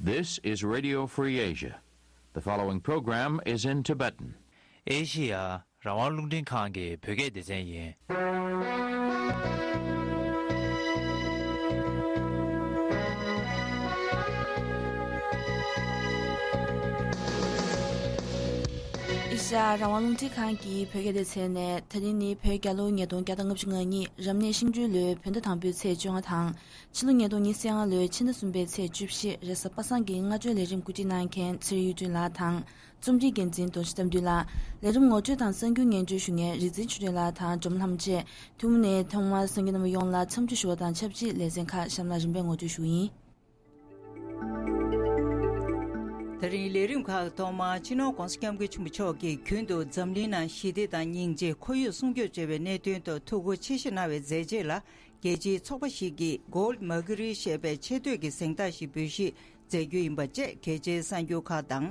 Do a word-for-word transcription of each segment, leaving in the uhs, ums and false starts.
This is Radio Free Asia. The following program is in Tibetan. ཨེ་ཤི་ཡ་རང་དབང་རླུང་འཕྲིན་ཁང་གི་བོད་སྐད་སྡེ་ཚན་ཡིན། ཨེ་ཤི་ཡ་རང་དབང་རླུང་འཕྲིན་ཁང་གི་བོད་སྐད་སྡེ་ཚན་ནས། ད་རིང་ནི་བོད་རྒྱལ་ལོ་ཉིས་སྟོང་བརྒྱ་དང་ལྔ་བཅུ་ང་གཉིས། རབ་གནས་ཤིང་སྦྲུལ་ལོའི་བོད་ཟླ་དང་པོའི་ཚེས་བཅོ་ལྔ་དང་། ཕྱི་ལོ་ཉིས་སྟོང་ཉི་ཤུ་རྩ་ལྔ་ལོའི་ཕྱི་ཟླ་གསུམ་པའི་ཚེས་བཅུ་བཞི། རེས་གཟའ་པ་སངས་ཀྱི་སྔ་དྲོའི་ལས་རིམ་གོ་སྒྲིག་གནང་མཁན་ཚེ་རིང་གཡུ་སྒྲོན་ལགས་དང་། རྩོམ་སྒྲིག་འགན་འཛིན་ལྡོང་ཞིང་བསྟན་འདུས་ལགས། ལས་རིམ་ངོ་སྤྲོད་དང་གསར་འགྱུར་སྙན་སྒྲོན་ཞུ་མཁན་རིག་འཛིན་ཆོས་སྒྲོན་ལགས་དང་སྒྲོལ་མ་ལྷ་མོ་བཅས། ཐུགས་མ་ནས་ཐོག་མར་གསན་མཁན་རྣམ་པ་ཡོངས་ལ་འཚམས་འདྲི་ཞུ་བ་དང་ཆབས་ཅིག་ལེ་ཚན་ཁག་གཤམ་ལ་རིམ་པས་ངོ་སྤྲོད་ཞུ་གི་ཡིན། ད་རིང་ལས་རིམ་ཁག་ཐོག་མར་སྤྱི་ནོར་༸གོང་ས་༸སྐྱབས་མགོན་ཆེན་པོ་མཆོག་གིས་རྒྱུན་དུ་འཛམ་གླིང་ནང་ཞི་བདེ་དང་སྙིང་རྗེ། ཁོར་ཡུག་སྲུང་སྐྱོབ་བྱེད་པའི་གནད་དོན་ཐོག་ཐུགས་ཁུར་ཆེ་བཞེས་གནང་བའི་མཛད་རྗེས་ལ། རྒྱལ་སྤྱིའི་ཚོགས་པ་ཞིག་གིས་Gold Mercury ཞེས་པའི་ཆེ་བསྟོད་ཀྱི་གཟེངས་རྟགས་ཤིག་འབུལ་བཞེས་མཛད་རྒྱུ་ཡིན་པ་བཅས་གལ་ཆེའི་གསར་འགྱུར་ཁག་དང་།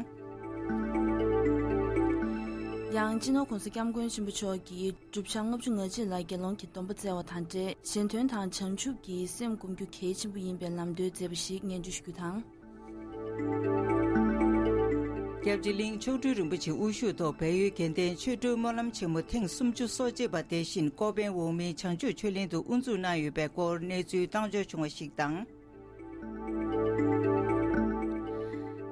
ཡང་སྤྱི་ནོར་༸གོང་ས་༸སྐྱབས་མགོན་ཆེན་པོ་མཆོག་གིས་བསྒྲུབ་བྱ་ལྔ་བཅུ་ང་གཅིག་ལ་དགེ་སློང་གི་སྡོམ་པ་བསྩལ་བ་དང་འབྲེལ། གཞན་དོན་དང་བྱང་ཆུབ་ཀྱི་སེམས་སྒོམ་རྒྱུ་གལ་ཆེན་པོ་ཡིན་པའི་ལམ་སྟོན་མཛད་པ་ཞིག་སྙན་སྒྲོན་ཞུ་རྒྱུ་དང་། སྐྱབས་རྗེ་གླིང་མཆོག་སྤྲུལ་རིན་པོ་ཆེ་དབུ་བཞུགས་ཐོག་བལ་ཡུལ་དགེ་ལྡན་ཆོ་འཕྲུལ་སྨོན་ལམ་ཆེན་མོ་ཐེངས་སུམ་ཅུ་སོ་གཅིག་པ་དེ་བཞིན་ཀོ་པན་འོག་མིན་བྱང་ཆུབ་ཆོས་གླིང་དུ་དབུ་འཛུགས་གནང་ཡོད་པའི་སྐོར་གནས་ཚུལ་བཏང་འབྱོར་བྱུང་བ་ཞིག་དང་།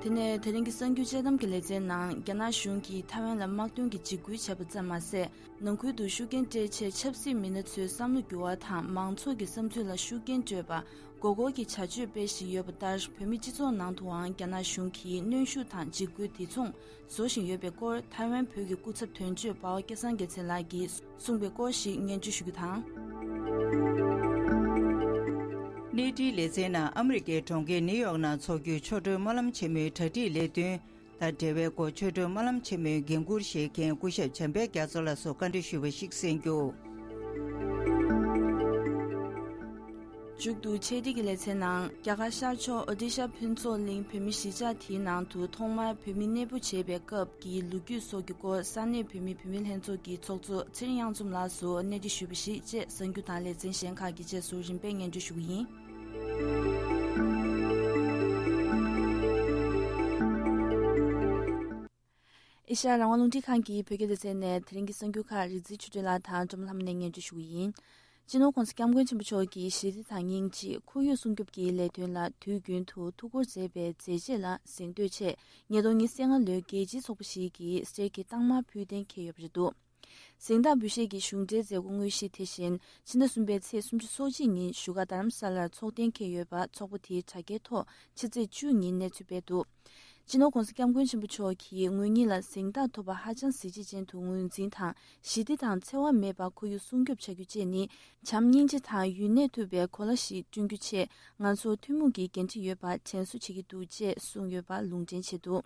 དེ་ནས་དེ་རིང་གི་གསར་འགྱུར་དཔྱད་གཏམ་གྱི་ལེ་ཚན་ནང་། རྒྱ་ནག་གཞུང་གིས་ཐའེ་ཝན་ལ་དམག་དོན་གྱི་འཇིགས་སྐུལ་བྱས་པ་ཙམ་མ་ཟད། ནང་ཁུལ་དུ་ཤུགས་རྐྱེན་སྤྲད་ཆེད་ཆབ་སྲིད་མི་སྣ་ཚོའི་བསམ་བློ་འགྱུར་བ་དང་མང་ཚོགས་ཀྱི་བསམ་ཚུལ་ལ་ཤུགས་རྐྱེན་སྤྲོད་པ། མགོ་སྐོར་གྱི་བྱ་སྤྱོད་སྤེལ་བཞིན་ཡོད་པ་ལྟར། བོད་མིའི་སྤྱི་ཚོགས་ནང་དུའང་རྒྱ་ནག་གཞུང་གིས་གནོན་ཤུགས་དང་འཇིགས་སྐུལ་དེ་མཚུངས་བཟོ་བཞིན་ཡོད་པའི་སྐོར། ཐའེ་ཝན་བོད་ཀྱི་སྐུ་ཚབ་དོན་གཅོད་འབའ་བ་སྐལ་བཟང་རྒྱལ་མཚན་ལགས་ཀྱིས་གསུངས་པའི་སྐོར་ཞིག་སྙན་སྒྲོན་ཞུ་རྒྱུ་དང་། གནས་འཕྲིན་ལེ་ཚན་ནང་ཨ་མི་རི་ཀའི་གྲོང་ཁྱེར་ནིའུ་ཡོག་ནང་འཚོགས་རྒྱུའི་ཆོ་འཕྲུལ་སྨོན་ལམ་ཆེན་མོའི་གྲ་སྒྲིག་ལས་དོན་དང་འབྲེལ་བའི་སྐོར། ཆོ་འཕྲུལ་སྨོན་ལམ་ཆེན་མོའི་འགན་འཁུར་བཞེས་མཁན་སྐུ་ཞབས་བྱམས་པའི་རྒྱ་མཚོ་ལགས་སུ་བཀའ་འདྲི་ཞུས་པ་ཞིག་གསན་རྒྱུ། མཇུག་ཏུ་ཆེད་སྒྲིག་གི་ལེ་ཚན་ནང་། རྒྱ་གར་ཤར་ཕྱོགས་ཨོ་ཏི་ཤ་ཕུན་ཚོགས་གླིང་བོད་མི་གཞིས་ཆགས་དེའི་ནང་དུ་ཐོག་མར་བོད་མི་གནས་སྤོ་བྱེད་པའི་སྐབས་ཀྱི་ལོ་རྒྱུས་སོགས་ཀྱི་སྐོར། ས་གནས་བོད་མི་བུད་མེད་ལྷན་ཚོགས་ཀྱི་ཚོགས་གཙོ་ཚེ་རིང་གཡང་འཛོམས་ལགས་སུ་གནས་འདྲི་ཞུས་པ་ཞིག་བཅས། གསར་འགྱུར་དང་ལེ་ཚན་གཞན་ཁག་གི་རྗེས་སུ་རིམ་པས་སྙན་སྒྲོན་ཞུ་གི་ཡིན། ཨེ་ཤ་ཡ་རང་དབང་རླུང་འཕྲིན་ཁང་གི་བོད་སྐད་སྡེ་ཚན་ནས་དེ་རིང་གི་གསར་འགྱུར་ཁག་རིག་འཛིན་ཆོས་སྒྲོན་ལགས་དང་སྒྲོལ་མ་ལྷ་མོ་ནས་སྙན་སྒྲོན་ཞུ་གི་ཡིན། སྤྱི་ནོར་༸གོང་ས་༸སྐྱབས་མགོན་ཆེན་པོ་མཆོག་གིས་ཞི་བདེ་དང་སྙིང་རྗེ། ཁོར་ཡུག་སྲུང་སྐྱོབ་ཀྱི་ལས་དོན་ལ་དུས་རྒྱུན་དུ་ཐུགས་ཁུར་མཛད་པའི་མཛད་རྗེས་ལ་གཟེངས་བསྟོད་ཆེད། ཉིས་སྟོང་ཉི་ཤུ་རྩ་ལྔ་ལོའི་རྒྱལ་སྤྱིའི་ཚོགས་པ་ཞིག་གིས་གསེར་གྱི་རྟགས་མ་ཕུལ་གཏན་འཁེལ་ཡོད་པ་རེད་འདུག། གཟེངས་རྟགས་འབུལ་བཞེས་ཀྱི་གཞུང་འབྲེལ་མཛད་སྒོ་དངོས་གཞི་དེ་བཞིན་ཕྱི་ཟླ་གསུམ་པའི་ཚེས་སུམ་ཅུ་སོ་གཅིག་ཉིན་བཞུགས་སྒར་རྡ་རམ་ས་ལར་འཚོགས་གཏན་འཁེལ་ཡོད་པ། ཚོགས་པ་དེའི་དྲ་རྒྱའི་ཐོག་ཕྱི་ཚེས་བཅུ་ཉིན་གནས་ཚུལ་སྤེལ་འདུག། སྤྱི་ནོར་༸གོང་ས་༸སྐྱབས་མགོན་ཆེན་པོ་མཆོག་གིས་ངོས་གཉིས་ལ་གཟེངས་རྟགས་ཐོབ་པ་ཧ་ཅང་གཟི་བརྗིད་ཅན་དུ་ངོས་འཛིན་དང་། ཞི་བདེ་དང་འཚེ་བ་མེད་པར་ཁོར་ཡུག་སྲུང་སྐྱོབ་བྱ་རྒྱུ་བཅས་ནི་བྱམས་སྙིང་རྗེ་དང་ཡུན་གནས་ཐུབ་པའི་གོ་ལ་ཞིག་བསྐྲུན་རྒྱུ་ཆེད་ང་ཚོ་ཐུན་མོང་གི་འགན་འཁྲི་ཡོད་པ་དྲན་གསོ་བྱེད་ཀྱི་འདུག་ཅེས་གསུངས་ཡོད་པ་ལུང་འདྲེན་བྱས་འདུག།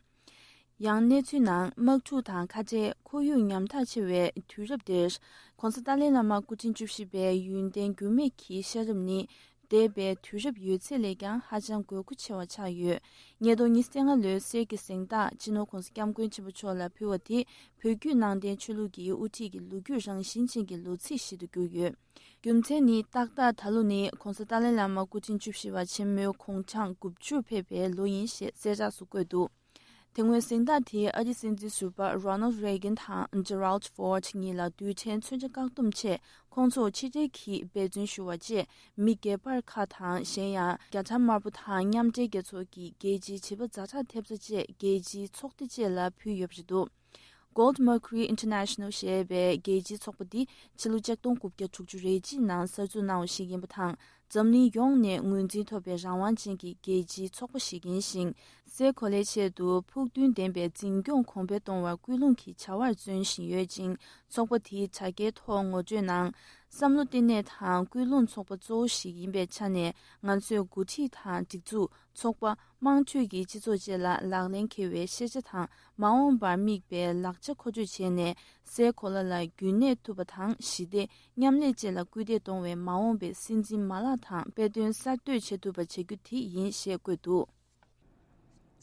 ཡང་གནས་ཚུལ་ནང་། དམག་འཁྲུག་དང་ཁ་བྲལ། ཁོར་ཡུག་ཉམ་ཐག་ཆེ་བའི་དུས་རབས་འདིར། ༸གོང་ས་ཏཱ་ལའི་བླ་མ་སྐུ་ཕྲེང་བཅུ་བཞི་པའི་ཡོན་ཏན་འགྱུར་མེད་ཀྱི་ཤེས་རབ་ནི། འདས་པའི་དུས་རབས་ཡོད་ཚད་ལས་ཀྱང་ཧ་ཅང་དགོས་མཁོ་ཆེ་བ་ཆགས་ཡོད། ཉིས་སྟོང་ཉི་ཤུ་རྩ་ལྔ་ལོའི་གསེར་གྱི་གཟེངས་རྟགས་སྤྱི་ནོར་༸གོང་ས་༸སྐྱབས་མགོན་ཆེན་པོ་མཆོག་ལ་ཕུལ་བ་དེ། བོད་བརྒྱུད་ནང་བསྟན་ཆོས་ལུགས་ཀྱི་དབུ་ཁྲིད་ཀྱི་ལོ་རྒྱུས་རང་བཞིན་ཅན་གྱི་ལོ་ཚིགས་ཤིག་ཏུ་གྱུར་ཡོད། རྒྱུ་མཚན་ནི། ཏག་ཏག་ད་ལོ་ནི་༸གོང་ས་ཏཱ་ལའི་བླ་མ་སྐུ་ཕྲེང་བཅུ་བཞི་པ་ཆེན་མོའི་དགུང་གྲངས་དགུ་བཅུར་ཕེབས་པའི་ལོ་ཡིན་ཞེས་གསལ་བསྒྲགས་སུ་བཀོད་འདུག། དེ་སྔོན་གཟེངས་རྟགས་དེ་ཨ་རིའི་སྲིད་འཛིན་ཟུར་པ་Ronald Reagan དང་Gerald Ford གཉིས་ལ་རྡུལ་ཕྲན་མཚོན་ཆ་བཀག་སྡོམ་ཆེད་ཁོང་ཚོར་ཕྱི་འབྲེལ་གྱིས་འབད་བརྩོན་ཞུ་བ་བཅས། མི་སྒེར་པར་ཁག་དང་། གཞན་ཡང་རྒྱ་གྲམ་དམར་པོ་དང་མཉམ་འབྲེལ་རྒྱལ་ཚོགས་ཀྱི་རྒྱལ་སྤྱིའི་བྱིས་པ་ཛ་དྲག་ཐེབས་རྩ་བཅས་རྒྱལ་སྤྱིའི་ཚོགས་སྡེ་བཅས་ལ་ཕུལ་ཡོད་པ་རེད་འདུག། Gold Mercury International ཞེས་པའི་རྒྱལ་སྤྱིའི་ཚོགས་པ་འདི་ཕྱི་ལོ་ཆིག་སྟོང་དགུ་བརྒྱ་དྲུག་ཅུ་རེ་གཅིག་ནང་གསར་འཛུགས་གནང་བ་ཞིག་ཡིན་པ་དང་། འཛམ་གླིང་ཡོངས་ནས་ངོས་འཛིན་ཐོབ་པའི་རང་དབང་ཅན་གྱི་རྒྱལ་སྤྱིའི་ཚོགས་པ་ཞིག་ཡིན་ཞིང་། སའི་གོ་ལའི་ཆེད་དུ་ཕུགས་འདུན་ལྡན་པའི་འཛིན་སྐྱོང་གོང་འཕེལ་གཏོང་བར་སྐུལ་སློང་གི་བྱ་བར་བརྩོན་བཞིན་ཡོད་ཅིང་། ཚོགས་པ་དེའི་དྲ་རྒྱའི་ཐོག་ངོ་སྤྲོད་ནང་། བསམ་བློ་གཏད་ནས་དང་སྐུལ་སློང་ཚོགས་པ་གཙོ་བོ་ཞིག་ཡིན་པའི་ཆ་ནས། ང་ཚོས་འགོ་ཁྲིད་དང་སྒྲིག་འཛུགས། ཚོགས་པ། དམངས་ཁྲོད་ཀྱི་སྤྱི་ཚོགས་བཅས་ལ་ལག་ལེན་འཁེལ་བའི་ཤེས་བྱ་དང་མ་འོངས་པར་དམིགས་པའི་ལག་ཆ་མཁོ་སྤྲོད་བྱས་ནས། སའི་གོ་ལ་ལ་རྒྱུན་གནས་ཐུབ་པ་དང་། ཞི་བདེ། མཉམ་ལས་བཅས་ལ་སྐུལ་འདེད་གཏོང་བའི་མ་འོངས་པའི་སྲིད་འཛིན་མ་ལག་དང་དཔེ་སྟོན་གསར་གཏོད་བྱེད་ཐུབ་པ་བྱ་རྒྱུ་དེ་ཡིན་ཞེས་བཀོད་འདུག།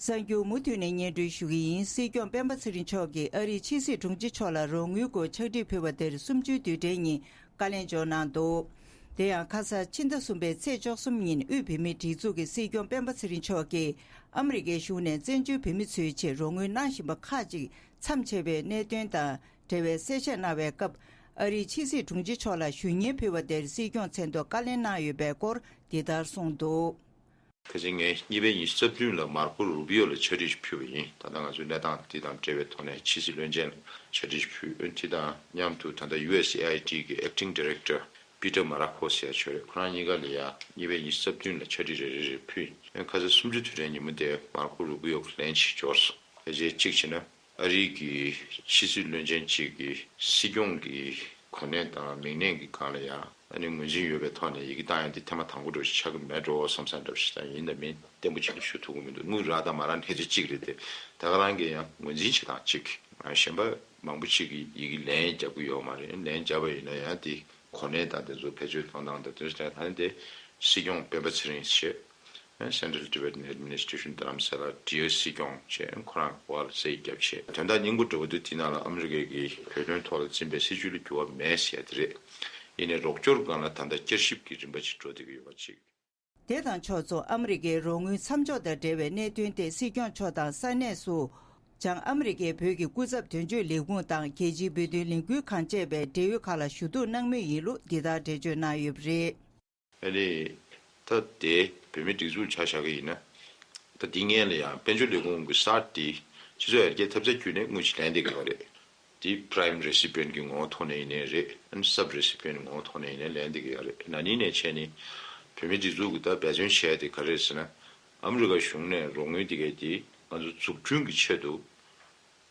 གསར་འགྱུར་མུ་མཐུད་ནས་སྙན་སྒྲོན་ཞུ་གི་ཡིན། སྲིད་སྐྱོང་སྤེན་པ་ཚེ་རིང་མཆོག་གིས་ཨ་རིའི་ཕྱི་སྲིད་དྲུང་ཆེ་མཆོག་ལ་རོགས་དངུལ་སྐོར་ཕྱག་བྲིས་ཕུལ་བ་དེར་གསུམ་བཅུའི་དུས་དྲན་ཉིན་བཀའ་ལན་འབྱོར་གནང་འདུག། དེ་ཡང་ཁ་སང་ཕྱི་ཟླ་གསུམ་པའི་ཚེས་བཅུ་གསུམ་ཉིན་དབུས་བོད་མིའི་སྒྲིག་འཛུགས་ཀྱི་སྲིད་སྐྱོང་སྤེན་པ་ཚེ་རིང་མཆོག་གིས་ཨ་མི་རི་ཀའི་གཞུང་ནས་བཙན་བྱོལ་བོད་མི་ཚོའི་ཆེད་རོགས་དངུལ་གནང་བཞིན་པ་ཁག་ཅིག་མཚམས་ཆད་པའི་གནད་དོན་དང་འབྲེལ་བའི་གསལ་བཤད་གནང་བའི་སྐབས། ཨ་རིའི་ཕྱི་སྲིད་དྲུང་ཆེ་མཆོག་ལ་ཞུ་སྙན་ཕུལ་བ་དེར་སྲིད་སྐྱོང་མཚན་ཐོག་བཀའ་ལན་གནང་ཡོད་པའི་སྐོར་འདི་ལྟར་གསུངས་འདུག། ཁ་སང་ངས་གཉིས་པའི་ཉི་ཤུ་རྩ་བདུན་ལ་མར་ཀོ་རུ་པི་ཡོ་ལ་ཕྱག་བྲིས་ཤིག་ཕུལ་བ་ཡིན། ད་ལྟ་ང་ཚོའི་གནས་སྟངས་འདི་དང་འབྲེལ་བའི་ཐོག་ནས་ཕྱི་སྲིད་བློན་ཆེན་ལ་ཕྱག་བྲིས་ཤིག་ཕུལ། དེ་དང་མཉམ་དུ་ད་ལྟ་ཡུ་ཨེས་ཨེ་ཨའི་ཌི་གི་ཨེག་ཊིང་ཌི་རེག་ཊར་པི་ཊར་མ་ར་ཁོ་ཟེར་ཡ་ཅིག་ཡོད་རེད། ཁོ་རང་གཉིས་ཀ་ལ་ཡ་གཉིས་པའི་ཉི་ཤུ་རྩ་བདུན་ལ་ཕྱག་བྲིས་རེ་རེ་རེ་ཕུལ་ཡིན། ཁ་སང་གསུམ་བཅུ་དུས་དྲན་ཉིན་མོ་དེ་མར་ཀོ་རུ་པི་ཡོ་གི་ལན་ཞིག་འབྱོར་སོང་། ཕལ་ཆེར་གཅིག་བྱས་ན་ཨ་རིའི་གི་ཕྱི་སྲིད་བློན་ཆེན་གཅིག་གིས་སྲིད་སྐྱོང་གི་གོ་གནས་དང་མིང་གནས་ཀྱི་སྒང་ལ་ཡང་ཨ་ནི་ངོས་འཛིན་ཡོད་པའི་ཐོག་ནས་ཡི་གེ་བཏང་ཡ་འདི་ཐེངས་མ་དང་པོ་འདྲ་ཞིག་ཆགས་ཀྱི་མེད་འགྲོ་བསམ་བསམ་འདྲ་ཞིག་དང་། ཡིན་དང་མིན་བརྟན་པོ་ཅིག་ལ་ཞུ་ཐུབ་ཀྱི་མི་འདུག། དངུལ་རག་དང་མ་རག་གནས་ཚུལ་གཅིག་རེད་དེ། ད་ག་རང་གིས་ཡང་ངོས་འཛིན་བྱེད་སྟངས་གཅིག། གཞན་པ་མང་པོ་ཅིག་གིས་ཡི་གེ་ལན་རྒྱབ་ཀྱི་ཡོད་མ་རེད། ལན་བརྒྱབ་པ་ཡིན་ན་ཡང་དེ་གོ་གནས་དང་དེ་ཚོ་བེད་སྤྱོད་གཏོང་སྟངས་དང་དེ་ཚོ་ད་ནི་དེ་སྲིད་སྐྱོང་སྤེན་པ་ཚེ་རིང་བྱས། Central Tibetan Administration དྷ་རམ་ས་ལ་Dear སྲིད་སྐྱོང་བྱས། ཁོ་རང་འོག་ལ་རྩིས་བརྒྱབ་བྱས། དོན་དག་སྙིང་པོ་འདྲ་བོ་འདི་དེ་ནང་ལ་ཨ་མི་རི་ཀའི་གི་བོད་དོན་ཐོག་ལ་འཛིན་པའི་སྲིད་བྱུས་ལ་འགྱུར་བ་མེད་ཟེར་ཡ་དེ་རེད། ཡིན་ནའི་རོགས་སྐྱོར་སྒང་ལ་ད་ལྟ་བསྐྱར་ཞིབ་ཀྱི་རིམ་པ་ཅིག་འགྲོ་བསྡད་ཀྱི་ཡོད་པ་གཅིག། དེ་དང་ཕྱོགས་མཚུངས་ཨ་མི་རི་ཀའི་རོགས་དངུལ་མཚམས་འཇོག་དང་འབྲེལ་བའི་གནད་དོན་དེ་སྲིད་སྐྱོང་མཆོག་དང་ས་གནས་སུ་བྱང་ཨ་མི་རི་ཀའི་བོད་ཀྱི་སྐུ་ཚབ་དོན་གཅོད་ལས་ཁུངས་དང་རྒྱལ་སྤྱིའི་བོད་དོན་ལས་འགུལ་ཁང་བཅས་པའི་འབྲེལ་ཡོད་ཁག་ལ་ཞུ་གཏུག་གནང་མུས་ཡིན་ལུགས་འདི་ལྟར་འགྲེལ་བརྗོད་གནང་ཡོད་པ་རེད། ཨ་ནི། ད་དེ་བོད་མིའི་སྒྲིག་འཛུགས་ཆ་བཞག་གི་ཡིན་ན། ད་འདི་སྔོན་ལ་ཡང་དཔལ་འབྱོར་ལས་ཁུངས་ཀྱི་གསར་དེ་སྤྱི་ཚོགས་ཡར་རྒྱས་ཐབས་རྩ་བརྒྱུད་ནས་དངུལ་ཅིག་ལེན་བསྡད་ཀྱི་ཡོད་རེད། དེ་prime recipient གི་ངོ་བོ་ཐོག་ནས་ཡིན་ནའི་རེད། ཨ་ནི་sub recipient གི་ངོ་བོ་ཐོག་ནས་ཡིན་ནའི་ལེན་བསྡད་ཀྱི་ཡོད་རེད། ན་ནིང་ནས་བྱས་ནས་བོད་མིའི་སྒྲིག་འཛུགས་ཀྱི་ད་འབད་བརྩོན་བྱས་དེ་ག་རེ་རེད་ཟེར་ན། ཨ་མི་རི་ཀ་གཞུང་ནས་རོགས་དངུལ་དེ་གའི་དེ་ང་ཚོ་འཛུགས་སྐྲུན་གྱི་ཆེད་དུ།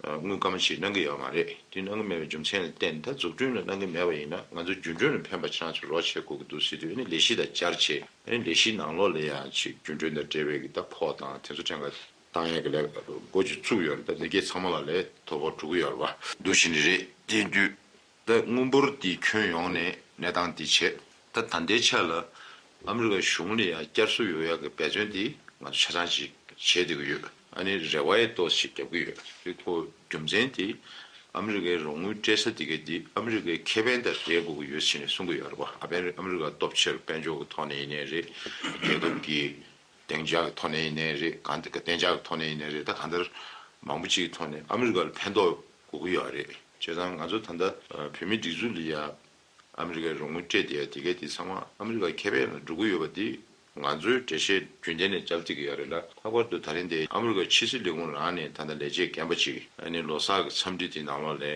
དངུལ་སྐར་མ་ཞིག་གནང་གི་ཡོད་མ་རེད། དེ་གནང་གི་མེད་པའི་རྒྱུ་མཚན་ལ་བརྟེན་ད་འཛུགས་སྐྲུན་ལ་གནང་གི་མེད་པ་ཡིན་ན་ང་ཚོ་རྒྱུན་གྲོན་ལ་ཕན་པ་ཁྱེད་རང་ཚོ་རོགས་བྱེད་དགོས་ཀྱི་འདུག་ཟེར་དུས་ཨ་ནི་ལས་གཞི་དང་སྦྱར་བྱས་ཨ་ནི་ལས་གཞིའི་ནང་ལོགས་ལ་ཡང་ཅིག་རྒྱུན་གྲོན་དང་འབྲེལ་བའི་གི་ད་ཕོགས་དང་དེ་ཚོ་ཕྲན་ག་བཏང་ཡས་ཀྱི་ལས་འགོ་ཅིག་བཙུགས་ཡོད་རེད། ད་ལས་ཀའི་ཚང་མ་ལ་ལས་ཐོ་ཕོག་འགྲོ་གི་ཡོད་རེད་བ། འདུག་བཞིན་རེད། དེ་དུས། ད་དངུལ་འབོར་འདི་ཁྱོན་ཡོངས་ནས་གནས་སྟངས་འདི་བྱས། ད་ད་ལྟའི་ཆ་ལ་ཨ་མི་རི་ཀ་གཞུང་ལ་ཡང་བསྐྱར་གསོ་ཡོང་ཡག་གི་འབད་བརྩོན་འདི་ང་ཚོ་ཆ་ཚང་ཅིག་བྱེད་བསྡད་ཀྱི་ཡོད། ཨ་ནི་རེ་བ་ཡི་ཏོག་ཙམ་ཞིག་རྒྱབ་ཀྱི་ཡོད། དེ་ཁོ་རྒྱུ་མཚན་དེ་ཨ་མི་རི་ཀའི་རོགས་དངུལ་སྤྲད་ས་དེ་ག་དེ་ཨ་མི་རི་ཀའི་ཁེ་ཕན་དང་འབྲེལ་དགོས་ཀྱི་ཡོད་ཟེར་ནས་གསུང་གི་ཡོད་རེད་བ། ཨ་ཕན་ཨ་མི་རི་ཀ་སྟོབས་ཆེར་དཔལ་འབྱོར་གྱི་ཐོག་ནས་ཡིན་ནའི་རེད། རྒྱལ་ཁབ་ཀྱི་བདེ་འཇགས་ཀྱི་ཐོག་ནས་ཡིན་ནའི་རེད། གང་ལྟར་བདེ་འཇགས་ཀྱི་ཐོག་ནས་ཡིན་ནའི་རེད། ད་གང་ལྟར་མང་པོ་ཅིག་གི་ཐོག་ནས་ཨ་མི་རི་ཀ་ལ་ཕན་ཐོགས་དགོས་ཀྱི་ཡོད་རེད། བྱས་ཙང་ང་ཚོ་ད་ལྟ་བོད་མིའི་སྒྲིག་འཛུགས་ལ་ཡ་ཨ་མི་རི་ཀའི་རོགས་དངུལ་སྤྲད་བསྡད་ཡ་དེ་གས་དེ་ཚང་མ་ཨ་མི་རི་ཀ་ཁེ་ཕན་ལ་འགྲོ་གི་ཡོད་པ་དེ་ང་ཚོའི་འགྲེལ་བཤད་རྒྱུན་ལྡན་ནས་བརྒྱབ་བསྡད་ཀྱི་ཡོད་རེད་ལ། ལྷག་པར་དུ་ད་རིང་དེ་ཨ་མི་རི་ཀ་ཕྱི་སྲིད་ལས་ཁུངས་རང་ནས་ད་ལྟ་ལས་བྱེད་རྒན་པ་ཅིག་ཨ་ནི་ལོ་གསར་གྱི་འཚམས་འདྲི་དེ་ནང་ལོགས་ལ།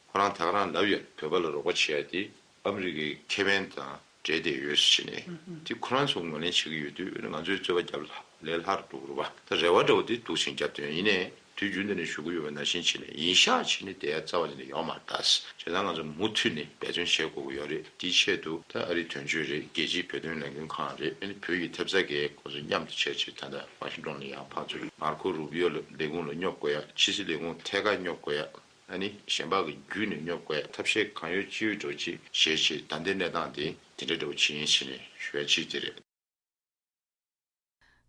ཁོ་རང་ད་ག་རང་ལབ་ཡོད། བོད་པ་ལ་རོགས་པ་བྱེད་ཡ་དེ་ཨ་མི་རི་ཀའི་ཁེ་ཕན་དང་འབྲེལ་བསྡད་ཡོད་ཟེར་ནས་དེ་ཁོ་རང་ཚོ་ངོས་ལེན་བྱེད་ཀྱི་ཡོད་དུས་ང་ཚོའི་རྩོད་པ་རྒྱབ་ལ་ལས་སླ་རུ་འགྲོ་གི་རེད་བ། ད་རེ་བ་འདྲ་བོ་དེ་འདུག་སེ་རྒྱབ་དོན་ཡིན་ནའི་དུས་རྒྱུན་དུ་ནས་ཞུ་གི་ཡོད་པ་ནང་བཞིན་བྱས་ནས་ཡིན་ཤག་བྱས་ནས་བསྡད་ཡ་རྩ་བ་ཉིད་ནས་ཡོད་མ་རེད། ད་བྱས་ཙང་ང་ཚོ་མུ་མཐུད་ནས་འབད་བརྩོན་བྱེད་དགོས་ཀྱི་ཡོད་རེད། དེའི་ཆེད་དུ་ད་ཨ་རིའི་དོན་གཅོད་རེད། རྒྱལ་སྤྱིའི་བོད་དོན་ལས་འགུལ་ཁང་རེད། ཨ་ནི་བོད་ཀྱི་ཐེབས་རྩ་གི་ཁོ་ཚོ་མཉམ་དུ་བྱས་བྱས་ད་ལྟ་ཝ་ཤིང་ཏོན་ལ་ཡང་ཕར་ཚུར་མར་ཁོ་རུ་པི་ཡོ་ལ་ལས་ཁུངས་ལ་སྙོབ་དགོས་ཡ། ཕྱི་སྲིད་ལས་ཁུངས་ཐད་ཀར་སྙོབ་དགོས་ཡ། ཨ་ནི་གཞན་པ་གི་བརྒྱུད་ནས་སྙོབ་དགོས་ཐབས་ཤེས་གང་ཡོད་ཅི་ཡོད་འགྲོ་ཅིག་བྱེད་ཅིག་ད་ལྟའི་གནས་སྟངས་དེ་དེ་འདྲ་འདྲ་བོ་ཅིག་ཡིན་ཟེར་ནས་ཞུ་ཡ་གཅིག་དེ་རེད།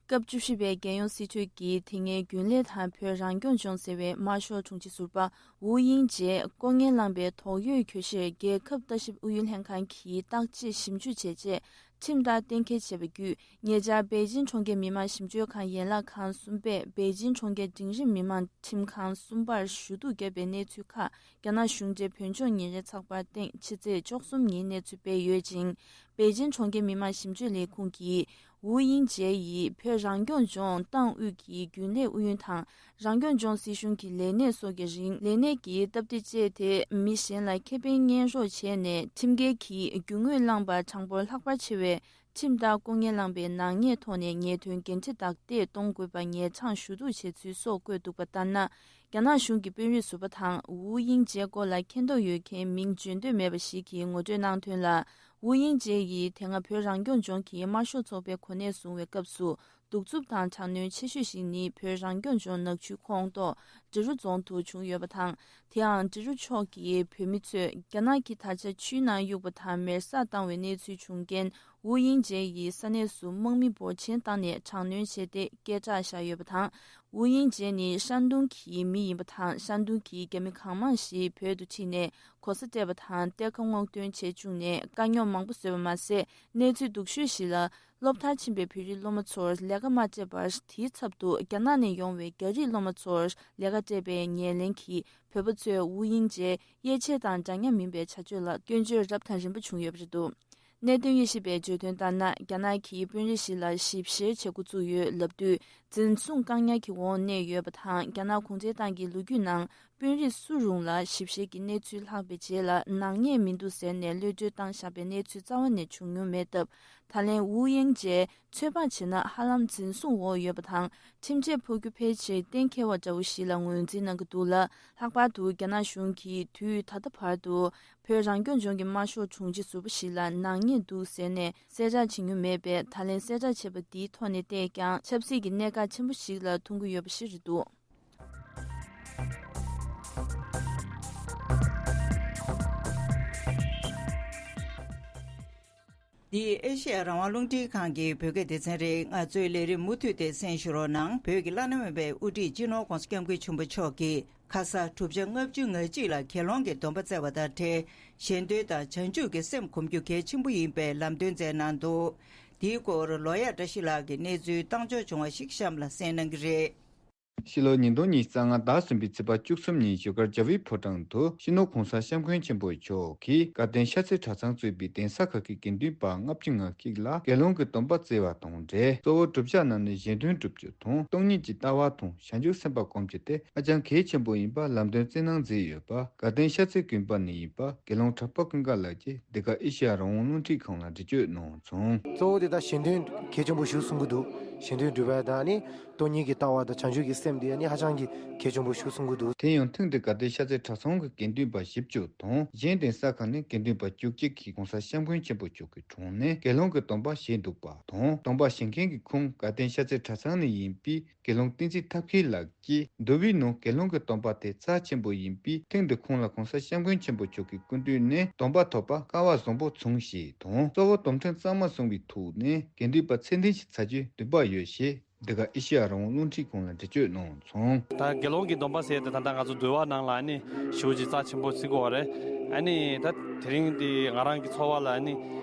སྐབས་བཅུ་བཞི་པའི་རྒྱལ་ཡོངས་སྲིད་གྲོས་ཀྱིས་དེ་སྔའི་རྒྱུན་ལས་དང་བོད་རང་སྐྱོང་ལྗོངས་ཟེར་བའི་དམར་ཤོག་དྲུང་ཆེ་ཟུར་པ་ཝུའུ་དབྱིང་ཇེ་ལྐོག་རྔན་བླངས་པའི་དོགས་ཡོད་གྱོད་གཞིར་རྒྱལ་ཁབ་ལྟ་ཞིབ་ཨུ་ཡོན་ལྷན་ཁང་གིས་བརྟག་དཔྱད་ཞིབ་འཇུག་བྱས་རྗེས་ཁྲིམས་ལྟར་གཏན་འཁེལ་བྱས་པ་བརྒྱུད། ཉེ་ཆར་པེ་ཅིན་གྲོང་ཁྱེར་མི་དམངས་ཞིབ་དཔྱོད་ཁང་ཡན་ལག་ཁང་གསུམ་པས་པེ་ཅིན་གྲོང་ཁྱེར་འབྲིང་རིམ་མི་དམངས་ཁྲིམས་ཁང་གསུམ་པར་ཞུ་གཏུག་བརྒྱབ་པའི་གནས་ཚུལ་ཁག་རྒྱ་ནག་གཞུང་འབྲེལ་བོད་ལྗོངས་ཉིན་རེའི་ཚགས་པར་སྟེང་ཕྱི་ཚེས་བཅུ་གསུམ་ཉིན་གནས་ཚུལ་སྤེལ་ཡོད་ཅིང་། པེ་ཅིན་གྲོང་ཁྱེར་མི་དམངས་ཞིབ་དཔྱོད་ལས་ཁུངས་ཀྱིས་ཝུའུ་དབྱིང་ཇེ་ཡིས་བོད་རང་སྐྱོང་ལྗོངས་ཏང་ཨུད་ཀྱི་རྒྱུན་ལས་ཨུ་ཡོན་དང་། རང་སྐྱོང་ལྗོངས་སྲིད་གཞུང་གི་ལས་གནས་སོགས་ཀྱི་རིང་ལས་གནས་ཀྱི་སྟབས་བདེ་སྤྱད་དེ་མི་གཞན་ལ་ཁེ་ཕན་སྙན་སྒྲོན་བྱས་ནས་ཁྲིམས་འགལ་གྱིས་རྒྱུ་དངོས་བླངས་པར་གྲངས་འབོར་ལྷག་པར་ཆེ་བའི་ཁྲིམས་ལྟར་ལྐོག་རྔན་བླངས་པའི་ནག་ཉེས་ཐོག་ནས་ཉེས་དོན་འགན་འཁྲི་བདག་སྤྲད་གཏོང་དགོས་པ་ཉེས་གྲངས་ཞུ་གཏུག་བྱས་ཚུལ་སོགས་བཀོད་འདུག་པ་ལྟར་ན། རྒྱ་ནག་གཞུང་གི་དཔོན་རིགས་ཟུར་པ་དང་ཝུའུ་དབྱིང་ཇེ་སྐོར་ལ་མཁྱེན་རྟོགས་ཡོད་མཁན་མིང་བརྗོད་འདོད་མེད་པ་ཞིག་གིས་ངོ་སྤྲོད་གནང་དོན་ལ། ཝུའུ་དབྱིང་ཇེ་ཡིས་དེ་སྔ་བོད་རང་སྐྱོང་ལྗོངས་ཀྱི་དམར་ཤོག་ཚོགས་པའི་གོ་གནས་བཟུང་བའི་སྐབས་སུ། གདུག་རྩུབ་དང་དྲག་གནོན་ཆེ་ཤོས་ཤིག་ནི་བོད་རང་སྐྱོང་ལྗོངས་ནག་ཆུའི་ཁོངས་གཏོགས་ འབྲི་རུ་རྫོང་དུ་བྱུང་ཡོད་པ་དང་། དེའང་འབྲི་རུ་ཕྱོགས་ཀྱི་བོད་མི་ཚོས་རྒྱ་ནག་གིས་ད་ཆ་ཆུའི་ནང་གཡུགས་པ་དང་མེར་སྲེག་བཏང་བའི་གནས་ཚུལ་བྱུང་རྐྱེན། ཝུའུ་དབྱིང་ཇེ་ཡིས་ས་གནས་སུ་དམག་མི་འབོར་ཆེན་བཏང་ནས་དྲག་གནོན་བྱས་ཏེ་སྐད་གྲགས་བཞག་ཡོད་པ་དང་། ཝུའུ་དབྱིང་ཇེ་ནི་ཧྲན་ཏུང་གི་མི་ཡིན་པ་དང་། ཧྲན་ཏུང་གི་རྒྱ་མི་གང་མང་ཞིག་བོད་དུ་ཁྲིད་ནས་གོ་ས་སྤྲད་པ་དང་གཏེར་ཁ་སྔོག་འདོན་བྱས་བཅུག་ནས་དཀའ་རྙོག་མང་པོ་བཟོས་པ་མ་ཟད། གནས་ཚུལ་སྡུག་ཤོས་ཤིག་ལ། སློབ་མཐར་ཕྱིན་པའི་བོད་རིགས་སློབ་མ་ཚོར་ལས་ཀ་མ་སྤྲད་པར། དེའི་ཚབ་ཏུ་རྒྱ་ནག་ནས་ཡོང་བའི་རྒྱ་རིགས་སློབ་མ་ཚོར་ལས་ཀ་སྤྲད་པའི་ཉེར་ལེན་གྱིས། བོད་པ་ཚོས་ཝུའུ་དབྱིང་ཇེ་དབྱེ་འབྱེད་དང་འདྲ་མཉམ་མིན་པའི་བྱ་སྤྱོད་ལ་སྐྱོན་བརྗོད་རབ་དང་རིམ་པ་བྱུང་ཡོད་པ་རེད་འདུག་གནད་དོན་དབྱེ་ཞིབ་པས་བརྗོད་དོན་ལྟར་ན། རྒྱ་ནག་གིས་དཔོན་རིགས་ཤིག་ལ་ཞིབ་བཤེར་བྱེད་འགོ་བཙུགས་ཡོད་ལབ་དུས། འཛིན་བཟུང་བཀག་ཉར་གྱི་འོག་གནས་ཡོད་པ་དང་། རྒྱ་ནག་གུང་ཁྲན་ཏང་གི་ལོ་རྒྱུས་ནང་། དཔོན་རིགས་སུ་རུང་ལ་ཞིབ་བཤེར་གྱི་གནས་ཚུལ་ལྷག་པའི་རྗེས་ལ་ནག་ཉེས་མི་འདུག་ཟེར་ནས་གློད་གྲོལ་བཏང་བཞག་པའི་གནས་ཚུལ་རྩ་བ་ནས་བྱུང་མྱོང་མེད་སྟབས། ད་ལན་ཝུའུ་དབྱིང་ཇེ་ཚོད་དཔག་བྱས་ན་ཧ་ལམ་འཛིན་བཟུང་འོག་ཡོད་པ་དང་། ཁྲིམས་ཆད་ཕོག་རྒྱུ་ཕལ་ཆེར་གཏན་འཁེལ་བ་འདྲ་བོ་ཞིག་ལ་ངོས་འཛིན་གནང་གི་འདུག་ལ། ལྷག་པར་དུ་རྒྱ་ནག་གཞུང་གིས་དུས་ད་ལྟ་བར་དུ་བོད་རང་སྐྱོང་ལྗོངས་ཀྱི་དམར་ཤོག་དྲུང་ཆེ་ཟུར་པ་ཞིག་ལ་ནག་ཉེས་འདུག་ཟེར་ནས་གསལ་བསྒྲགས་བྱེད་མྱོང་མེད་པས། ད་ལན་གསལ་བསྒྲགས་བྱས་པ་འདིའི་ཐོག་ནས་བལྟས་ཀྱང་ཆབ་སྲིད་ཀྱི་གནད་འགག་ཆེན་པོ་ཞིག་ལ་མཐོང་གི་ཡོད་པ་ཞིག་རེད་འདུག་འདི་ཨེ་ཤེ་ཡ་རང་དབང་རླུང་འཕྲིན་ཁང་གི་བོད་སྐད་སྡེ་ཚན་རེད། ང་ཚོའི་ལས་རིམ་མུ་མཐུད་དེ་གསན་ཞུ་རོགས་གནང་། བོད་ཀྱི་བླ་ན་མེད་པའི་དབུ་ཁྲིད་སྤྱི་ནོར་༸གོང་ས་༸སྐྱབས་མགོན་ཆེན་པོ་མཆོག་གིས་ཁ་ས་བསྒྲུབ་བྱ་ལྔ་བཅུ་ང་གཅིག་ལ་དགེ་སློང་གི་སྡོམ་པ་བསྩལ་བ་དང་འབྲེལ། གཞན་དོན་དང་བྱང་ཆུབ་ཀྱི་སེམས་སྒོམ་རྒྱུ་གལ་ཆེན་པོ་ཡིན་པའི་ལམ་སྟོན་བསྩལ་གནང་འདུག་འདིའི་སྐོར་ལོ་ཡག་བཀྲ་ཤིས་ལགས་ཀྱིས་གནས་ཚུལ་བཏང་འབྱོར་བྱུང་བ་ཞིག་གཤམ་ལ་གསན་གནང་གི་རེད། ཕྱི་ལོ་ཉིས་སྟོང་ཉི་ཤུ་རྩ་ལྔ་ཟླ་གསུམ་པའི་ཚེས་པ་བཅུ་གསུམ་ཉིན་བཞུགས་སྒར་རྒྱལ་བའི་ཕོ་བྲང་དུ་སྤྱི་ནོར་༸གོང་ས་༸སྐྱབས་མགོན་ཆེན་པོ་མཆོག་གིས་དགའ་ལྡན་ཤར་རྩེ་གྲྭ་ཚང་གཙོས་པའི་གདན་ས་ཁག་གི་དགེ་འདུན་པ་ལྔ་བཅུ་ང་གཅིག་ལ་དགེ་སློང་གི་སྡོམ་པ་བསྩལ་བ་དང་འབྲེལ། གཙོ་བོ་བསྒྲུབ་བྱ་རྣམས་ནི་གཞན་དོན་སྒྲུབ་རྒྱུ་དང་། སྟོང་ཉིད་ཀྱི་ལྟ་བ་དང་བྱང་ཆུབ་སེམས་དཔའ་སྒོམ་རྒྱུ་དེ་ཧ་ཅང་གལ་ཆེན་པོ་ཡིན་པ་ལམ་སྟོན་སྩལ་གནང་མཛད་ཡོད་པ། དགའ་ལྡན་ཤར་རྩེ་དགོན་པ་ནས་ཡིན་པ་དགེ་སློང་གྲགས་པ་ཀུན་དགའ་ལགས་ཀྱིས་འདི་ག་ཨེ་ཤེ་ཡ་རང་དབང་རླུང་འཕྲིན་ཁང་ལ་འགྲེལ་བརྗོད་གནང་སོང་། གཙོ་བོ་དེ་དག་གཞན་དོན་གལ་ཆེན་པོ་ཞིག་གསུང་གི་འདུག་གཞན་དོན་སྒྲུབ་པ་དང་ནི། སྟོང་ཉིད་ཀྱི་ལྟ་བ་དང་བྱང་ཆུབ་ཀྱི་སེམས་དེ་ནི་ཧ་ཅང་གི་གལ་ཆེན་པོ་ཞིག་གསུང་གི་འདུག་དེ་ཡང་ཐེངས་འདིར་དགའ་ལྡན་ཤར་རྩེ་གྲྭ་ཚང་གི་དགེ་འདུན་པ་བཞི་བཅུ་དང་། གཞན་གདན་ས་ཁག་ནས་དགེ་འདུན་པ་བཅུ་གཅིག་གིས་༸གོང་ས་༸སྐྱབས་མགོན་ཆེན་པོ་མཆོག་གི་དྲུང་ནས་དགེ་སློང་གི་སྡོམ་པ་བཞེས་འདུག་པ་དང་། སྡོམ་པ་བཞེས་མཁན་གྱི་ཁོངས་དགའ་ལྡན་ཤར་རྩེ་གྲྭ་ཚང་ནས་ཡིན་པའི་དགེ་སློང་བསྟན་འཛིན་ཐབས་མཁས་ལགས་ཀྱིས། འདུལ་བའི་ནང་དགེ་སློང་གི་སྡོམ་པ་དེ་རྩ་ཆེན་པོ་ཡིན་པས། ཐེངས་འདིར་ཁོང་ལ་༸གོང་ས་༸སྐྱབས་མགོན་ཆེན་པོ་མཆོག་གི་སྐུ་མདུན་ནས་སྡོམ་པ་ཐོབ་པ་སྐལ་བ་བཟང་པོ་བྱུང་ཞེས་དང་། གཙོ་བོ་སྡོམ་ཁྲིམས་གཙང་མ་བསྲུངས་པའི་ཐོག་ནས་དགེ་འདུན་པ་ཚད་ལྡན་ཞིག་ཆགས་རྒྱུའི་འདུན་པ་ཡོད་ཞེས། འདི་ག་ཨེ་ཤེ་ཡ་རང་དབང་རླུང་འཕྲིན་ཁང་ལ་འགྲེལ་བརྗོད་གནང་སོང་། ད་དགེ་སློང་གི་སྡོམ་པ་ཟེར་དེ་ད་ལྟ་ང་ཚོ་འདུལ་བ་ནང་ལ་ཨ་ནི་ཞེ་པོ་ཅིག་རྩ་ཆེན་པོ་བརྩི་གི་ཡོད་རེད། ཨ་ནི་ད་དེ་རིང་འདི་ང་རང་གི་འཚོ་བ་ལ་ཨ་ནི་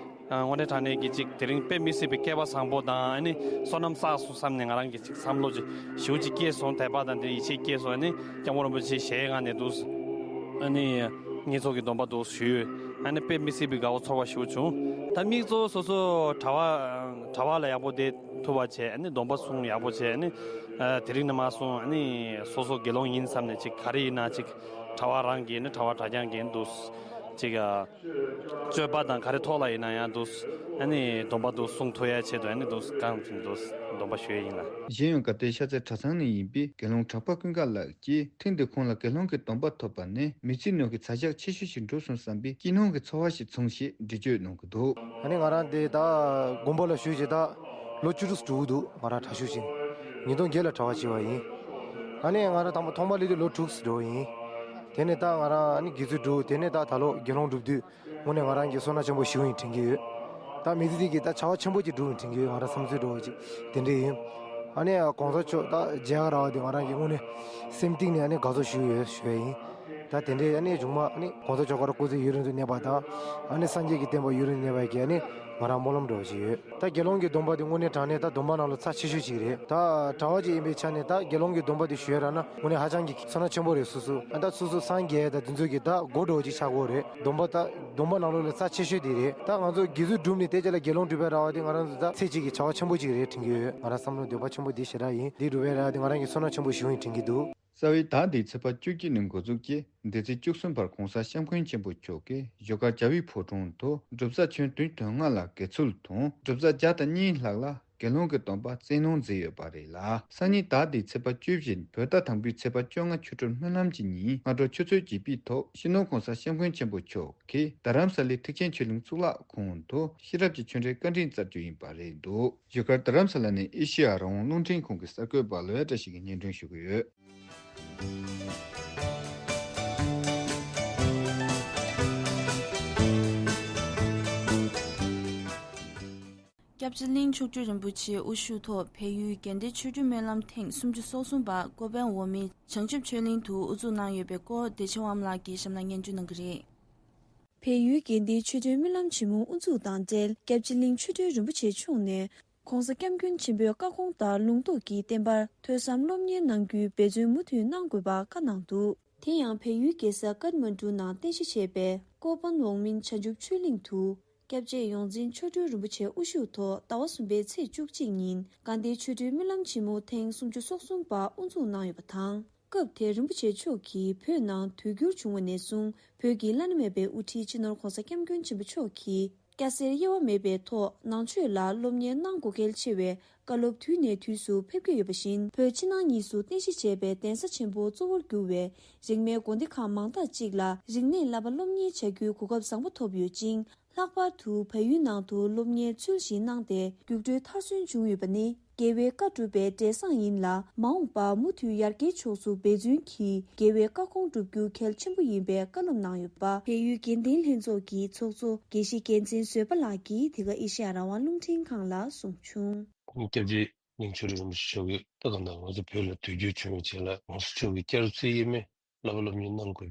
དངོས་གནས་དྲང་གནས་ཀྱི་ཅིག་དེ་རིང་དཔེ་མི་སྲིད་པའི་སྐལ་བ་བཟང་པོ་དང་། ཨ་ནི་བསོད་ནམས་བསགས་སོང་བསམ་ནས་ང་རང་གི་ཅིག་བསམ་བློ་ཅིག་ཞེ་པོ་ཅིག་སྐྱེས་སོང་། དད་པ་དང་དེ་ཡིད་ཆེས་སྐྱེས་སོང་། ཨ་ནི་སྐྱབས་མགོན་རིན་པོ་ཆེ་ཞལ་སྔ་ནས་འདུག་ཨ་ནི་བསྙེན་རྫོགས་ཀྱི་སྡོམ་པ་འདུག་ཞུས། ཨ་ནི་དཔེ་མི་སྲིད་པའི་དགའ་བ་ཚོར་བ་ཞེ་པོ་བྱུང་། ད་མི་གཙོ་བོ་སོ་སོ་གྲྭ་པ་གྲྭ་པ་ལ་ཡག་པོ་བསྡད་ཐུབ་པ་བྱས། ཨ་ནི་སྡོམ་པ་བསྲུང་ཡག་པོ་བྱས། ཨ་ནི་ཨ་དེ་རིང་ནས་མར་སོང་། ཨ་ནི་སོ་སོ་དགེ་སློང་ཡིན་བསམ་ནས་ཅིག་ག་རེ་ཡིན་ན་ཅིག་གྲྭ་པ་རང་གིས་ནི་གྲྭ་པ་གྲྭ་རྐྱང་གིས་འདུག་ཅིག་ཨ་སྤྱོད་པ་དང་ག་རེ་ཐོག་ལ་ཡིན་ན་ཡང་འདུག་ཨ་ནི་སྡོམ་པ་འདུག་བསྲུང་ཐུབ་ཡ་ཆེད་དུ་ཨ་ནི་འདུག་གང་ཅིག་འདུག་སྡོམ་པ་ཞུ་ཡ་ཡིན་ལ། གཞན་ཡང་དགའ་ལྡན་ཤར་རྩེ་གྲྭ་ཚང་ནས་ཡིན་པའི་དགེ་སློང་གྲགས་པ་ཀུན་དགའ་ལགས་ཀྱིས་ཐེངས་འདིར་ཁོང་ལ་དགེ་སློང་གི་སྡོམ་པ་ཐོབ་པ་ནས་མི་ཚེའི་ནང་གི་བྱ་གཞག་ཆེ་ཤོས་ཤིག་འགྲུབ་སོང་བསམ་པའི་སྐྱིད་སྣང་གི་ཚོར་བ་ཞིག་བྱུང་ཞེས་འགྲེལ་བརྗོད་གནང་གི་འདུག་ཨ་ནི་ང་རང་འདི་ད་དགོན་པ་ལ་ཞུགས་བྱས་ད་ལོ་བཅུ་དྲུག་འགྲོ་གི་འདུག་ང་རང་གྲྭ་ཞུགས་བྱས་ནས་ཉིས་སྟོང་བརྒྱད་ལ་གྲྭ་པ་བྱས་པ་ཡིན། ཨ་ནི་ང་རང་དང་པོ་ཐོག་མ་སླེབས་དུས་ལོ་དྲུག་འགྲོ་བ་ཡིན། དེ་ནས་ད་ང་རང་ཨ་ནི་དགེ་ཚུལ་སྒྲུབ། དེ་ནས་ད་ད་ལོ་དགེ་སློང་སྒྲུབ་དུས། དངོས་གནས་ང་རང་གི་བསོད་ནམས་ཆེན་པོ་ཞིག་ཡིན་དྲན་གྱི་ཡོད། ད་མི་ཚེ་འདི་གི་ད་བྱ་བ་ཆེན་པོ་ཅིག་བསྒྲུབས་ཡིན་དྲན་གྱི་ཡོད། ང་རང་བསམ་ཚུལ་འདྲ་བོ་ཅིག་དེ་འདྲ་ཡིན། ཨ་ནི་གོང་ས་མཆོག་ད་མཇལ་ཁ་རག་པ་དེ་ང་རང་གི་དངོས་གནས་སེམས་གཏིང་ནས་ཨ་ནི་དགའ་ཚོར་ཞིག་ཡོད་ཞུ་ཡ་ཡིན། ད་དེ་འདྲའི་ཨ་ནི་བྱུང་མ་ཨ་ནི་གོང་ས་མཆོག་ག་རེ་སྐུ་ཚེ་ཡུན་རིང་དུ་གནས་པ་དང་། ཨ་ནི་སངས་རྒྱས་ཀྱི་བསྟན་པ་ཡུན་རིང་གནས་པ་གི་ཨ་ནི་ང་རང་སྨོན་ལམ་འདྲ་བོ་ཞིག་ཡོད། ད་དགེ་སློང་གི་སྡོམ་པ་དེ་དངོས་གནས་དྲང་གནས་ད་སྡོམ་པ་ནང་ལ་རྩ་ཆེ་ཤོས་ཅིག་རེད། ད་གྲྭ་པ་ཅིག་ཡིན་པའི་ཆ་ནས་ད་དགེ་སློང་གི་སྡོམ་པ་དེ་ཞུ་ཡ་རག་ན་དངོས་གནས་ཧ་ཅང་གི་བསོད་ནམས་ཆེན་པོ་རེད། སོ་སོ་ཨ་ད་སོ་སོ་སངས་རྒྱས་དང་དེ་ཚོ་གི་ད་སྒོ་འདྲ་བོ་ཅིག་ཆགས་ཀྱི་ཡོད་རེད། སྡོམ་པ་ད་སྡོམ་པ་ནང་ལོགས་ལ་རྩ་ཆེ་ཤོས་དེ་རེད། ད་ང་ཚོ་དགེ་ཚུལ་སྒྲུབ་ནས་དེ་རྗེས་ལ་དགེ་སློང་སྒྲུབ་པའི་རེ་བ་དེ་ང་རང་ཚོ་ད་ཚེ་གཅིག་གི་བྱ་བ་ཆེན་པོ་ཅིག་རེད་དྲན་གྱི་ཡོད། ང་རང་བསམ་བློ་འདོད་པ་ཆེན་པོ་དེ་ཞེ་དྲག་ཡིན། དེ་སྒྲུབ་པའི་རེ་བ་དེ་ང་རང་གི་བསོད་ནམས་ཆེན་པོ་ཞིག་ཡིན་དྲན་གྱི་འདུག་རྩ་བའི་ཟླ་འདིའི་ཚེས་པ་བཅུ་གཅིག་ནས་འགོ་འཛུགས་ཀྱིས་འདི་ཚེས་བཅུ་གསུམ་བར་༸གོང་ས་༸སྐྱབས་མགོན་ཆེན་པོ་མཆོག་གིས་བཞུགས་སྒར་རྒྱལ་བའི་ཕོ་བྲང་དུ་བསྒྲུབ་བྱ་ཆོས་དོན་དོན་ལྔ་ལ་དགེ་ཚུལ་དང་། བསྒྲུབ་བྱ་བརྒྱ་དང་གཉིས་ལྷག་ལ་དགེ་སློང་གི་སྡོམ་པ་སྩལ་གནང་མཛད་ཡོད་པ་རེད་ལ། སང་ཉིན་ཟླ་འདིའི་ཚེས་པ་བཅུ་བཞི་ཉིན་བོད་ཟླ་དང་པོའི་ཚེས་པ་བཅོ་ལྔ་ཆུ་སྦྲུལ་སྨོན་ལམ་གྱི་ཉིན་སྔ་དྲོ་ཆུ་ཚོད་བརྒྱད་པའི་ཐོག་སྤྱི་ནོར་༸གོང་ས་༸སྐྱབས་མགོན་ཆེན་པོ་མཆོག་གིས་རྡ་རམ་ས་ལའི་ཐེག་ཆེན་ཆོས་གླིང་གཙུག་ལག་ཁང་དུ་ཤེས་རབ་ཀྱི་ཆོས་འབྲེལ་བཀའ་དྲིན་སྩལ་རྒྱུ་ཡིན་པ་རེད་འདུག་བཞུགས་སྒར་རྡ་རམ་ས་ལ་ནས་ཨེ་ཤེ་ཡ་རང་དབང་རླུང་འཕྲིན་ཁང་གི་གསར་འགོད་པ་ལོ་ཡ་བཀྲ་ཤིས་ཀྱིས་སྙན་སྒྲོན་ཞུ་གི་ཡོད། སྐྱབས་རྗེ་གླིང་མཆོག་སྤྲུལ་རིན་པོ་ཆེའི་དབུ་བཞུགས་ཐོག་བལ་ཡུལ་དགེ་ལྡན་ཆོ་འཕྲུལ་སྨོན་ལམ་ཐེངས་སུམ་ཅུ་སོ་གསུམ་པ་ཀོ་པན་འོག་མིན་བྱང་ཆུབ་ཆོས་གླིང་དུ་དབུ་འཛུགས་གནང་ཡོད་པའི་སྐོར་བདེ་ཆེན་དབང་མོ་ལགས་ཀྱིས་ཞབས་ལ་སྙན་སྒྲོན་གནང་གི་རེད། བལ་ཡུལ་དགེ་ལྡན་ཆོ་འཕྲུལ་སྨོན་ལམ་ཆེན་མོ་དབུ་འཛུགས་དང་འབྲེལ་སྐྱབས་རྗེ་གླིང་མཆོག་སྤྲུལ་རིན་པོ་ཆེ་མཆོག་ནས་༧གོང་ས་༧སྐྱབས་མགོན་ཆེན་པོའི་བཀའ་དགོངས་ལྟར་ལུང་རྟོགས་ཀྱི་བསྟན་པར་ཐོས་བསམ་སློབ་གཉེར་གནང་རྒྱུའི་འབད་བརྩོན་མུ་མཐུད་གནང་དགོས་པ་བཀའ་གནང་འདུག་དེ་ཡང་བལ་ཡུལ་རྒྱལ་ས་ཀཏ་མན་གྲུ་ནང་རྟེན་གཞི་བྱས་པའི་ཀོ་པན་འོག་མིན་བྱང་ཆུབ་ཆོས་གླིང་དུ་སྐྱབས་རྗེ་ཡོངས་འཛིན་མཆོག་སྤྲུལ་རིན་པོ་ཆེ་དབུ་བཞུགས་ཐོག་ཟླ་བ་གསུམ་པའི་ཚེས་བཅུ་གཅིག་ཉིན་དགའ་ལྡན་ཆོ་འཕྲུལ་སྨོན་ལམ་ཆེན་མོ་ཐེངས་སུམ་ཅུ་སོ་གསུམ་པ་དབུ་འཛུགས་གནང་ཡོད་པ་དང་། སྐབས་དེར་རིན་པོ་ཆེ་མཆོག་གིས་བོད་ནང་དུས་འགྱུར་བྱུང་བ་ནས་བཟུང་བོད་ཀྱི་བླ་ན་མེད་པའི་དབུ་ཁྲིད་སྤྱི་ནོར་༧གོང་ས་༧སྐྱབས་མགོན་ཆེན་པོ་མཆོག་གིས་སྐྱ་སེར་དབྱེ་བ་མེད་པའི་ཐོག་ནང་ཆོས་ལ་སློབ་གཉེར་གནང་དགོས་གལ་ཆེ་བའི་བཀའ་སློབ་དུས་ནས་དུས་སུ་ཕེབས་ཀྱི་ཡོད་པ་བཞིན། བོད་ཕྱི་ནང་གཉིས་སུ་རྟེན་གཞི་བྱས་པའི་གདན་ས་ཆེན་པོ་གཙོ་བོར་གྱུར་བའི་རིས་མེད་དགོན་སྡེ་ཁག་མང་དག་ཅིག་ལ་རིག་གནས་བསླབ་པ་སློབ་གཉེར་བྱ་རྒྱུའི་གོ་སྐབས་བཟང་པོ་ཐོབ་ཡོད་ཅིང་། ལྷག་པར་དུ་བལ་ཡུལ་ནང་དུ་སློབ་གཉེར་ཚུལ་བཞིན་གནང་སྟེ་རྒྱུགས་སྤྲོད་མཐར་སོན་བྱུང་ཡོད་པ་ནི་རྒྱལ་བའི་བཀའ་སྒྲུབ་པའི་འབྲས་བཟང་ཡིན་ལ། མ་འོངས་པར་མུ་མཐུད་ཡར་རྒྱས་ཕྱོགས་སུ་འབད་བརྩོན་གྱིས་རྒྱལ་བའི་བཀའ་དགོངས་བསྒྲུབ་རྒྱུ་གལ་ཆེན་པོ་ཡིན་པའི་བཀའ་སློབ་གནང་ཡོད་པ། བལ་ཡུལ་དགེ་ལྡན་ལྷན་ཚོགས་ཀྱི་ཚོགས་གཙོ་དགེ་བཤེས་རྒྱལ་མཚན་བཟོད་པ་ལགས་ཀྱིས་དེ་ག་ཨེ་ཤེ་ཡ་རང་དབང་རླུང་འཕྲིན་ཁང་ལ་གསུངས་བྱུང་། སྐྱབས་རྗེ་གླིང་ཆོས་སྤྲུལ་རིན་པོ་ཆེ་མཆོག་གིས་ད་ག་ནང་ང་ཚོ་བོད་ལ་དུས་འགྱུར་བྱུང་བའི་རྗེས་ལ་༧གོང་ས་མཆོག་གིས་བསྐྱར་དུ་ཚིག་དབྱེར་མེད་བསླབ་པ་སློབ་གཉེར་གནང་དགོས་པའི་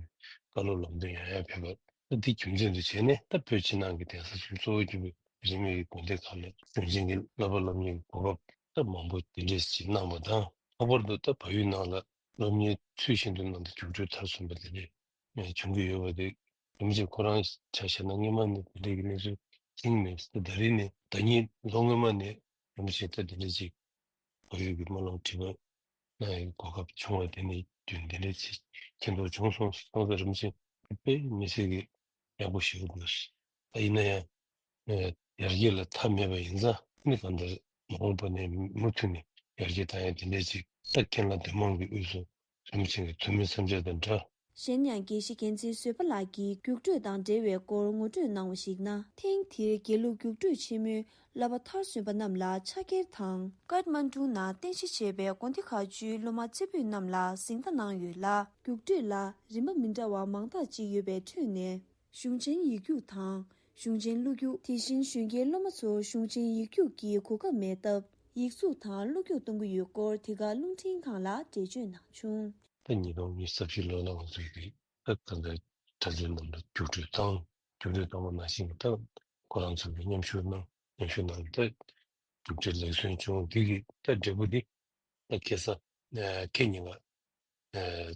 བཀའ་སློབ་ལམ་སྟོན་ཡང་ཡང་ཕེབས་པ། ད་འདི་རྒྱུ་མཚན་དུ་བྱས་ནས་ད་བོད་ཕྱི་ནང་གི་གདན་ས་ཆེན་པོ་གཙོ་བོ་གྱུར་པའི་རིས་མེད་ཀྱི་དགོན་སྡེ་ཁག་ལ་གཞུང་ཆེན་གྱི་བསླབ་པ་སློབ་གཉེར་གྱི་གོ་སྐབས་ད་མང་པོ་དེ་འདྲས་ཅིག་གནང་བ་དང་། ལྷག་པར་དུ་ད་བལ་ཡུལ་ནང་ལ་སློབ་གཉེར་ཚུལ་བཞིན་དུ་གནང་སྟེ་རྒྱུགས་སྤྲོད་མཐར་སོན་པ་དེ་འདྲས་བྱུང་གི་ཡོད་པ་དེ། རིན་པོ་ཆེ་ཁོ་རང་ཆ་བཞག་ན་སྔོན་མ་ནས་དེ་འདྲས་ཀྱི་གནས་ཚུལ་མཁྱེན་མེད། ད་ད་རེས་ནས་ད་ཉིད་ལོ་སྔོན་མ་ནས་རིན་པོ་ཆེ་ད་དེ་འདྲས་ཅིག་བལ་ཡུལ་གྱི་སྨོན་ལམ་ཁྲིད་པ་གནང་ཡག་གོ་སྐབས་བྱུང་བ་དེ་ནི་དུས་འདི་འདྲའི་ཚེ་མཁྱེན་རྟོགས་བྱུང་སོང་ཞེས་སོང་ཙང་རིན་པོ་ཆེ་དཔེ་མི་སྲིད་ཀྱི་ཡག་པོ་ཞེ་པོ་འདུག་ད་ཡིན་ན་ཡང་ཡར་རྒྱས་ལ་མཐའ་མེད་པ་ཡིན་ཙང་ནི་གང་ལྟར་མ་འོངས་པ་ནས་མུ་མཐུད་ནས་ཡར་རྒྱས་བཏང་ཡག་དེ་འདྲའི་ཅིག་ད་མཁན་བླ་འདུས་མང་གི་དབུས་སུ་རིན་པོ་ཆེ་གི་ཐུགས་སྨོན་མཚམས་སྦྱར་དང་འདྲ། གཞན་ཡང་དགེ་བཤེས་རྒྱལ་མཚན་བཟོད་པ་ལགས་ཀྱིས་རྒྱུགས་སྤྲོད་དང་འབྲེལ་བའི་སྐོར་ངོ་སྤྲོད་གནང་བ་ཞིག་ན། ཐེངས་འདིར་དགེ་ལུགས་རྒྱུགས་སྤྲོད་ཆེན་མོའི་བསླབ་པ་མཐར་སོན་པ་རྣམས་ལ་ཕྱག་འཁྱེར་དང་། ཀཏ་མན་གྲུ་ནང་རྟེན་གཞི་བྱས་པའི་དགོན་སྡེ་ཁག་བཅུའི་སློབ་མ་རྩེ་ཕུད་རྣམས་ལ་གཟེངས་རྟགས་གནང་ཡོད་ལ། རྒྱུགས་སྤྲོད་ལ་རིམ་པ་མི་འདྲ་བ་མང་དག་ཅིག་ཡོད་པའི་ཁྲོད་ནས། གཞུང་ཆེན་ཡིག་རྒྱུགས་དང་། གཞུང་ཆེན་གླུ་རྒྱུགས། དེ་བཞིན་གཞོན་སྐྱེས་སློབ་མ་ཚོར་གཞུང་ཆེན་ཡིག་རྒྱུགས་ཀྱི་གོ་སྐབས་མེད་སྟབས། ཡིག་གཟུགས་དང་གླུ་རྒྱུགས་གཏོང་གི་ཡོད་སྐོར་དེ་ག་རླུང་འཕྲིན་ཁང་ལ་འགྲེལ་བརྗོད་གནང་བྱུང་། ད་ཉིས་སྟོང་ཉི་ཤུ་རྩ་བཞི་ལོ་ལ་ང་ཚོའི་གི་ད་ད་ལྟ་གྲྭ་བཙུན་རྣམས་ལ་རྒྱུགས་སྤྲོད་དང་། རྒྱུགས་སྤྲོད་གཏོང་བ་ནང་བཞིན་གྱི་ད་ཁོ་རང་ཚོ་གི་མཉམ་ཞུགས་གནང་། མཉམ་ཞུགས་གནང་ད་རྒྱུགས་སྤྲོད་ལེགས་སོན་བྱུང་། འདི་གི་ད་འབྲས་བུ་འདི་ད་ཁ་སང་ཁ་ཉིན་ལ་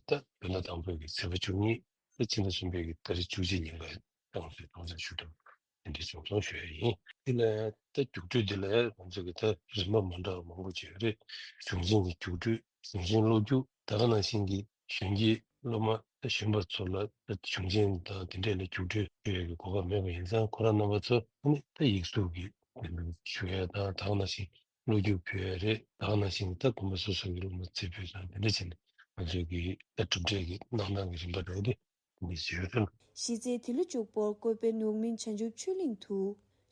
ད་བོད་ཟླ་དང་པོའི་གི་ཚེས་པ་བཅུ་གཉིས། ད་ཕྱི་ཟླ་གསུམ་པའི་གི་ཏ་རིག་བཅུ་གཅིག་ཉིན་ལ་ཏང་སྲིད་ཏང་སྲིད་ཞུ་གཏུག་དེ་འདྲ་བྱུང་སོང་ཞུ་ཡ་ཡིན། དེ་ལ་ད་རྒྱུགས་སྤྲོད་འདི་ལ་ང་ཚོ་གི་ད་རིམ་པ་མ་འདྲ་བ་མང་པོ་ཅིག་ཡོད་རེད། གཞུང་ཆེན་གྱི་རྒྱུགས་སྤྲོད། གཞུང་ཆེན་སློབ་རྒྱུགས། ད་ག་ནང་བཞིན་གྱི་གཞོན་སྐྱེས་སློབ་མ་ད་གཞོན་པ་ཚོ་ལ་ད་གཞུང་ཆེན་དང་དེ་འདྲས་ལ་རྒྱུགས་སྤྲོད་ཞུ་ཡ་གི་གོ་སྐབས་མེད་པ་ཡིན་ཙང་ཁོ་རང་རྣམ་པ་ཚོ་ཨ་ནི་ད་ཡིག་གཟུགས་ཀྱི་ཞུ་ཡ་དང་ད་ག་ནང་བཞིན་སློབ་རྒྱུགས་ཕུལ་ཡ་རེད། ད་ག་ནང་བཞིན་ད་དགོན་པ་སོ་སོ་གི་སློབ་མ་རྩེ་ཕུད་དང་དེ་འདྲ་བྱས་ནས་ང་ཚོའི་གི་ད་གྲུབ་འབྲས་ཀྱི་གནང་སྟངས་ཀྱི་རིམ་པ་རེད་དེ་འདི་བྱས་ཡོད་རེད། གཞི་རྩའི་འདི་ལོ་མཇུག་པོར་ཀོ་པན་འོག་མིན་བྱང་ཆུབ་ཆོས་གླིང་དུ་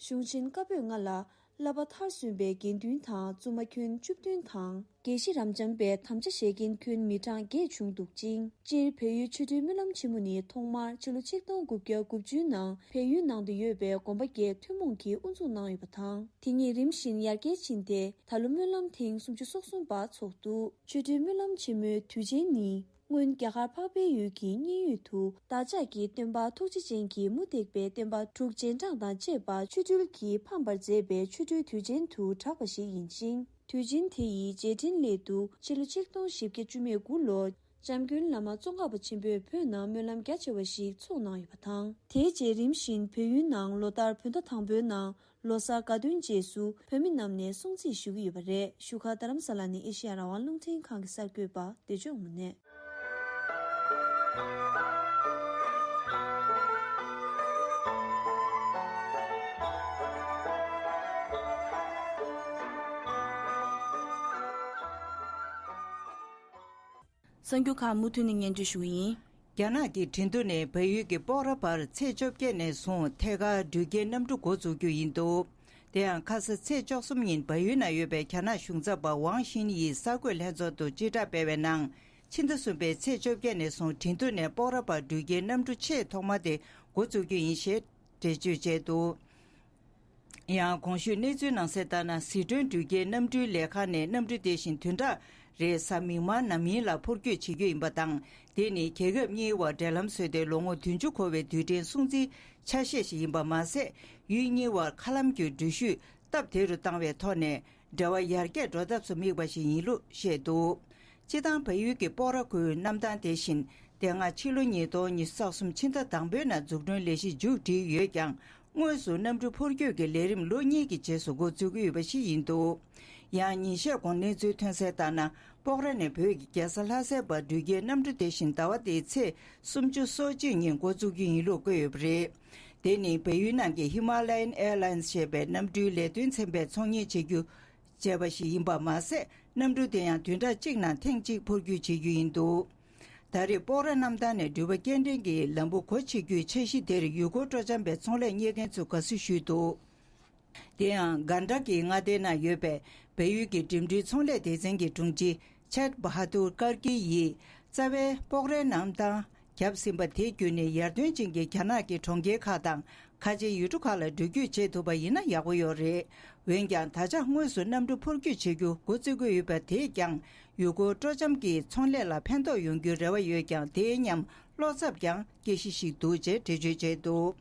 གཞུང་ཆེན་བཀའ་པོད་ལྔ་ལ་བསླབ་པ་མཐར་སོན་པའི་དགེ་འདུན་དང་བཙུན་མ་ཁྱོན་བཅུ་བདུན་དང་། དགེ་བཤེས་རབ་འབྱམས་པའི་དམ་བཅའ་བཞེས་མཁན་ཁྱོན་མི་གྲངས་བརྒྱད་བྱུང་འདུག་ཅིང་། སྤྱིར་བལ་ཡུལ་ཆོ་འཕྲུལ་སྨོན་ལམ་ཆེན་མོ་ནི་ཐོག་མར་ཕྱི་ལོ་ཆིག་སྟོང་དགུ་བརྒྱ་དགུ་བཅུའི་ནང་བལ་ཡུལ་ནང་དུ་ཡོད་པའི་དགོན་པ་བརྒྱད་ཐུན་མོང་གིས་དབུ་འཛུགས་གནང་ཡོད་པ་དང་། དེ་ཉིད་རིམ་བཞིན་ཡར་རྒྱས་ཕྱིན་ཏེ། ད་ལོ་སྨོན་ལམ་ཐེངས་སུམ་ཅུ་སོ་གསུམ་པ་འཚོགས་འདུག་ཆོ་འཕྲུལ་སྨོན་ལམ་ཆེན་མོའི་དུས་ཆེན་ནི། སྔོན་རྒྱ་གར་འཕགས་པའི་ཡུལ་གྱི་མཉན་ཡོད་དུ་བདག་ཅག་གི་སྟོན་པ་ཐུགས་རྗེ་ཅན་གྱིས་མུ་སྟེགས་པའི་སྟོན་པ་དྲུག་རྗེས་འབྲང་དང་བཅས་པ་ཆོ་འཕྲུལ་གྱིས་ཕམ་པར་མཛད་པའི་ཆོ་འཕྲུལ་དུས་ཆེན་དུ་གྲགས་པ་ཞིག་ཡིན་ཞིང་། དུས་ཆེན་དེ་ཡི་རྗེས་དྲན་སླད་དུ་ཕྱི་ལོ་ཆིག་སྟོང་བཞི་བརྒྱ་བཅུ་མེད་དགུ་ལོར་འཇམ་མགོན་བླ་མ་ཙོང་ཁ་པ་ཆེན་པོས་བོད་ནང་སྨོན་ལམ་རྒྱ་ཆེ་བ་ཞིག་ཚོགས་གནང་ཡོད་པ་དང་། དེའི་རྗེས་རིམ་བཞིན་བལ་ཡུལ་ནང་ལོ་ལྟར་བོད་ཟླ་དང་པོའི་ནང་། ལོ་གསར་དགའ་སྟོན་རྗེས་སུ་བོད་མི་རྣམས་ནས་སྲུང་བརྩི་ཞུ་གི་ཡོད་པ་རེད། བཞུགས་སྒར་རྡ་རམ་ས་ལ་ནས་ཨེ་ཤེ་ཡ་རང་དབང་རླུང་འཕྲིན་ཁང་གི་གསར་འགོད་པ་བདེ་མཆོག་དངོས་གནས། གསར་འགྱུར་ཁག་མུ་མཐུད་ནས་སྙན་སྒྲོན་ཞུ་གི་ཡིན། རྒྱ་ནག་གི་ཁྲིན་ཏུ་ནས་བལ་ཡུལ་གྱི་སྤོག་ར་བར་ཚེས་བཅོ་བརྒྱད་ནས་བཟུང་ཐད་ཀར་འགྲུལ་སྐྱེལ་གནམ་གྲུ་འགོ་འཛུགས་རྒྱུ་ཡིན་འདུག་དེ་ཡང་ཁ་ས་ཚེས་བཅུ་གསུམ་ཉིན་བལ་ཡུལ་ན་ཡོད་པའི་རྒྱ་ནག་གཞུང་ཚབ་པ་ཝང་ཤིན་ཡིས་གསར་འགོད་ལྷན་ཚོགས་དུ་སྤྱི་བསྒྲགས་སྤེལ་བའི་ནང་། ཕྱི་ཟླ་གསུམ་པའི་ཚེས་བཅོ་བརྒྱད་ནས་བཟུང་ཁྲིན་ཏུའུ་ནས་སྤོག་ར་བར་འགྲུལ་སྐྱེལ་གནམ་གྲུ་ཆེས་ཐོག་མ་དེ་འགོ་བཙུགས་རྒྱུ་ཡིན་ཞེས་འགྲེལ་བརྗོད་བྱས་འདུག་ཡང་གོང་ཞུས་གནས་ཚུལ་ནང་གསལ་ལྟར་ན། ཟི་ཁྲོན་འགྲུལ་སྐྱེལ་གནམ་གྲུའི་ལས་ཁང་ནས་གནམ་གྲུ་དེ་བཞིན་བདུན་ཕྲག་རེའི་གཟའ་མིག་དམར་ནམ་ཡིན་ལ་འཕུར་སྐྱོད་བྱེད་རྒྱུ་ཡིན་པ་དང་། དེ་ནི་རྒྱལ་ཁབ་གཉིས་བར་འབྲེལ་ལམ་བཟོས་ཏེ་ལོ་ངོ་བདུན་ཅུ་འཁོར་བའི་དུས་དྲན་སྲུང་བརྩིའི་ཆ་ཤས་ཤིག་ཡིན་པ་མ་ཟད། ཡུལ་གཉིས་བར་མཁའ་ལམ་གྱི་འགྲུལ་བཞུད་སྟབས་བདེ་རུ་བཏང་བའི་ཐོག་ནས་འབྲེལ་བ་ཡར་རྒྱས་འགྲོ་ཐབས་སུ་དམིགས་པ་ཞིག་ཡིན་ལུགས་བཤད་འདུག་སྤྱིར་བཏང་བལ་ཡུལ་གྱི་སྤོག་ར་ཁུལ་གནམ་ཐང་དེ་བཞིན་དེ་སྔ་ཕྱི་ལོ་ཉིས་སྟོང་ཉི་ཤུ་རྩ་གསུམ་ཕྱི་ཟླ་དང་པོའི་ནང་འཛུགས་སྐྲུན་ལས་གཞི་མཇུག་བསྒྲིལ་ཡོད་ཀྱང་། དངོས་སུ་གནམ་གྲུ་འཕུར་སྐྱོད་ཀྱི་ལས་རིམ་ལོ་གཉིས་ཀྱི་རྗེས་སུ་འགོ་འཛུགས་ཀྱི་ཡོད་པ་ཞིག་ཡིན་འདུག་ཡང་ཉིན་ཤས་གོང་གནས་ཚུལ་ཐོན་གསལ་ལྟར་ན། སྤོག་ར་ནས་བོད་ཀྱི་རྒྱལ་ས་ལྷ་སའི་བར་འགྲུལ་སྐྱེལ་གནམ་གྲུ་དེ་བཞིན་ཟླ་བ་འདིའི་ཚེས་སུམ་ཅུ་སོ་གཅིག་ཉིན་འགོ་འཛུགས་རྒྱུ་ཡིན་ལུགས་བཀོད་ཡོད་པ་རེད། དེ་ནི་བལ་ཡུལ་ནང་གི་Himalayan Airlines ཞེས་པའི་གནམ་གྲུའི་ལས་དོན་ཚན་པས་ཚོང་གཉེར་བྱེད་རྒྱུ་བྱས་པ་ཞིག་ཡིན་པ་མ་ཟད། གནམ་གྲུ་དེ་ཡང་བདུན་ཕྲག་གཅིག་ནང་ཐེངས་གཅིག་འཕུར་སྐྱོད་བྱེད་རྒྱུ་ཡིན་འདུག་ད་རེས་སྤོག་ར་གནམ་ཐང་ནས་འགྲུལ་པ་སྐྱེལ་འདྲེན་གྱི་ལམ་བུ་སྒོ་ཕྱེ་རྒྱུའི་འཆར་གཞི་དེར་ཡུལ་སྐོར་སྤྲོ་འཆམ་པའི་ཚོང་ལས་གཉེར་མཁན་ཚོས་དགའ་བསུ་ཞུས་འདུག་དེ་ཡང་གྷན་ཌ་གི་མངའ་སྡེའི་ནང་ཡོད་པའི་བལ་ཡུལ་གྱི་འགྲིམ་འགྲུལ་ཚོང་ལས་སྡེ་ཚན་གྱི་དྲུང་ཆེ་Chad Bahadur Karki ཡིས། རྩ་བའི་སྤོག་རའི་གནམ་ཐང་བརྒྱབ་ཟིན་པ་དེ་བརྒྱུད་ནས་ཡར་ཐོན་ཅན་གྱི་རྒྱ་ནག་གི་གྲོང་ཁྱེར་ཁག་དང་ཁ་ཆེའི་ཡུལ་གྲུ་ཁག་ལ་འགྲུལ་སྐྱོད་བྱེད་ཐུབ་པ་ཡིན་ན་ཡག་པོ་ཡོད་རེད། འོན་ཀྱང་། ད་ཆ་དངོས་སུ་གནམ་གྲུ་འཕུར་སྐྱོད་བྱེད་རྒྱུ་འགོ་བཙུགས་ཀྱི་ཡོད་པ་དེས་ཀྱང་ཡུལ་སྐོར་སྤྲོ་འཆམ་གྱི་ཚོང་ལས་ལ་ཕན་ཐོགས་ཡོང་རྒྱུའི་རེ་བ་ཡོད་ཀྱང་། དེའི་མཉམ་བློ་འཚབ་ཀྱང་སྐྱེ་གཞི་ཞིག་འདུག་ཅེས་འགྲེལ་བརྗོད་བྱས་འདུག་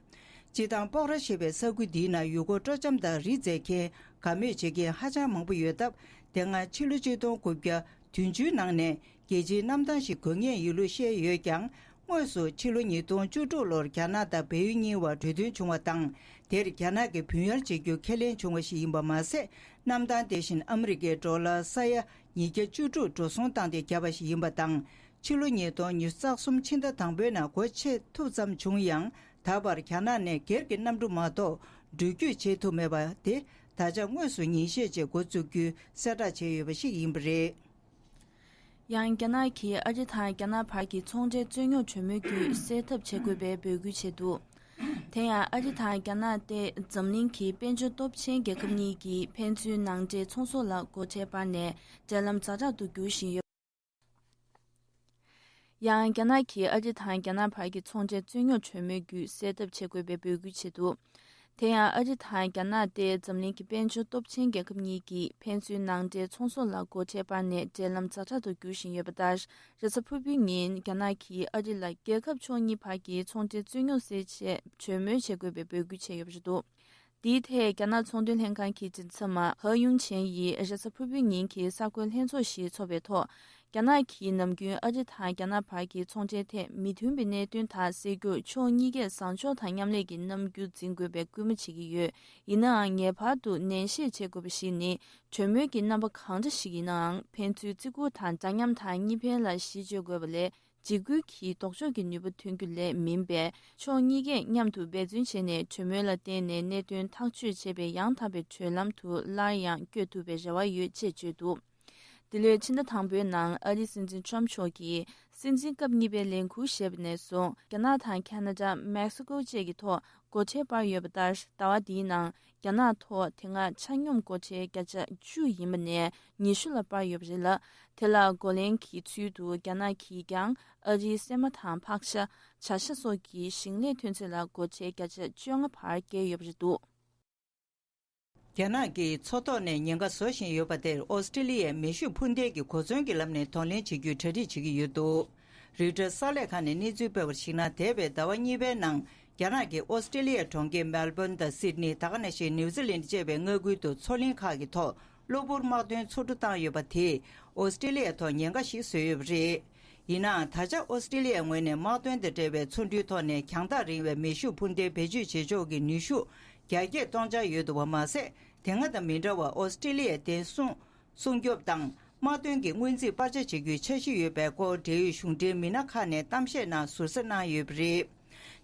སྤྱིར་བཏང་སྤོག་ར་ཞེས་པའི་ས་ཁུལ་འདིའི་ནང་ཡུལ་སྐོར་སྤྲོ་འཆམ་དང་རི་འཛེག་མཁན་དགའ་མོས་བྱེད་མཁན་ཧ་ཅང་མང་པོ་ཡོད་སྟབས། དེ་སྔ་ཕྱི་ལོ་ཆིག་སྟོང་དགུ་བརྒྱ་བདུན་ཅུའི་ནང་ནས་རྒྱལ་སྤྱིའི་གནམ་ཐང་ཞིག་དགོས་ངེས་ཡིན་ལུགས་བཤད་ཡོད་ཀྱང་། དངོས་སུ་ཕྱི་ལོ་ཉིས་སྟོང་བཅུ་དྲུག་ལོར་རྒྱ་ནག་དང་བལ་ཡུལ་གཉིས་བར་གྲོས་མཐུན་བྱུང་བ་དང་། དེར་རྒྱ་ནག་གིས་བུན་གཡར་བྱེད་རྒྱུ་ཁས་ལེན་བྱུང་བ་ཞིག་ཡིན་པ་མ་ཟད། གནམ་ཐང་དེ་བཞིན་ཨ་མི་རི་ཀའི་ཌོ་ལར་ས་ཡ་ཉིས་བརྒྱ་བཅུ་དྲུག་འགྲོ་སོང་བཏང་སྟེ་བརྒྱབ་པ་ཞིག་ཡིན་པ་དང་། ཕྱི་ལོ་ཉིས་སྟོང་ཉི་ཤུ་རྩ་གསུམ་ཕྱི་ཟླ་དང་པོའི་ནང་སྒོ་ཕྱེ་ཐུབ་ཙམ་བྱུང་ཡང་། ད་བར་རྒྱ་ནག་ནས་སྒེར་གྱི་གནམ་གྲུ་མ་གཏོགས་འགྲུལ་སྐྱོད་བྱེད་ཐུབ་མེད་པ་དེ། ད་ཆ་དངོས་སུ་ཉིན་ཤས་རྗེས་འགོ་བཙུགས་རྒྱུའི་གསལ་བསྒྲགས་བྱས་ཡོད་པ་ཞིག་ཡིན་པ་རེད། ཡང་རྒྱ་ནག་གིས་ཨ་རི་དང་རྒྱ་ནག་བར་གྱི་ཚོང་འབྲེལ་རྩོད་རྙོག་གྲོས་མོལ་བརྒྱུད་སེལ་ཐབས་བྱེད་དགོས་པའི་འབོད་སྐུལ་བྱས་འདུག་དེ་ཡང་ཨ་རི་དང་རྒྱ་ནག་སྟེ་འཛམ་གླིང་གི་དཔལ་འབྱོར་སྟོབས་ཆེན་རྒྱལ་ཁབ་གཉིས་ཀྱིས་ཕན་ཚུན་ནང་འདྲེན་ཚོང་ཟོག་ལ་སྒོ་ཁྲལ་སྤར་ནས་འབྲེལ་ལམ་ཛ་དྲག་ཏུ་འགྱུར་བཞིན་ཡོད། ཡང་རྒྱ་ནག་གིས་ཨ་རི་དང་རྒྱ་ནག་བར་གྱི་ཚོང་འབྲེལ་རྩོད་རྙོག་གྲོས་མོལ་བརྒྱུད་སེལ་ཐབས་བྱེད་དགོས་པའི་འབོད་སྐུལ་བྱས་འདུག་དེ་ཡང་ཨ་རི་དང་རྒྱ་ནག་སྟེ་འཛམ་གླིང་གི་དཔལ་འབྱོར་སྟོབས་ཆེན་རྒྱལ་ཁབ་གཉིས་ཀྱིས་ཕན་ཚུན་ནང་འདྲེན་ཚོང་ཟོག་ལ་སྒོ་ཁྲལ་སྤར་ནས་འབྲེལ་ལམ་ཛ་དྲག་ཏུ་འགྱུར་བཞིན་ཡོད་པ་ལྟར། རེས་གཟའ་ཕུར་བུའི་ཉིན་རྒྱ་ནག་གིས་ཨ་རི་ལ་རྒྱལ་ཁབ་ཕྱོགས་གཉིས་བར་གྱི་ཚོང་འབྲེལ་རྩོད་རྙོག་སེལ་ཆེད་གྲོས་མོལ་བྱེད་དགོས་པའི་འབོད་སྐུལ་བྱས་ཡོད་པ་རེད་འདུག་དེའི་ཐད་རྒྱ་ནག་ཚོང་དོན་ལྷན་ཁང་གི་མགྲིན་ཚབ་མ་ཧ་ཡུང་ཆན་ཡིས་རེས་གཟའ་ཕུར་བུའི་ཉིན་གྱི་གསར་འགོད་ལྷན་ཚོགས་ཤིག་འཚོགས་པའི་ཐོག་རྒྱ་ནག་གིས་ནམ་རྒྱུན་ཨ་རི་དང་རྒྱ་ནག་བར་གྱི་ཚོང་འབྲེལ་ཐད་མི་མཐུན་པའི་གནད་དོན་དག་སེལ་རྒྱུར་ཕྱོགས་གཉིས་ཀས་བཟང་ཕྱོགས་དང་མཉམ་ལས་ཀྱི་རྣམ་འགྱུར་འཛིན་དགོས་པའི་སྐུལ་མ་བྱེད་ཀྱི་ཡོད། ཡིན་ནའང་། ངེས་པར་དུ་ནན་བཤད་བྱེད་དགོས་པ་ཞིག་ནི། གྲོས་མོལ་གྱི་རྣམ་པ་གང་འདྲ་ཞིག་ཡིན་ནའང་། ཕན་ཚུན་བརྩི་བཀུར་དང་འདྲ་མཉམ་དང་གཉིས་ཕན་ལ་གཞི་བཅོལ་དགོས་པ་ལས། འཇིགས་སྐུལ་གྱིས་ལྡོག་ཕྱོགས་ཀྱི་ནུས་པ་ཐོན་རྒྱུ་ལས་མིན་པས། ཕྱོགས་གཉིས་ཀས་མཉམ་དུ་འབད་བརྩོན་བྱས་ནས་གྲོས་མོལ་ལ་བརྟེན་ནས་གནད་དོན་ཐག་གཅོད་བྱེད་པའི་ཡང་དག་པའི་གྲོས་ལམ་དུ་སླར་ཡང་བསྐྱོད་ཐུབ་པའི་རེ་བ་ཡོད་ཅེས་བརྗོད་འདུག་འདི་ལོའི་ཕྱི་ཟླ་དང་པོའི་ནང་ཨ་རིའི་སྲིད་འཛིན་ཊམ་མཆོག་གིས་སྲིད་འཛིན་སྐབས་གཉིས་པའི་ལས་འཁུར་བཞེས་པ་ནས་བཟུང་རྒྱ་ནག་དང་ཁ་ན་ཌ། མེག་སི་ཀོ་བཅས་ཀྱི་ཐོག་སྒོ་ཁྲལ་སྤར་ཡོད་པ་ལྟར། ཟླ་བ་འདིའི་ནང་རྒྱ་ནག་ཐོག་དེ་སྔ་ཆ་སྙོམས་སྒོ་ཁྲལ་བརྒྱ་ཆ་བཅུ་ཡིན་པ་ནས་ཉི་ཤུ་ལ་སྤར་ཡོད་པ་རེད་ལ། དེ་ལ་གོ་ལེན་གྱི་ཚུལ་དུ་རྒྱ་ནག་གིས་ཀྱང་ཨ་རིའི་སྲན་མ་དང་ཕག་ཤ། བྱ་ཤ་སོགས་ཀྱི་ཞིང་ལས་ཐོན་རྫས་ལ་སྒོ་ཁྲལ་བརྒྱ་ཆ་བཅོ་ལྔ་བར་བཀལ་ཡོད་པ་རེད་འདུག་རྒྱ་ནག་གིས་མཚོ་ཐོག་ནས་ཉེན་ཁ་བཟོ་བཞིན་ཡོད་པ་དེར་ཨོ་སི་ཀྲི་ལི་ཡས་མེ་ཤུགས་འཕུར་མདེལ་གྱི་གོ་མཚོན་གྱི་ལམ་ནས་གདོང་ལེན་བྱེད་རྒྱུའི་གྲ་སྒྲིག་བྱེད་ཀྱི་ཡོད་འདུག་རོའི་ཊར་གསར་ལས་ཁང་ནས་གནས་ཚུལ་སྤེལ་བར་གཞིགས་ན། འདས་པའི་ཟླ་བ་གཉིས་པའི་ནང་རྒྱ་ནག་གིས་ཨོ་སི་ཀྲི་ལི་ཡའི་གྲོང་ཁྱེར་མེལ་བོན་དང་སིད་ནི། ད་ག་ནང་བཞིན་ནིའུ་ཛི་ལན་བཅས་པའི་མངའ་ཁུལ་དུ་མཚོ་གླིང་ཁག་གི་ཐོག་གློ་བུར་དམག་དོན་ཚོགས་འདུ་བཏང་ཡོད་པ་དེས་ཨོ་སི་ཀྲི་ལི་ཡའི་ཐོག་ཉེན་ཁ་ཞིག་བཟོས་ཡོད་པ་རེད། ཡིན་ནའང་། ད་ཆ་ཨོ་སི་ཀྲི་ལི་ཡའི་ངོས་ནས་དམག་དོན་དང་འབྲེལ་བའི་ཚོགས་འདུའི་ཐོག་ནས་གྱང་ཐག་རིང་བའི་མེ་ཤུགས་འཕུར་མདེལ་བེད་སྤྱོད་བྱེད་ཕྱོགས་ཀྱི་ནུས་ཤུགས་རྒྱ་སྐྱེད་གཏོང་འཆར་ཡོད་འདུག་པ་མ་ཟད། དེ་སྔ་དང་མི་འདྲ་བར་ཨོ་སི་ཀྲི་ལི་ཡའི་བདེ་སྲུང་སྲུང་སྐྱོབ་དང་དམག་དོན་གྱི་སྔོན་རྩིས་སྤར་ཆ་བྱེད་རྒྱུའི་འཆར་གཞི་ཡོད་པའི་སྐོར་འབྲེལ་ཡོད་གཞུང་འབྲེལ་མི་སྣ་ཁག་ནས་གཏམ་བཤད་ནང་ཟུར་ཟ་གནང་ཡོད་པ་རེད།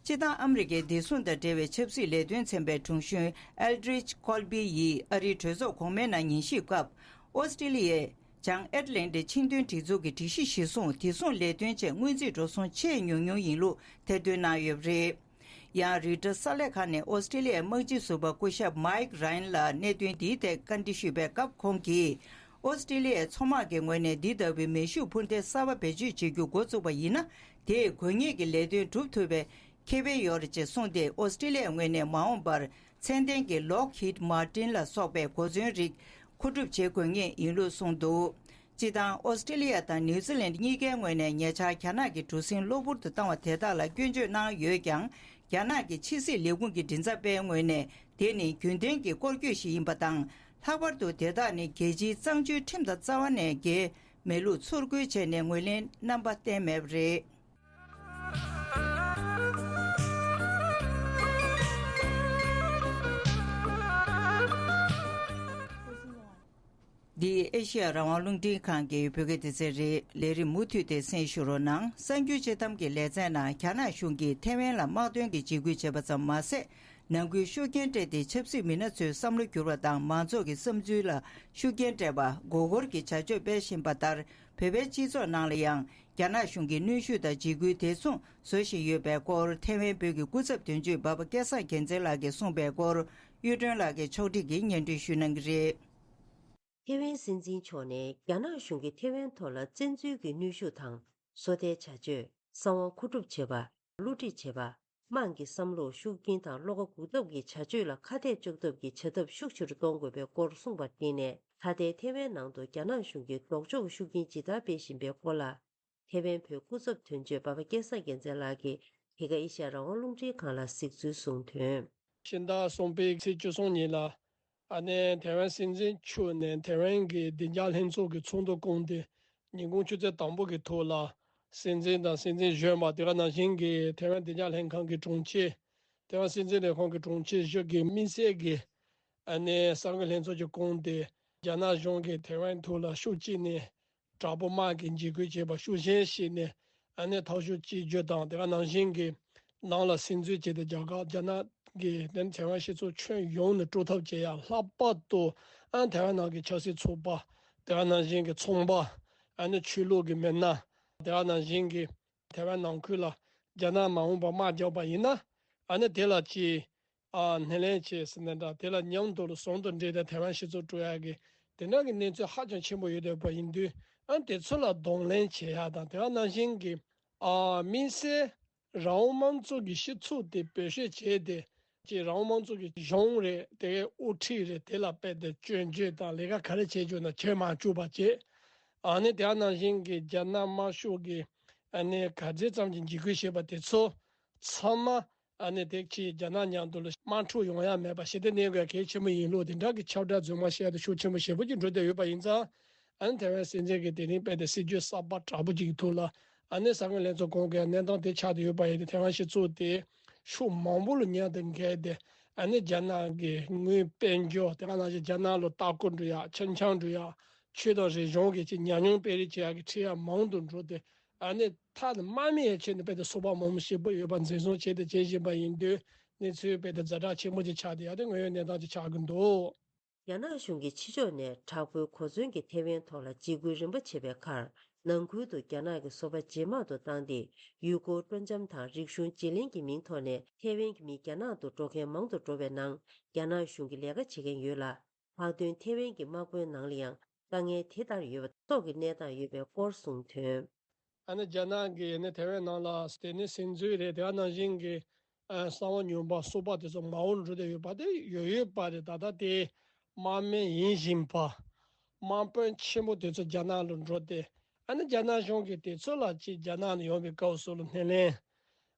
སྤྱིར་བཏང་ཨ་མི་རི་ཀའི་བདེ་སྲུང་དང་འབྲེལ་བའི་ཆབ་སྲིད་ལས་དོན་ཚན་པའི་དྲུང་གཞོན་ཨེལ་ཌི་རིཆ་ཁོལ་བྷི་ཡིས་ཨ་རིའི་གྲོས་ཚོགས་གོང་མའི་ནང་ཉན་ཞིབ་སྐབས། ཨོ་སི་ཀྲི་ལི་ཡས་བྱང་ཨེཊ་ལན་ཊིག་ཆིངས་དོན་སྒྲིག་འཛུགས་ཀྱི་སྒྲིག་གཞི་གཞིར་བཟུང་། བདེ་སྲུང་ལས་དོན་ཆེད་སྔོན་རྩིས་འགྲོ་སོང་ཆེས་ཉུང་ཉུང་ཡིན་ལུགས་ཐེར་འདོན་གནང་ཡོད་པ་རེད། ཡང་རོའི་ཊར་གསར་ལས་ཁང་ནས་ཨོ་སི་ཀྲི་ལི་ཡའི་དམག་སྤྱི་ཟུར་པ་སྐུ་ཞབས་མཱིག་རཱན་ལ་གནད་དོན་འདིའི་ཐད་བཀའ་འདྲི་ཞུས་པའི་སྐབས། ཁོང་གིས། ཨོ་སི་ཀྲི་ལི་ཡའི་མཚོ་དམག་གི་ངོས་ནས་འདི་ལྟ་བུའི་མེ་ཤུགས་འཕུར་མདེལ་གསར་པ་བེད་སྤྱོད་བྱེད་རྒྱུ་འགོ་བཙུགས་པ་ཡིན་ན། དེས་དགོས་ངེས་ཀྱི་ལས་དོན་སྒྲུབ་ཐུབ་པའི་ཁེ་ཕན་ཡོད་རེད་ཅེས་གསུངས་ཏེ། ཨོ་སི་ཀྲི་ལི་ཡའི་ངོས་ནས་མ་འོངས་པར་ཚད་ལྡན་གྱི་Lockheed Martin ལ་སོགས་པའི་གོ་མཚོན་རིགས་མཁོ་སྒྲུབ་བྱེད་དགོས་ངེས་ཡིན་ལུགས་གསུངས་འདུག་སྤྱིར་བཏང་ཨོ་སི་ཀྲི་ལི་ཡ་དང་ནིའུ་ཛི་ལན་གཉིས་ཀའི་ངོས་ནས་ཉེ་ཆར་རྒྱ་ནག་གི་གྲུ་གཟིངས་གློ་བུར་དུ་བཏང་བ་དེ་དག་ལ་སྐྱོན་བརྗོད་གནང་ཡོད་ཀྱང་། རྒྱ་ནག་གི་ཕྱི་སྲིད་ལས་ཁུངས་ཀྱི་མགྲིན་ཚབ་པའི་ངོས་ནས། དེ་ནི་རྒྱུན་ལྡན་གྱི་སྐོར་སྐྱོད་ཞིག་ཡིན་པ་དང་། ལྷག་པར་དུ་དེ་དག་ནི་རྒྱལ་སྤྱིའི་གཙང་ཆུའི་ཁྲིམས་དང་རྩ་བ་ནས་འགལ་མེད་ལུགས་ཚུར་རྒོལ་བྱས་ནས་ངོས་ལེན་རྣམ་པ་བསྟན་མེད་པ་རེད། འདི་ཨེ་ཤེ་ཡ་རང་དབང་རླུང་འཕྲིན་ཁང་གི་བོད་སྐད་སྡེ་ཚན་རེད། ལས་རིམ་མུ་མཐུད་དེ་གསན་ཞུ་རོགས་གནང་། གསར་འགྱུར་དཔྱད་གཏམ་གྱི་ལེ་ཚན་ནང་། རྒྱ་ནག་གཞུང་གིས་ཐེ་ཝན་ལ་དམག་དོན་གྱི་འཇིགས་སྐུལ་བྱས་པ་ཙམ་མ་ཟད། ནང་ཁུལ་ཤུགས་རྐྱེན་སྤྲད་དེ་ཆབ་སྲིད་མི་སྣ་ཚོའི་བསམ་བློ་བསྒྱུར་བ་དང་། མང་ཚོགས་ཀྱི་བསམ་ཚུལ་ལ་ཤུགས་རྐྱེན་སྤྲད་པ། མགོ་སྐོར་གྱི་བྱ་སྤྱོད་སྤེལ་བཞིན་པ་ལྟར། བོད་པའི་སྤྱི་ཚོགས་ནང་ལ་ཡང་རྒྱ་ནག་གཞུང་གིས་གནོན་ཤུགས་དང་འཇིགས་སྐུལ་དེ་མཚུངས་བཟོ་བཞིན་ཡོད་པའི་སྐོར། ཐེ་ཝན་བོད་ཀྱི་སྐུ་ཚབ་དོན་གཅོད་འབའ་པ་སྐལ་བཟང་རྒྱལ་མཚན་ལགས་ཀྱིས་གསུངས་པའི་སྐོར། གཡུ་སྒྲོན་ལགས་ཀྱིས་ཕྱོགས་སྒྲིག་གིས་སྙན་སྒྲོན་ཞུ་གནང་གི་རེད། ཐེ་ཝན་སྲིད་འཛིན་མཆོག་ནས་རྒྱ་ནག་གཞུང་གིས་ཐེ་ཝན་ཐོག་ལ་བཙན་འཛུལ་གྱི་གནོན་ཤུགས་དང་། སོ་ལྟའི་བྱ་སྤྱོད། གསང་བ་མཁོ་སྒྲུབ་བྱེད་པ། བསླུ་བྲིད་བྱེད་པ། དམངས་ཀྱི་བསམ་བློར་ཤུགས་རྐྱེན་དང་བློ་ཁ་འགུག་ཐབས་ཀྱི་བྱ་སྤྱོད་ལ་ཁ་གཏད་གཅོག་ཐབས་ཀྱི་བྱ་ཐབས་ཤུགས་ཆེ་རུ་གཏོང་དགོས་པའི་སྐོར་གསུངས་པར་བརྟེན་ནས། ད་ལྟའི་ཐེ་ཝན་ནང་དུ་རྒྱ་ནག་གཞུང་གིས་ལྡོག་ཕྱོགས་ཤུགས་རྐྱེན་ཇི་ལྟར་སྤེལ་བཞིན་པའི་སྐོར་ལ། ཐེ་ཝན་བོད་སྐུ་ཚབ་དོན་གཅོད་འབའ་པ་སྐལ་བཟང་རྒྱལ་མཚན་ལགས་ཀྱིས་དེ་ག་ཨེ་ཤ་ཡ་རང་དབང་རླུང་འཕྲིན་ཁང་ལ་གཟིགས་ཚུལ་གསུངས་དོན། ཕྱི་ཟླ་གསུམ་པའི་ཚེས་བཅུ་གསུམ་ཉིན་ལ། ཨ་ནེ་ཐེ་ཝན་སྲིད་འཛིན་མཆོག་ནས་ཐེ་ཝན་གྱི་བདེ་འཇགས་ལྷན་ཚོགས་ཀྱི་ཚོགས་འདུ་བསྐོངས་ཏེ། ཉིན་གུང་ཆུ་ཚོད་དང་པོ་གི་ཐོག་ལ། སྲིད་འཛིན་དང་སྲིད་འཛིན་གཞོན་པ། དེ་ག་ནང་བཞིན་གྱི་ཐེ་ཝན་བདེ་འཇགས་ལྷན་ཁང་གི་དྲུང་ཆེ། ཐེ་ཝན་སྲིད་འཛིན་ལས་ཁུངས་ཀྱི་དྲུང་ཆེ་བཞི་གི་དམིགས་བསལ་གྱི་ཨ་ནེ་གསར་འགོད་ལྷན་ཚོགས་ཀྱིས་བསྐོངས་ཏེ། རྒྱ་ནག་གཞུང་གིས་ཐེ་ཝན་ཐོག་ལ་ཕྱོགས་གཅིག་ནས་དྲག་པོ་དམག་གིས་འཇིགས་སྐུལ་བྱས་པ། ཕྱོགས་གཞན་ཞིག་ནས་ཨ་ནེ་ཐག་གཅོད་གཅིག་གྱུར་དང་། དེ་ག་ནང་བཞིན་གྱི་ནང་ལ་སིམ་འཛུལ་བྱས་ཏེ། རྒྱ་གར་རྒྱ་ནག་གིས་དེ་ཐེ་ཝན་སྤྱི་ཚོགས་ཁྱོན་ཡོངས་ནས་དཀྲུག་ཐབས་བྱེད་ཡ། ལྷག་པར་དུ་ཨ་ཐེ་ཝན་ནང་གི་ཆབ་སྲིད་ཚོགས་པ། དེ་ག་ནང་བཞིན་གྱི་ཚོང་པ། ཨ་ནེ་ཆོས་ལུགས་ཀྱི་མི་སྣ། དེ་ག་ནང་བཞིན་གྱི་ཐེ་ཝན་ནང་ཁུལ་ལ་རྒྱ་ནག་མ་འོངས་པར་དམག་རྒྱག་པ་ཡིན་ན། ཨ་ནེ་དེ་ལ་ཅིག་ཨ་སྣེ་ལེན་བྱས་ཟེར་ནས་འདྲ། དེ་ལ་མཉམ་དུ་ཟུང་དུ་འབྲེལ་ཏེ་ཐེ་ཝན་སྤྱི་ཚོགས་དཀྲུག་ཡག་གི་དེ་འདྲ་གི་གནས་ཚུལ་ཧ་ཅང་ཆེན་པོ་ཡོད་བསྡད་པ་ཡིན་དུས། ཨ་དེ་ཚོ་ལ་གདོང་ལེན་བྱེད་ཡག་དང་། དེ་ག་ནང་བཞིན་གྱི་ཨ་དམིགས་བསལ་རང་དབང་དམངས་གཙོ་གི་སྤྱི་ཚོགས་དེ་བེད་སྤྱོད་བྱས་ཏེ། ཅིག་རང་དབང་དམངས་གཙོ་གི་གཞུང་རེད། དེ་གའི་དབུ་ཁྲིད་རེད། དེ་ལ་དཔེ་དེ་སྐྱོན་བརྗོད་དང་ལས་ཀ་ག་རེ་བྱེད་རྒྱུ་ན་བྱེད་མ་བཅུག་པ་བྱས། ཨ་ནེ་དེ་ག་ནང་བཞིན་གྱི་རྒྱ་ནག་དམར་ཤོག་གི་ཨ་ནེ་ག་ཚད་ཙམ་གྱི་འཇིགས་སྐུལ་བྱས་པ་དེ་ཚོ་ཚང་མ། ཨ་ནེ་དེ་ཕྱིར་རྒྱ་ནག་མཉམ་དུ་ལ་དམག་འཁྲུག་ཡོང་ཡ་མེད་པ། ཞི་བདེ་གནས་དགོས་གལ་ཆེན་པོ་ཡིན་ལུགས། དེ་འདྲ་གི་ཁྱབ་བསྒྲགས་རྫུན་མ་བཤད་དེ་ཤུགས་ཆེན་པོ་ཞེ་པོ་ཅིག་འགྲོ་བསྡད་ཡོད་པ་ཡིན་ཙང་། ཨ་ནེ་ཐེ་ཝན་སྲིད་འཛིན་གྱིས་དེ་རིང་དཔེ་དེ་སྲིད་ཇུས་གསར་པ་དྲག་པོ་ཅིག་གི་ཐོག་ལ། ཨ་ནེ་གསར་འགོད་ལྷན་ཚོགས་སྐོང་མཁན་གནས་སྟངས་དེ་ཆགས་བསྡད་ཡོད་པ་ཡིན་ཏེ། ཐེ་ཝན་སྤྱི་ཚོགས་དེ་ཕྱོགས་མང་པོ་ལ་མཉམ་དུ་འགལ་ཏེ། ཨ་ནེ་རྒྱ་ནག་གི་དངུལ་དཔལ་འབྱོར། དེ་ག་ནང་བཞིན་རྒྱ་ནག་ལ་ལྟ་སྐོར་འགྲོ་ཡག་ཆང་འཆང་འགྲོ་ཡག་ཆོས་དང་རིག་གཞུང་གི་ཅིག་ཉམས་མྱོང་སྤེལ་རེས་བྱེད་ཡག་གི་འཁྲིད་ཡག་མང་དུ་འགྲོ་སྟེ། ཨ་ནེ་ཐ་ན་དམག་མི་ཡང་ཆེད་ནས་དཔེ་དེ་ཚོགས་པ་མང་པོ་ཞེ་པོ་ཡོད་པ་འཛིན་བཟུང་བྱས་ཏེ་བྱེད་བཞིན་པ་ཡིན་དུས། གནས་ཚུལ་དཔེ་དེ་ཛ་དྲག་ཆེན་པོ་ཅིག་ཆགས་ཏེ་ཡ་དེ་དངོས་ཡོད་གནས་སྟངས་ཅིག་ཆགས་ཀྱི་འདུག་རྒྱ་ནག་གཞུང་གི་ཕྱི་ཕྱོགས་ནས་དྲག་པོའི་གོ་མཚོན་གྱིས་ཐེ་ཝན་ཐོག་ལ་འཇིགས་སྐུལ་རིམ་པ་བྱེད་པའི་ཁར། ནང་ཁུལ་དུ་རྒྱ་ནག་གི་སོ་པ་ཇེ་དམའ་དུ་བཏང་སྟེ། ཡུལ་སྐོར་སྤྲོ་འཆམ་དང་རིག་གཞུང་བརྗེ་ལེན་གྱི་མིང་ཐོག་ནས་ཐེ་ཝན་གྱི་མི་རྒྱ་ནག་ཏུ་འགྲོ་མཁན་མང་དུ་འགྲོ་བའི་ནང་། རྒྱ་ནག་གཞུང་གིས་ལས་ཀ་བྱེད་མཁན་ཡོད་ལ། ལྷག་དོན་ཐེ་ཝན་གྱི་དམག་དཔོན་ནང་ལ་ཡང་དཀའ་ངལ་དེ་ལྟར་ཡོད་པ་སོགས་ཀྱི་གནས་སྟངས་ཡོད་པའི་སྐོར་གསུངས་དོན། ཨ་ནེ་རྒྱ་ནག་གིས་ཨ་ནེ་ཐེ་ཝན་ནང་ལ་དེ་ནི་སིམ་འཛུལ་རེད། དེ་ག་ནང་བཞིན་གྱི་ཨ་གསང་བ་ཉུང་པ། སོ་པ་དེ་ཚོ་མ་འོངས་འགྲོ་བསྡད་ཡོད་པ་དེ་ཡོད་ཡོད་པ་རེད། ད་ལྟ་དེ་དམག་མི་ཡིན་བཞིན་པ། དམག་དཔོན་ཆེན་པོ་དེ་ཚོ་རྒྱ་ནག་ལ་འགྲོ་སྟེ། ཨ་ནེ་རྒྱ་ནག་གཞུང་གིས་དེ་ཚོ་ལ་ཅིག་རྒྱ་ནག་ནས་ཡོང་བའི་སྐབས་སུ་ལ་སྣེ་ལེན།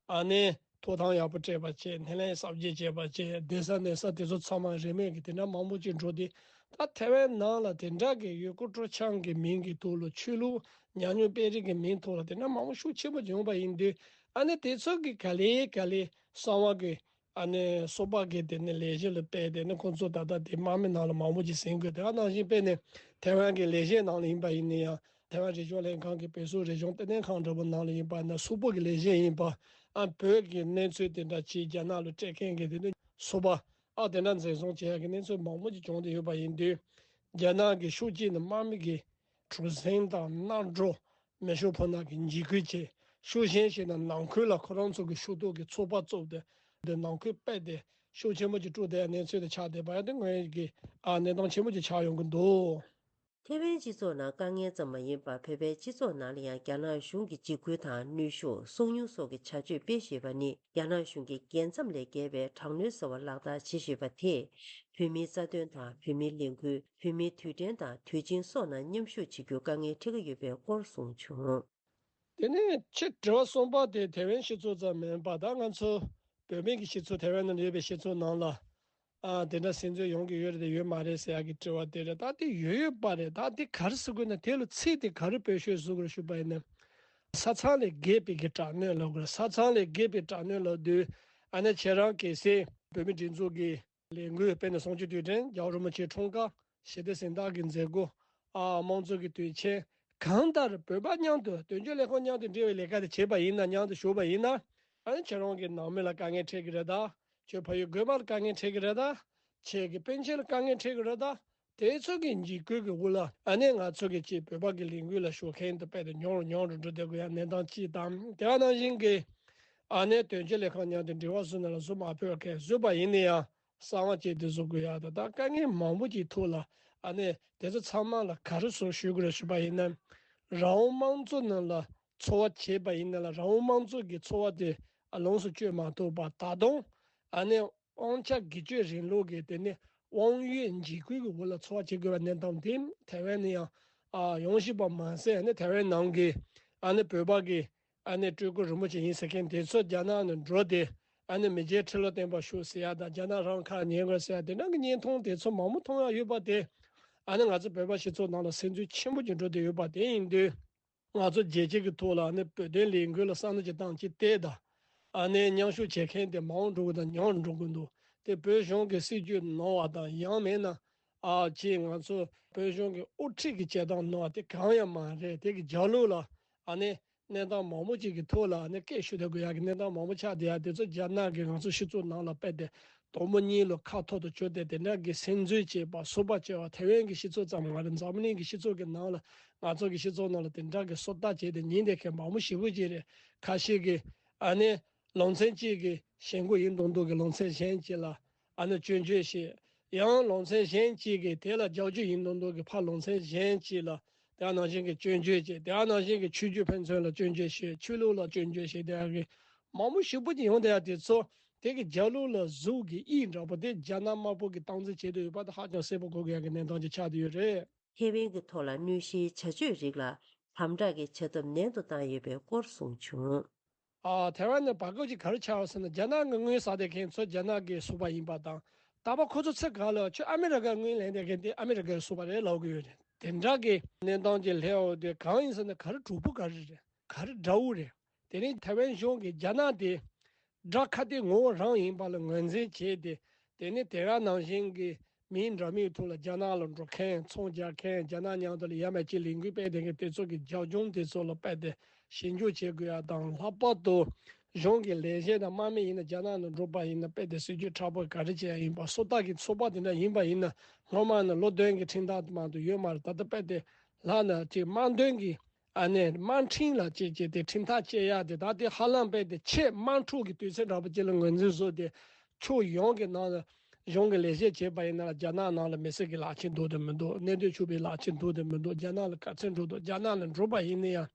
ཨ་ནེ་ཐོབ་ཐང་ཡག་པོ་སྤྲད་པ་བྱས། སྣེ་ལེན་གསར་བརྗེ་བྱས་པ་བྱས། སྡོད་ས་གནས་ས་དེ་ཚོ་ཚང་མ་རིན་མེད་ཀྱི་དེ་འདྲ་མང་པོ་ཅིག་འགྲོ་དུས། ད་ཐེ་ཝན་ནང་ལ་དེ་འདྲ་གི་ཡུལ་སྐོར་སྤྲོ་འཆམ་གྱི་མིང་གི་ཐོག་ལ། ཆོས་ལུགས་ཉམས་མྱོང་སྤེལ་རེས་ཀྱི་མིང་ཐོག་ལ་དེ་འདྲ་མང་པོ་ཤུགས་ཆེན་པོ་ཅིག་ཡོང་པ་ཡིན་དུས། ཨ་ནེ་དེ་ཚོ་གི་ག་ལེ་ག་ལེ་གསང་བ་གི་ཨ་ནེ་སོ་པ་གི་དེ་ནི་ལས་གཞི་ལ་སྤེལ་ཏེ་ནི། ཁོང་ཚོ་ད་ལྟ་དེ་དམག་མི་ནང་ལ་མང་པོ་ཅིག་ཟིན་དགོས། དེ་ག་ནང་བཞིན་དཔེ་ནི་ཐེ་ཝན་གྱི་ལས་བྱེད་ནང་ལ་ཡིན་པ་ཡིན་ན་ཡང་། ཐེ་ཝན་རིག་གཞུང་ལྷན་ཁང་གི་བོད་སོག་རིག་གཞུང་ལྟེ་གནས་ཁང་འདྲ་པོ་ནང་ལ་ཡིན་པ་ན། སོག་པོ་གི་ལས་བྱེད་ཡིན་པ། ཨ་བོད་ཀྱི་གནས་ཚུལ་དེ་འདྲ་ཅིག་རྒྱ་ནག་ལ་སྤྲད་མཁན་གྱི་དེ་ནི་སོ་པ། ཨ་དེ་འདྲ་འཛིན་བཟུང་བྱེད་ཡག་གི་གནས་ཚུལ་མང་པོ་ཅིག་བྱུང་བསྡད་ཡོད་པ་ཡིན་དུས། རྒྱ་ནག་གི་ཕྱོགས་གཅིག་ནས་དམག་མི་གི་གྲུ་གཟིངས་དང་གནམ་གྲུ། མེ་ཤུགས་འཕུར་མདའ་གི་འཇིགས་སྐུལ་བྱས། ཕྱོགས་གཞན་ཞིག་ནས་ནང་ཁུལ་ལ་ཁོ་རང་ཚོ་གི་ཕྱོགས་གཏོགས་ཀྱི་ཚོགས་པ་བཙུགས་ཏེ། དེ་ནང་ཁུལ་སྤེལ་ཏེ་ཤུགས་ཆེན་པོ་ཅིག་དཀྲུག་བསྡད་གནས་ཚུལ་དེ་ཆགས་བསྡད་པ་ཡང་དེ་དངོས་ཀྱི་ཨ་གནས་སྟངས་ཆེན་པོ་ཅིག་ཆགས་ཡོང་གི་འདུག་ཐེ་ཝན་སྤྱི་ཚོགས་ནང་དཀའ་ངལ་ཙམ་མ་ཡིན་པར། བོད་པའི་སྤྱི་ཚོགས་ནང་ལ་ཡང་རྒྱ་ནག་གཞུང་གི་འཇིགས་སྐུལ་དང་གནོན་ཤུགས། སོ་ཉུལ་སོགས་ཀྱི་བྱ་སྤྱོད་སྤེལ་བཞིན་པ་ནི། རྒྱ་ནག་གཞུང་གིས་རྒྱལ་མཚམས་ལས་བརྒལ་བའི་དྲག་གནོན་ཟེར་བ་ལག་བསྟར་བྱེད་བཞིན་པ་དེས། བོད་མིའི་རྩ་དོན་དང་། བོད་མིའི་ལས་འགུལ། བོད་མིའི་དུས་དྲན་དང་དུས་ཆེན་སོགས་ནང་མཉམ་ཞུགས་བྱེད་རྒྱུར་དཀའ་ངལ་འཕྲད་ཀྱི་ཡོད་པའི་སྐོར་གསུངས་བྱུང་། དེ་ནས་ཁྱེད་དྲི་བ་གསུམ་པ་དེ་ཐེ་ཝན་སྤྱི་ཚོགས་ཙམ་མིན་པར། ད་ང་ཚོ་བོད་མི་གི་སྤྱི་ཚོགས། ཐེ་ཝན་ནང་ཡོད་པའི་སྤྱི་ཚོགས་ནང་ལ། ཨ། དེ་འདྲ་སེམས་ཚོར་ཡོང་གི་ཡོད་རེད་དེ་ཡོད་མ་རེད་ཟེར་ཡག་གི་དྲི་བ་དེ་རེད། ད་དེ་ཡོད་ཡོད་པ་རེད། ད་དེ་ག་རེ་ཟེར་དགོས་ན། དེ་ལ་ཚིག་དེ་ག་རེ་བེད་སྤྱོད་བཟོ་དགོས་རེད་ཞུས་པ་ཡིན་ན། ས་མཚམས་ལས་བརྒལ་བའི་གི་དྲག་གནོན་ལབ་དགོས་རེད། ས་མཚམས་ལས་བརྒལ་བའི་དྲག་གནོན་ལབ་དུས། ཨ་ནི་ཁྱེད་རང་གལ་སྲིད་བོད་མི་སྒྲིག་འཛུགས་ཀྱི་ལས་འགུལ། དཔེར་ན་གསུམ་བཅུའི་དུས་དྲན། རྒྱལ་བ་རིན་པོ་ཆེའི་འཁྲུངས་སྐར། ཞི་བདེ་གཟེངས་རྟགས་ཀྱི་མཛད་སྒོ། ཨ། དམངས་གཙོ་གི་དུས་ཆེན། གང་ལྟར་བོད་པ་མཉམ་དུ། དོན་གཅོད་ལས་ཁུངས་མཉམ་དུ་འབྲེལ་བའི་ལས་ཀ་དེ་བྱས་པ་ཡིན་ན། མཉམ་དུ་ཞུགས་པ་ཡིན་ན། ཨ་ནི་ཁྱེད་རང་གི་ནང་མི་ལ་དཀའ་ངལ་འཕྲད་ཀྱི་རེད་ད། ཁྱོད་ཕ་ཡུལ་དགོན་པ་ལ་དཀའ་ངལ་འཕྲད་ཀྱི་རེད་ད། ཁྱེད་ཀྱི་སྤུན་མཆེད་ལ་དཀའ་ངལ་འཕྲད་ཀྱི་རེད་ད། དེ་ཚོ་གི་འཇིགས་སྐུལ་གྱི་འོག་ལ། ཨ་ནི་ང་ཚོ་གི་ཅིག་བོད་པ་གི་ལས་འགུལ་ལ་ཞུགས་མཁན་དེ་དཔེ་དེ་ཉུང་རུ་ཉུང་རུ་འགྲོ་བསྡད་དགོས་ཡ་གནས་སྟངས་གཅིག་དང་། དེ་ག་ནང་བཞིན་གྱི། ཨ་ནི་དོན་གཅོད་ལས་ཁུངས་མཉམ་དུ་འབྲེལ་བ་བཟོས་ན་ལ་བཟོ་མ་ཕོད་མཁན། བཟོས་པ་ཡིན་ན་ཡང་གསང་བ་བྱས་ཏེ་བཟོ་དགོས་ཡ་དང་། ད་དཀའ་ངལ་མང་པོ་ཅིག་ཐུག་ལ། ཨ་ནི་དེ་ཚོ་ཚང་མ་ལ་ག་རེ་བཟོ་ཞུ་དགོས་རེད་ཞུས་པ་ཡིན་ན། རང་དབང་དམངས་གཙོ་ནང་ལ་འཚོ་བ་བྱས་པ་ཡིན་ན་ལ། རང་དབང་དམངས་གཙོ་གི་འཚོ་བ་དེ་ལོངས་སུ་སྤྱོད་མ་ཐུབ་པ། ད་དུང་ཨ་ནི་དབང་ཆ་སྒེར་གཅོད་རིང་ལུགས་ཀྱི། དེ་ནི་དབང་ཡོད་འཇིགས་སྐུལ་གྱི་འོག་ལ་འཚོ་བ་བྱེད་དགོས་པའི་གནས་སྟངས་དེ་ཐེ་ཝན་ནས་ཡང་ཨ་ཡོང་བཞིན་པ་མ་ཟད། ཨ་ནི་ཐེ་ཝན་ནང་གི་ཨ་ནི་བོད་པ་གི་ཨ་ནི་སྤྲུལ་སྐུ་རིན་པོ་ཆེ་ཡིན་ཟེར་མཁན་དེ་ཚོ་རྒྱ་ནག་ནས་འགྲོ་སྟེ། ཨ་ནི་མི་རྗེ་ཁྲི་ལོ་སྟོན་པ་བཞུགས་ཟེར་ཡ་དང་། རྒྱ་ནག་རང་ཁ་ཉན་དགོས་ཟེར་ཡ་དེ་འདྲ་གི་བརྙན་ཐུང་དེ་ཚོ་མང་པོ་མཐོང་ཡ་ཡོད་པ་དེ། ཨ་ནི་ང་ཚོ་བོད་པ་སྤྱི་ཚོགས་ནང་ལ་སེམས་ཚོར་ཆེན་པོ་ཅིག་འགྲོ་བསྡད་ཡོད་པ་དེ་ཡིན་དུས། ང་ཚོ་རྒྱལ་སྤྱི་གི་ཐོག་ལ་ཨ་ནི་བོད་དོན་ལས་འགུལ་ལ་བསམ་བློ་ཅིག་བཏང་ཅིག་བལྟས་དང་། ཨ་ནི་མཉམ་ཞུགས་བྱེད་མཁན་དེ་མང་རུ་འགྲོ་གི་དང་ཉུང་རུ་འགྲོ་གི་འདུག་དེ་བོད་གཞུང་གི་སྲིད་ཇུས་ནོར་བ་དང་། ཡང་མིན་ན་ཨ་ཅིག་ང་ཚོ་བོད་གཞུང་གི་དབུ་ཁྲིད་ཀྱི་བྱེད་སྟངས་ནོར་བ་དེ་གང་ཡང་མ་རེད། དེ་གི་རྒྱབ་ལོགས་ལ་ཨ་ནི་གནས་སྟངས་མང་པོ་ཅིག་གི་ཐོག་ལ་ཨ་ནི་སྐད་ཞུ་ཐུབ་དགོས་ཡག་གི་གནས་སྟངས་མང་པོ་ཆགས་བསྡད་ཡ་དེ་ཚོ། རྒྱ་ནག་གིས་ང་ཚོ་སྤྱི་ཚོགས་ནང་ལ་དཔེ་དེ་དོག་མོ་གཉིས་ལ་ཁ་ཐོར་དུ་གྱུར་ཏེ། དེ་འདྲ་གི་སེམས་ཚོར་བྱེད་པ། ཟུག་པ་བྱེད་པ། ཐེ་ཝན་གྱི་སྤྱི་ཚོགས་ཙམ་མ་རེད། འཛམ་གླིང་གི་སྤྱི་ཚོགས་ཀྱི་ནང་ལ། ང་ཚོ་གི་སྤྱི་ཚོགས་ནང་ལ་དེ་འདྲ་གི་སོ་ལྟ་བྱས་ཏེ་ཉན་བསྡད་མཁན་མང་པོ་ཞེ་པོ་ཅིག་རེད། ཁ་ཤས་ཀྱིས་ཨ་ནི་ལུང་ཚན་གཅིག་གི་ཞེན་ཁོག་ཡིན་མདོག་མདོག་གི་ལུང་ཚན་གཞན་གཅིག་ལ་ཨ་ནི་སྐྱོན་བརྗོད་བྱེད། ཡང་ལུང་ཚན་གཞན་གཅིག་གིས་དེ་ལ་རྒྱབ་སྐྱོར་ཡིན་མདོག་མདོག་གི་ཕར་ལུང་ཚན་གཞན་གཅིག་ལ་དེ་ནང་བཞིན་གྱི་སྐྱོན་བརྗོད་བྱེད། དེ་ནང་བཞིན་གྱི་ཆོས་བརྒྱུད་ཕན་ཚུན་ལ་སྐྱོན་བརྗོད་བྱེད། ཆོས་ལུགས་ལ་སྐྱོན་བརྗོད་བྱེད། དེ་ཡང་གི་མང་པོ་ཞེ་པོ་ཅིག་ཡོང་བསྡད་ཡ་དེ་ཚོ། དེ་གི་རྒྱབ་ལོགས་ལ་གཟུགས་ཀྱི་དབྱིབས་འདྲ་པོ་དེ་རྒྱ་ནག་དམར་པོ་གིས་སྟངས་འཛིན་བྱེད་དུ་ཡོད་པ་དེ་ཧ་ཅང་གསལ་པོ་གོ་དགོས་ཡ་གི་གནས་སྟངས་ཅིག་ཆགས་བསྡད་ཡོད་རེད། ཐེ་ཝན་གྱི་ཐོག་ལ་གནོད་གཞིའི་བྱ་སྤྱོད་རིགས་ལ་དམ་དྲག་གི་བྱ་ཐབས་ནན་དུ་བཏང་ཡོད་པའི་སྐོར་གསུངས་བྱུང་། ཨ། ཐེ་ཝན་ནི་བར་སྐབས་ཅིག་ག་རེ་ཆགས་པ་ཟེར་ན། རྒྱ་ནག་གི་དངུལ་ཟ་བསྡད་མཁན་ཚོ་རྒྱ་ནག་གི་སོ་པ་ཡིན་པ་དང་། ད་བར་ཁོ་ཚོ་ཚེ་གང་ལ་ཁྱོད་ཨ་མི་རི་ཀའི་དངུལ་ལེན་བསྡད་མཁན་དེ་ཨ་མི་རི་ཀའི་སོ་པ་རེད་ལབ་གི་ཡོད་རེད། དེ་འདྲ་གི་གནས་སྟངས་ཅིག་སླེབས་ཡོད་དེ། གང་ཡིན་ཟེར་ན། ག་རེ་གྲོགས་པོ་ག་རེ་རེད། ག་རེ་དགྲ་བོ་རེད། དེ་རིང་ཐེ་ཝན་གཞུང་གིས་རྒྱ་ནག་དེ་དགྲ་ཁ་གཏད་ངོ་བོ་རང་ཡིན་པ་ལ་ངོས་འཛིན་བྱས་ཏེ། དེ་ནི་དེ་ག་ནང་བཞིན་གྱི་མིང་འདྲ་མིན་ཐོག་ལ་རྒྱ་ནག་ལ་འགྲོ་མཁན། ཚོང་རྒྱག་མཁན། རྒྱ་ནག་མཉམ་དུ་ལ་ཡ་མ་བྱེད་ལས་འགུལ་སྤེལ་བསྡད་མཁན་དེ་ཚོ་གི་རྒྱབ་ལྗོངས་དེ་ཚོ་ལ་དཔེ་དེ་ཞིབ་འཇུག་བྱེད་དགོས་ཡ་དང་། ལྷག་པར་དུ་གཞུང་གི་ལས་བྱེད་དང་དམག་མི་ཡིན་ན་རྒྱ་ནག་ནང་འགྲོ་པ་ཡིན་ན་དཔེ་དེ་སྲིད་ཇུས་མཁྲེགས་པོ་ག་རེ་བྱེད་ཡ་ཡིན་པ། སོ་ལྟ་གི་ཚོགས་པ་དེ་འདྲ་ཡིན་པ་ཡིན་ན། སྔོན་མ་ནས་ལོ་བདུན་གྱི་ཁྲིམས་ཐག་དེ་མ་གཏོགས་ཡོད་མ་རེད། ད་ལྟ་དཔེ་དེ་ལྷག་ན་ཅིག་དམངས་དོན་གྱི་ཨ་ནི་དམངས་ཁྲིམས་ལ་བྱས་བྱས་ཏེ་ཁྲིམས་ཐག་བཅད་ཡག་དེ། ད་དེ་ཧ་ལམ་དཔེ་དེ་ཆེས་དམངས་ཁྲོད་ཀྱི་དུས་ཚོད་འདྲ་པོ་ཅིག་ལ་ངོས་འཛིན་བཟོས་ཏེ། ཕྱོགས་ཡོངས་ཀྱི་ནང་ལ་གཞུང་གི་ལས་བྱེད་བྱས་པ་ཡིན་ན། རྒྱ་ནག་ནང་ལ་མི་སེར་གྱི་ལག་ཁྱེར་འདུག་དང་མི་འདུག་གནས་སྡོད་ཆོག་པའི་ལག་ཁྱེར་འདུག་དང་མི་འདུག་རྒྱ་ནག་ལ་ག་ཚོད་འགྲོ་འདུག་རྒྱ་ནག་ལ་འགྲོ་པ་ཡིན་ན་ཡང་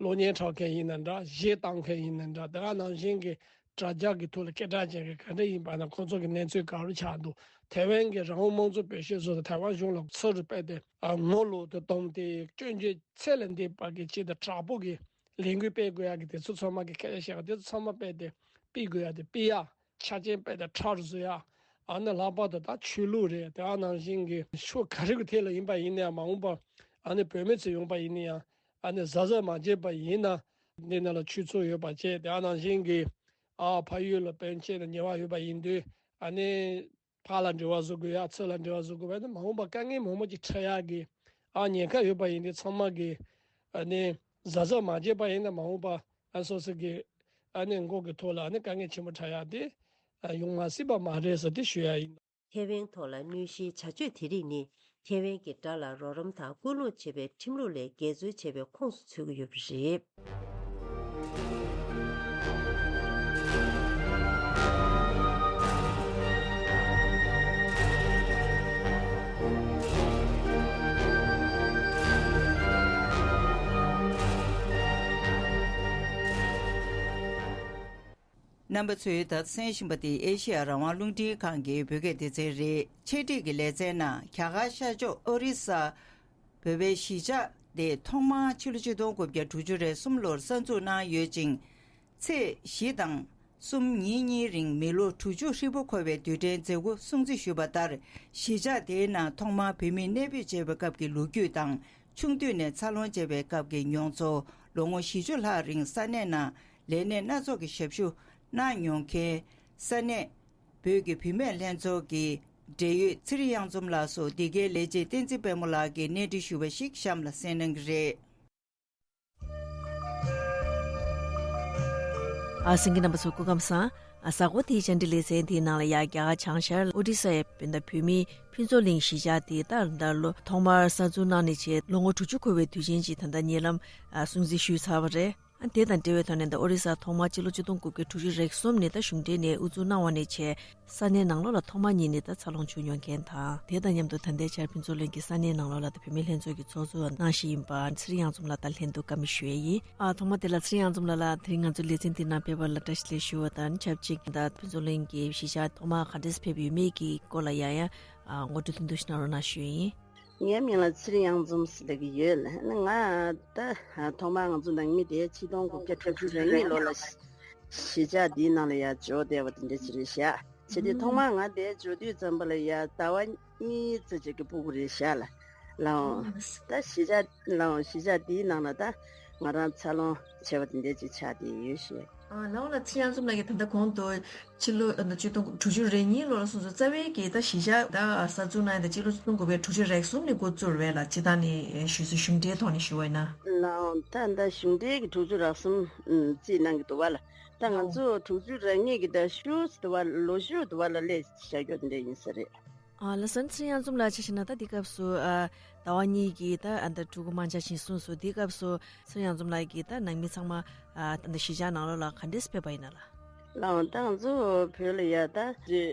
གློག་བརྙན་འཁྲབ་མཁན་ཡིན་ན་འདྲ། གཞས་བཏང་མཁན་ཡིན་ན་འདྲ། དེ་ག་ནང་བཞིན་གྱི་དྲ་རྒྱ་གི་ཐོག་ལ་སྐད་གྲགས་ཅན་གྱི་ག་འདྲ་ཡིན་པ་ན། ཁོང་ཚོ་གི་གནས་ཚུལ་ག་རེ་ཆགས་འདུག་ཐེ་ཝན་གྱི་རང་དབང་དམངས་གཙོ་བེད་སྤྱོད་བཟོས་ཏེ་ཐེ་ཝན་གཞུང་ལ་ཚུར་དཔེ་དེ་ངོ་ལོག་ཏུ་གཏོང་སྟེ། སྐྱོན་བརྗོད་ཚད་ལས་འདས་པ་གི་ཆེད་དུ་དྲག་པོ་གི་ལས་འགུལ་སྤེལ་དགོས་ཡག་གི་དེ་ཚོ་ཚང་མ་གི་སྐད་ཆ་བཤད་པ་དེ་ཚོ་ཚང་མ་དཔེ་དེ་ཕུད་དགོས་ཡག་དེ་ཕུད་ཡག་ཆ་རྐྱེན་དཔེ་དེ་ཁྲ་རུ་བཟོ་ཡག་ཨ་ནི་ལྷག་པར་དུ་ད་ཆོས་ལུགས་རེད། དེ་ག་ནང་བཞིན་གྱི་ཕྱོགས་ག་རེ་གི་ཐད་ལ་ཡིན་པ་ཡིན་ན་ཡང་། མ་འོངས་པ་ཨ་ནི་བོད་མི་ཚོ་ཡོང་པ་ཡིན་ན་ཡང་། ཨ་ནི་གཟབ་གཟབ་མ་བྱས་པ་ཡིན་ན། འདི་ནང་ལ་ཆོས་ཚོགས་ཡོད་པ་བྱས། དེ་ག་ནང་བཞིན་གྱི་ཨ་ཕ་ཡུལ་ལ་སྤུན་མཆེད་དང་ཉེ་བ་ཡོད་པ་ཡིན་དུས། ཨ་ནི་ཕར་ལ་འབྲེལ་བ་བཟོ་དགོས་ཡ། ཚུར་ལ་འབྲེལ་བ་བཟོ་དགོས་པ་ནི། མ་འོངས་པ་དཀའ་ངལ་མང་པོ་ཅིག་འཕྲད་ཡག་གི་ཨ་ཉེན་ཁ་ཡོད་པ་ཡིན་དུས། ཚང་མ་གི་ཨ་ནི་གཟབ་གཟབ་མ་བྱས་པ་ཡིན་ན། མ་འོངས་པ་ཨ་སོ་སོ་གི་ཨ་ནི་མགོ་གི་ཐོག་ལ་ཨ་ནི་དཀའ་ངལ་ཆེན་པོ་འཕྲད་ཡག་དེ་ཨ་ཡོང་མ་སྲིད་པ་མ་རེད་ཟེར་དེ་ཞུ་ཡ་ཡིན། ཐེ་ཝན་ཐོག་ལ་གནོད་གཞིའི་བྱ་སྤྱོད་དེ་རིགས་ནི། ཐེ་ཝན་གྱི་དགྲ་ལ་རོགས་རམ་དང་སྐུལ་སློང་བྱེད་པའི་ཁྲིམས་ལུགས་ལས་འགལ་འཛོལ་བྱས་པའི་ཁོངས་སུ་ཚུད་ཀྱི་ཡོད་པ་རེད། རྣམ་པ་ཚོས་ད་གསན་བཞིན་པ་དེ་ཨེ་ཤེ་ཡ་རང་དབང་རླུང་འཕྲིན་ཁང་གི་བོད་སྐད་སྡེ་ཚན་རེད། ཆེད་སྒྲིག་གི་ལེ་ཚན་ནང་རྒྱ་གར་ཤར་ཕྱོགས་ཨོ་རི་ས་བོད་པའི་གཞིས་ཆགས་དེ་ཐོག་མར་ཕྱི་ལོ་ཆིག་སྟོང་དགུ་བརྒྱ་དྲུག་ཅུ་རེ་གསུམ་ལོར་གསར་འཛུགས་གནང་ཡོད་ཅིང་། ཚེས་བཞི་དང་གསུམ་ཉིན་གཉིས་རིང་མི་ལོ་དྲུག་ཅུ་ཧྲིལ་པོ་འཁོར་བའི་དུས་དྲན་མཛད་སྒོ་སྲུང་བརྩི་ཞུས་པ་ལྟར། གཞིས་ཆགས་དེའི་ནང་ཐོག་མར་བོད་མི་གནས་སྤོས་བྱས་པའི་སྐབས་ཀྱི་ལོ་རྒྱུས་དང་། ཆུང་དུས་ནས་འཚར་ལོངས་བྱས་པའི་སྐབས་ཀྱི་མྱོང་ཚོར། ལོ་ངོ་བཞི་བཅུ་ལྷག་རིང་ས་གནས་ནང་ལས་གནས་སྣ་ཚོགས་ཀྱི་ཞབས་ཞུ་གནང་མྱོང་མཁན། ས་གནས་བོད་ཀྱི་བུད་མེད་ལྷན་ཚོགས་ཀྱི་འབྲེལ་ཡོད་ཚེ་རིང་གཡང་འཛོམས་ལགས་སུ་འདི་གའི་ལས་བྱེད་བསྟན་འཛིན་དཔལ་མོ་ལགས་ཀྱིས་གནས་འདྲི་ཞུས་པ་ཞིག་གཤམ་ལ་གསན་གནང་གི་རེད། ཨ་སེང་གེ་རྣམ་པ་ཚོ་སྐུ་ཁམས་བཟང་། ཨ་གཟའ་འཁོར་དེའི་བཅར་འདྲི་ལེ་ཚན་དེའི་ནང་ལ་ཡ་རྒྱ་གར་བྱང་ཤར་ཨོ་ཌི་ས་ཡའི་བོད་ད་བོད་མིའི་ཕུན་ཚོགས་གླིང་གཞིས་ཆགས་དེ་ད་ད་ལོ་ཐོག་མར་གསར་འཛུགས་གནང་ནས་བྱས་ལོ་ངོ་དྲུག་ཅུ་འཁོར་བའི་དུས་ཆེན་ཅིག་ད་ལྟ་ཉེ་ལམ་ཨ་སྲུང་བརྩི་ཞུས་ཚར་བ་རེད། ཨ་དེ་དང་འབྲེལ་བའི་ཐོག་ནས་ད་ཨོ་རི་ས་ཐོག་མར་སྤྱི་ལོ་ཆིག་སྟོང་དགུ་བརྒྱ་དྲུག་ཅུ་རེ་གསུམ་ནས་ད་གཞུང་འབྲེལ་ནས་དབུ་འཛུགས་གནང་བ་ནས་བྱས། ས་གནས་ནང་ལོགས་ལ་ཐོག་མ་ཉིད་ནས་ད་འཚར་ལོངས་བྱུང་མྱོང་མཁན་དང་། དེ་དང་མཉམ་དུ་ད་ལྟའི་ཆར་ཕུན་ཚོགས་གླིང་གི་ས་གནས་ནང་ལོགས་ལ་ད་བུད་མེད་ལྷན་ཚོགས་ཀྱི་ཚོགས་གཙོ་གནང་བཞིན་ཡིན་པ་ཚེ་རིང་གཡང་འཛོམས་ལགས་དང་ལྷན་དུ་བཀའ་མོལ་ཞུ་ཡས་ཡིན། ཨ་ཐོག་མ་དེ་ལ་ཚེ་རིང་གཡང་འཛོམས་ལགས་ལ་དེ་རིང་ང་ཚོའི་ལེ་ཚན་འདི་ནང་ཕེབས་པ་ལ་བཀྲ་ཤིས་བདེ་ལེགས་ཞུ་བ་དང་ཆབས་ཅིག་ད་ཕུན་ཚོགས་གླིང་གི་གཞིས་ཆགས་ཐོག་མར་ག་འདྲས་ཕེབས་ཡོད་མེད་ཀྱི་སྐོར་ལ་ཡང་ཡང་ཨ་ངོ་སྤྲོད་ཐུང་ཐུང་ཞིག་གནང་རོགས་གནང་ཞུ་ཡས་ཡིན། ངའི་མིང་ལ་ཚེ་རིང་གཡང་འཛོམས་ཟེར་གྱི་ཡོད། ང་ད་ཐོག་མར་ང་ཚོ་ནང་མི་དེ་ཆིག་སྟོང་དགུ་བརྒྱ་དྲུག་ཅུ་རེ་གཉིས་ལོ་ལ་གཞིས་ཆགས་འདིའི་ནང་ལ་ཡར་འབྱོར་བསྡད་པ་དེ་འདྲ་ཅིག་རེད་ཤག་བྱས་ཏེ་ཐོག་མར་ང་དེར་འབྱོར་དུས་ཙམ་པ་ལ་ཡ་ཟླ་བ་གཉིས་ཙམ་ཅིག་གི་ཕྲུ་གུ་རེད་ཤག་ལ། ལའོ། ད་གཞིས་ཆགས་ལའོ་གཞིས་ཆགས་འདིའི་ནང་ལ་ད་ང་རང་འཚར་ལོངས་བྱས་པ་དེ་འདྲ་ཅིག་ཆགས་བསྡད་ཡོད་ཤག་ཨ་ལའོ་ལགས། ཚེ་རིང་གཡང་འཛོམས་ལགས་ཀྱིས་ད་ལྟ་གོང་དུ་ཕྱི་ལོ་ཆིག་སྟོང་དྲུག་ཅུ་རེ་གཉིས་ལོ་ལ་སོང་ཙང་རྩ་བའི་གི་ད་གཞིས་ཆགས་ད་གསར་འཛུགས་གནང་ཡ་ད་ཕྱི་ལོ་ཆིག་སྟོང་དགུ་བརྒྱ་དྲུག་ཅུ་རེ་གསུམ་ནས་འགོ་བཙུགས་རེད་ལ། སྤྱིར་བཏང་ནས་ཞུས་ཚེ་གཞུང་འབྲེལ་ཐོག་ནས་ཞུ་བ་ཡིན་ན། ལའོ་ད་ད་གཞུང་འབྲེལ་གྱི་དྲུག་ཅུ་རེ་གསུམ་རྩིས་གནང་གི་འདུག་བ་ལ། ད་ང་ཚོ་དྲུག་ཅུ་རེ་གཉིས་ཀྱི་ད་ཤུགས་འདུག་བ་ལོ་ཤུགས་འདུག་བ་ལ་སླེབས་བཞག་རྒྱུ་དེ་འདྲ་ཡིན་ས་རེད། ཨ་ལགས་སོ། ཚེ་རིང་གཡང་འཛོམས་ལགས་ཆ་བཞག་ན་ད་འདི་སྐབས་སུ་ཨ་ཟླ་བ་གཉིས་ཀྱི་ད་ཨ་ད་ཕྲུ་གུ་མང་ཆེ་ཞིག་གསུངས་སོང་། འདི་སྐབས་སུ་ཚེ་རིང་གཡང་འཛོམས་ལགས་ཀྱིས་ད་ནང་མི་ཚང་མ་ཨ་ད་གཞིས་ཆགས་ནང་ལོགས་ལ་ག་འདྲས་ཕེབས་པ་ཡིན་ན་ལགས། ལའོ་ད་ང་ཚོ་བོད་ལ་ཡ་ད་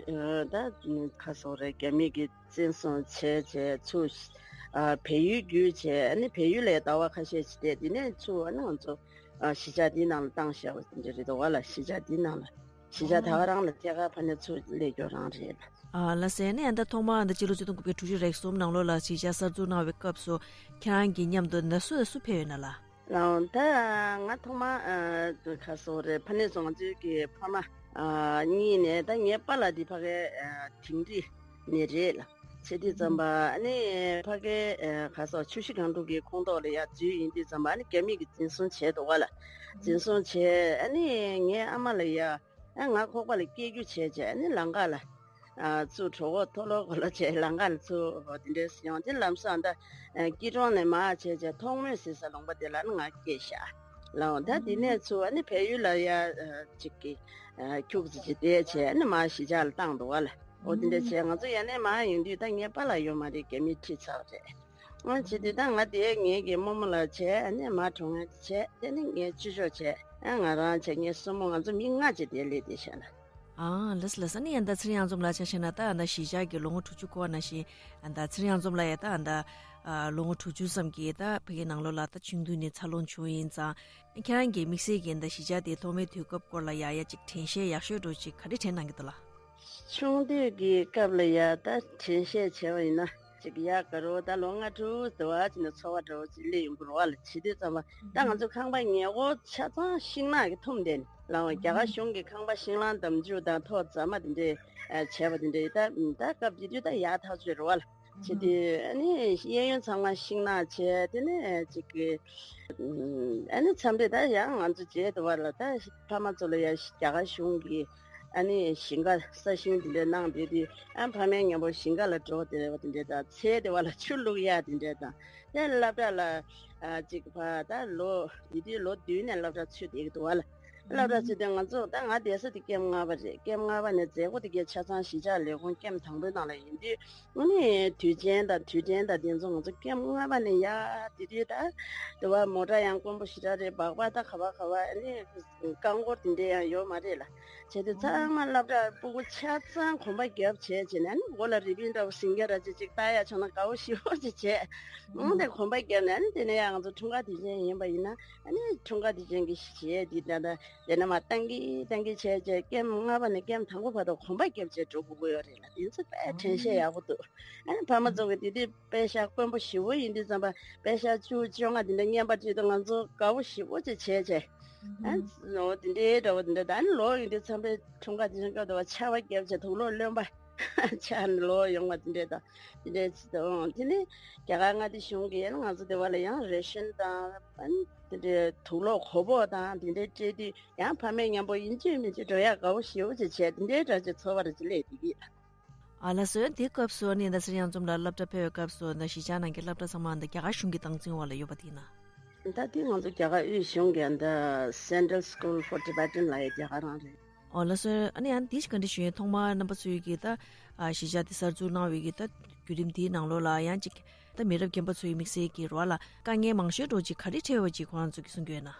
ད་ཁ་སོག་རེད། རྒྱ་མི་གི་བཙན་བཟུང་བྱས་བྱས་ཚུར་ཨ་བལ་ཡུལ་བརྒྱུད་བྱས། ཨ་ནི་བལ་ཡུལ་ལ་ཡ་ཟླ་བ་ཁ་ཤས་ཤིག་བསྡད། དེ་ནས་ཚུར་ཨ་ནི་ང་ཚོ་ཨ་གཞིས་ཆགས་འདིའི་ནང་ལ་བཏང་བཞག་པ་དེ་འདྲ་རེད་འདུག་བ་ལ། གཞིས་ཆགས་འདིའི་ནང་ལ་གཞིས་ཆགས་ད་ག་རང་ལ་ཐད་ཀར་ཕ་ནས་ཚུར་སླེབས་རྒྱུ་རང་རེད། ཨ་ལགས་སེ། ནས་ཨ་ད་ཐོག་མར་ཨ་ད་སྤྱི་ལོ་ཆིག་སྟོང་དགུ་བརྒྱ་དྲུག་ཅུ་རེ་གསུམ་ནང་ལོགས་ལ་གཞིས་ཆགས་གསར་འཛུགས་གནང་བའི་སྐབས་སུ་ཁྱེད་རང་གི་མཉམ་དུ་ན་སུ་དང་སུ་ཕེབས་ཡོད་ན་ལགས། ལའོ་ད་ང་ཐོག་མར་ཨ་ཁ་སོག་རེད། ཕ་ནས་སོང་ང་ཚོའི་གི་ཕ་མ་ཨ་གཉིས་ནས་ད་ངའི་པཱ་ལགས་འདི་ཕ་གའི་ཨ་དིང་རི་ནས་རེད་ལ། བྱས་དུས་ཙམ་པ་ཨ་ནི་ཕ་གའི་ཨ་ཁ་སོག་ཆུ་བཞི་སྒང་དྲུག་གི་ཁོངས་གཏོགས་ལ་ཡ་འཛུལ་ཡིན་དུས་ཙམ་པ་ཨ་ནི་རྒྱ་མི་གིས་འཛིན་བཟུང་བྱས་འདུག་བ་ལ། འཛིན་བཟུང་བྱས་ཨ་ནི་ངའི་ཨ་མ་ལ་ཡ་ཨ་ང་ཁོག་པ་ལ་སྐྱེལ་རྒྱུ་བྱས་བྱས་ཨ་ནི་ལམ་ཁ་ལ། ཨ་ཚུར་གྲོད་ཁོག་མཐོལ་ལོ་གོ་ལོ་བྱས་ལམ་ཁ་ལ་ཚུར་འོ་དེ་འདྲས་ཡོང་། དེ་ལམ་སང་ད་ཨ་སྐྱིད་གྲོང་ནས་མར་བྱས་བྱས་ཐོག་མོ་ཟེར་ས་ལུང་པ་དེ་ལ་ནི་ང་སྐྱེས་ཤག་ལའོ། ད་དེ་ནས་ཚུར་ཨ་ནི་བལ་ཡུལ་ལ་ཡ་ཨ་ཅིག་གི་ཨ་ཁྱུག་ཙམ་ཅིག་བསྡད་བྱས་ཨ་ནི་མར་གཞིས་ཆགས་ལ་བཏང་འདུག་བ་ལ། འོ་དེ་འདྲས་བྱས་ང་ཚོ་ཡ་ནས་མར་ཡོང་དུས་ད་ངའི་པཱ་ལགས་ཡོད་མ་རེད། རྒྱ་མིས་ཁྲིད་ཚར་བ་རེད། ཨ་བྱས་དུས་ད་ང་དེ་ངེད་ཀྱི་རྨོ་མོ་ལགས་བྱས་ཨ་ནི་མར་གྲོངས་ཡ་བྱས། དེ་ནི་ངའི་ཅི་ཤོག་བྱས་ཨ་ང་རང་བྱས་ངའི་སྲུ་མོ་ང་ཚོ་མི་ལྔ་བྱས་དེ་སླེབས་བསྡད་ཤག་ལ། ཨ་ལགས་ལགས། ཨ་ནི་ཡ་ད་ཚེ་རིང་གཡང་འཛོམས་ལགས་ཆ་བཞག་ན་ད་ཨ་ད་གཞིས་ཆགས་ཀྱི་ལོ་ངོ་དྲུག་ཅུ་འཁོར་བ་ནང་བཞིན་ཨ་ད་ཚེ་རིང་གཡང་འཛོམས་ལགས་ཡ་ད་ཨ་ད་ཨ་ལོ་ངོ་དྲུག་ཅུ་ཙམ་གྱི་ད་ཕ་གིའི་ནང་ལོགས་ལ་ད་ཆུང་དུས་ནས་འཚར་ལོངས་བྱུང་ཡིན་ཙང་། ཁྱེད་རང་གི་དམིགས་བསལ་གྱི་ད་གཞིས་ཆགས་དེའི་ཐོག་མའི་དུས་སྐབས་སྐོར་ལ་ཡ་ཡ་ཅིག་དྲན་ཤེས་ཡག་ཤོས་འདྲ་ཅིག་ག་རེ་དྲན་གནང་གི་འདུག་ལགས། ཆུང་དུས་ཀྱི་སྐབས་ལ་ཡ་ད་དྲན་ཤེས་བྱས་པ་ཡིན་ན། ཅིག་ཡ་ག་རོ་ད་ལོ་ལྔ་དྲུག་དེ་བ་ཅིག་ནས་འཚོ་བ་འདྲ་བོ་ཅིག་སླེབས་ཡོང་གི་རེད་བ་ལ། བྱེད་དུས་ཙམ་པ་ད་ང་ཚོ་ཁང་པ་ཉེ་འཁོར་ཆ་ཚང་ཤིང་ནགས་ཀྱིས་ཐུམ་བསྡད་ནས་ལའོ། རྒྱ་གར་གཞུང་གིས་ཁང་པ་ཤིང་ལང་འདམ་ཆུ་དང་ཐོག་རྫ་མ་དེ་འདྲས་བྱས་པ་དེ་འདྲས་ད་ད་སྐབས་དེ་དུས་ད་ཡག་ཐག་ཆོད་རེད་བ་ལ། བྱེད་དུས་ཨ་ནི་གཡས་གཡོན་ཚང་མ་ཤིང་ནགས་བྱས། དེ་ནས་ཅིག་གི་ཨ་ནི་མཚམས་རེ་ད་ཡང་ང་ཚོ་བྱས་དུས་བ་ལ་ད་ཕ་མ་ཚོ་ལ་ཡ་རྒྱ་གར་གཞུང་གིས་ཨ་ནི་ཞིང་ཁ་ས་ཞིང་དེ་འདྲས་གནང་བསྡད་དུས་ཨ་ཕ་མའི་མཉམ་པོ་ཞིང་ཁ་ལ་འགྲོ་བསྡད་པ་དེ་འདྲས་དང་། ཚལ་དེ་བ་ལ་ཆུ་བླུག་ཡ་དེ་འདྲས་དང་། དེ་སློབ་གྲྭ་ལ་ཨ་ཅིག་ཕ་ད་ལོ་དེ་དུས་ལོ་བདུན་ནས་སློབ་གྲྭ་ཚུད་བསྡད་ཀྱི་འདུག་བ་ལ། སློབ་གྲྭ་ཚུད་དུས་ང་ཚོ་ད་ང་བསྡད་ས་དེ་ཀེམ་ལྔ་པ་རེད། ཀེམ་ལྔ་པ་ནས་མཛད་སྒོ་དེ་གའི་ཆ་ཚང་གཞིས་ཆགས་ལས་ཁུངས་ཀེམ་དང་པོའི་ནང་ལ་ཡིན་དུས། ཨ་ནི་དུས་ཆེན་དང་དུས་དྲན་དང་དེ་ཚོ་ང་ཚོ་ཀེམ་ལྔ་པ་ནས་ཡར་དེ་དུས་ད་དེ་བ་མོ་ཊ་ཡང་དཀོན་པོ་ཞེ་དྲག་རེད། སྦག་སྦག་ད་ག་བ་ག་བ་ཨ་ནི་རྐང་འཁོར་དེ་འདྲས་ཡང་ཡོད་མ་རེད་ལ། བྱས་དུས་ཚང་མ་སློབ་གྲྭ་སྤུ་གུ་ཆ་ཚང་གོམ་པ་བརྒྱབ་བྱས་བྱས་ནས་ཨ་ནི་མགོ་ལ་རི་པིན་འདྲ་བོ་སྲིན་རྒྱ་ར་ཅིག་ཅིག་བཏགས་ཡ་བྱུང་ན་དགའ་བོ་ཞེ་པོ་ཅིག་བྱས། ཨང་དེ་གོམ་པ་བརྒྱབ་ནས་ཨ་ནི་དེ་ནས་ཡང་ང་ཚོ་འཁྲུངས་སྐར་དུས་ཆེན་ཡིན་པ་ཡིན་ན་ཨ་ནི་འཁྲུངས་སྐར་དུས་ཆེན་གྱི་གཞས་འདི་ད་ལྟ་ དེ་ནས་མར་བཏང་གི་བཏང་གི་བྱས་བྱས་ཀེམ་ལྔ་པ་ནས་ཀེམ་དང་པོ་བར་དུ་གོམ་པ་བརྒྱབ་བྱས་འགྲོ་དགོས་ཀྱི་ཡོད་རེད་ལ། དེ་ཚོ་དཔེ་དྲན་ཤེས་ཡག་པོ་འདུག་ཨ་ནི་ཕ་མ་ཚོ་གིས་དེ་དུས་པེ་ཤག་དཀོན་པོ་ཞེ་པོ་ཡིན་དུས་ཙམ་པ་པེ་ཤག་བཅུ་བཅོ་ལྔ་དེ་འདྲ་རྔན་པ་སྤྲད་དུས་ང་ཚོ་དགའ་པོ་ཞེ་པོ་ཅིག་བྱས་བྱས། ཨ་ནི་འོ་དེ་འདྲའི་འདྲ་བོ་དེ་འདྲ། ད་ཨ་ནི་ལོ་ཡིན་དུས་ཙམ་པའི་འཁྲུངས་སྐར་དེ་བཞིན་སྐབས་དུ་བ་ཆར་པ་བརྒྱབ་བྱས་དུག་ལོག་རློན་པ་ཆགས་ནས་ལོག་ཡོང་བ་དེ་འདྲ་དང་། དེ་འདྲའི་ཚིག་དང་། དེ་ནས་རྒྱ་གར་མངའ་སྡེ་གཞུང་གིས་ང་ཚོ་དེ་བ་ལ་ཡང་རེ་ཤན་དང་། ཨ་ནི་དེ་འདྲའི་དུག་ལོག་གོ་ཕོགས་དང་དེ་འདྲའི་སྤྲད་དུས་ཡང་ཕ་མས་མཉམ་པོ་ཡིན་གཅིག་མིན་གཅིག་འགྲོ་ཡག་དགའ་པོ་ཞེ་པོ་ཅིག་བྱས། དེ་འདྲའི་འདྲ་ཅིག་ཚོར་བ་རེ་ཅིག་སླེབས་བསྡད་ཀྱི་ཡོད། ཨ་ལགས་སོ། དེའི་སྐབས་སུ་ཨ་ནི་ཟླ་སེར་གཡང་འཛོམས་ལགས་སློབ་གྲྭ་ཕེབས་པའི་སྐབས་སུ་ཨ་ནི་གཞིས་ཆགས་ནང་གི་སློབ་གྲྭ་ཚང་མ་ཨ་ནི་རྒྱ་གར་གཞུང་གི་སྟངས་འཛིན་འོག་ལ་ཡོད་པ་དེ་ཡིན་ན། ད་དེ་ང་ཚོ་རྒྱ་གར་དབུས་གཞུང་གི་ཨ་ནི་Central School for Tibetan ལབ་ཡ་རྒྱ་གར་རང་རེད། ཨོ་ལགས་སོ། ཨ་ནི་ཨ་ནི་འདི་ཞིག་ག་འདྲ་ཞུ་ཡིན། ཐོག་མར་རྣམ་པ་ཚོས་ཀྱིས་ད་ཨ་གཞིས་ཆགས་འདི་གསར་འཛུགས་གནང་བའི་གི་ད་བརྒྱུད་རིམ་དེའི་ནང་ལོགས་ལ་ཡང་ཅིག་ད་མི་རབས་རྒན་པ་ཚོའི་དམིགས་བསལ་གྱི་རོགས་ལ་དཀའ་ངལ་མང་ཤོས་འགྲོ་ཅིག་ག་རེ་འཕྲད་པ་ཅིག་ཁོ་རང་ཚོ་གིས་གསུང་གི་ཡོད་ན།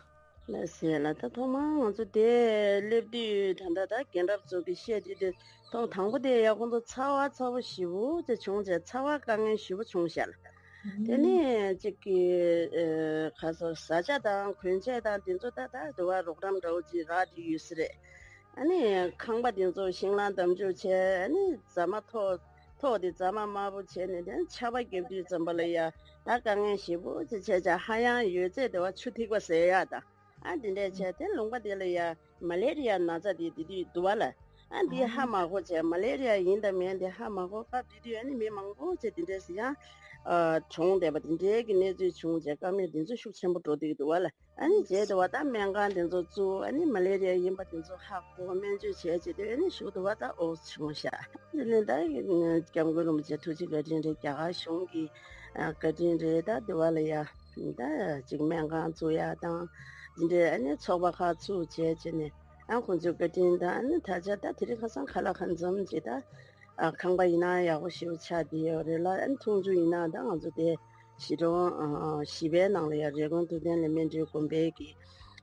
ལགས་སེ་ལགས། ད་ཐོག་མར་ང་ཚོ་དེ་སླེབས་དུས་ད་ལྟ་ད་རྒན་རབས་ཚོ་གིས་བཤད་དུས་དེ་ཐོག་དང་པོ་དེ་ཡ་ཁོང་ཚོ་ཚ་བ་ཚ་བོ་ཞེ་པོ་ཅིག་བྱུང་བྱས། ཚ་བ་དཀའ་ངལ་ཞེ་པོ་བྱུང་ཤག་ལ། དེ་ནས་ཅིག་གི་ཨེ་ཁ་སོ་བཟའ་བཅའ་དང་གོན་ཆས་དང་དེ་ཚོ་ད་ད་དུ་བ་རོགས་རམ་འདྲ་བོ་ཅིག་རག་དེ་ཡོད་ས་རེད། ཨ་ནི་ཁང་པ་དེ་ཚོ་ཤིང་ལ་འདམ་འཇུག་བྱས། ཨ་ནི་རྫ་མ་ཐོག་ཐོག་དེ་རྫ་མ་དམར་པོ་བྱས་ནས་དེ་ཆར་པ་བརྒྱབ་དུས་ཙམ་པ་ལ་ཡ་ད་དཀའ་ངལ་ཞེ་པོ་ཅིག་བྱས་བྱས། ཧ་ཡང་ཡོད་ཚད་དེ་བ་ཆུ་ཐིགས་པ་ཟེར་ཡ་དང་། ཨ་འདི་འདྲས་བྱས་དེ་ལུང་པ་དེ་ལ་ཡ་མ་ལེ་རི་ཡ་ན་ཚ་དེ་དེ་དུས་འདུག་བ་ལ། ཨ་འདི་ཧ་མ་གོ་བྱས། མ་ལེ་རི་ཡ་ཡིན་དང་མིན་དེ་ཧ་མ་གོ་སྐབས་དེ་དུས་ཨ་ནི་མི་མང་པོ་བྱས་དེ་འདྲས་ཡང་ཨ་གྲོངས་བསྡད་པ་དེ་འདྲས་ཀྱི་གནས་ཚུལ་བྱུང་བྱས། དཀའ་ངལ་དེ་ཚོ་ཤུགས་ཆེན་པོ་འགྲོ་བསྡད་ཀྱི་འདུག་བ་ལ། ཨ་ནི་རྗེས་དུ་བ་ད་སྨན་ཁང་དེ་ཚོ་བཙུགས། ཨ་ནི་མ་ལེ་རི་ཡ་ཡིན་པ་དེ་ཚོ་ཧ་གོ་སྨན་བཅོས་བྱས་བྱས་དེ་ཨ་ནི་ཞུ་དུ་བ་ད་ཨོ་བྱུང་ཤག་དེ་ནས་ད་སྐྱབས་མགོན་རིན་པོ་ཆེ་ཐུགས་རྗེ་བཀའ་དྲིན་རེད། རྒྱ་གར་གཞུང་གི་ཨ་བཀའ་དྲིན་རེད། ད་དུ་བ་ལ་ཡ་ད་ཅིག་སྨན་ཁང་བཙུགས་ཡ་དང་དེ་འདྲས། ཨ་ནི་ཚོགས་པ་ཁག་བཙུགས་བྱས་བྱས་ནས་ཨ་ཁོང་ཚོའི་བཀའ་དྲིན་དང་། ཨ་ནི་ད་ཆ་ད་དེ་རིང་ཁ་སང་ཁ་ལག་ཁ་འཛོམས་ཅིག་ད་ཨ་ཁང་པ་ཡིན་ན་ཡག་པོ་ཞེ་པོ་ཆགས་བསྡད་ཡོད་རེད་ལ། ཨ་ནི་འཐུང་ཆུ་ཡིན་ན་ད་ང་ཚོ་དེ་གཞིས་གྲོང་ཨ་བཞི་པའི་ནང་ལ་ཡ་རེ་སྐོང་ཐུབ་བསྟན་ལ་སྨིན་གྲོལ་དགོན་པའི་གི་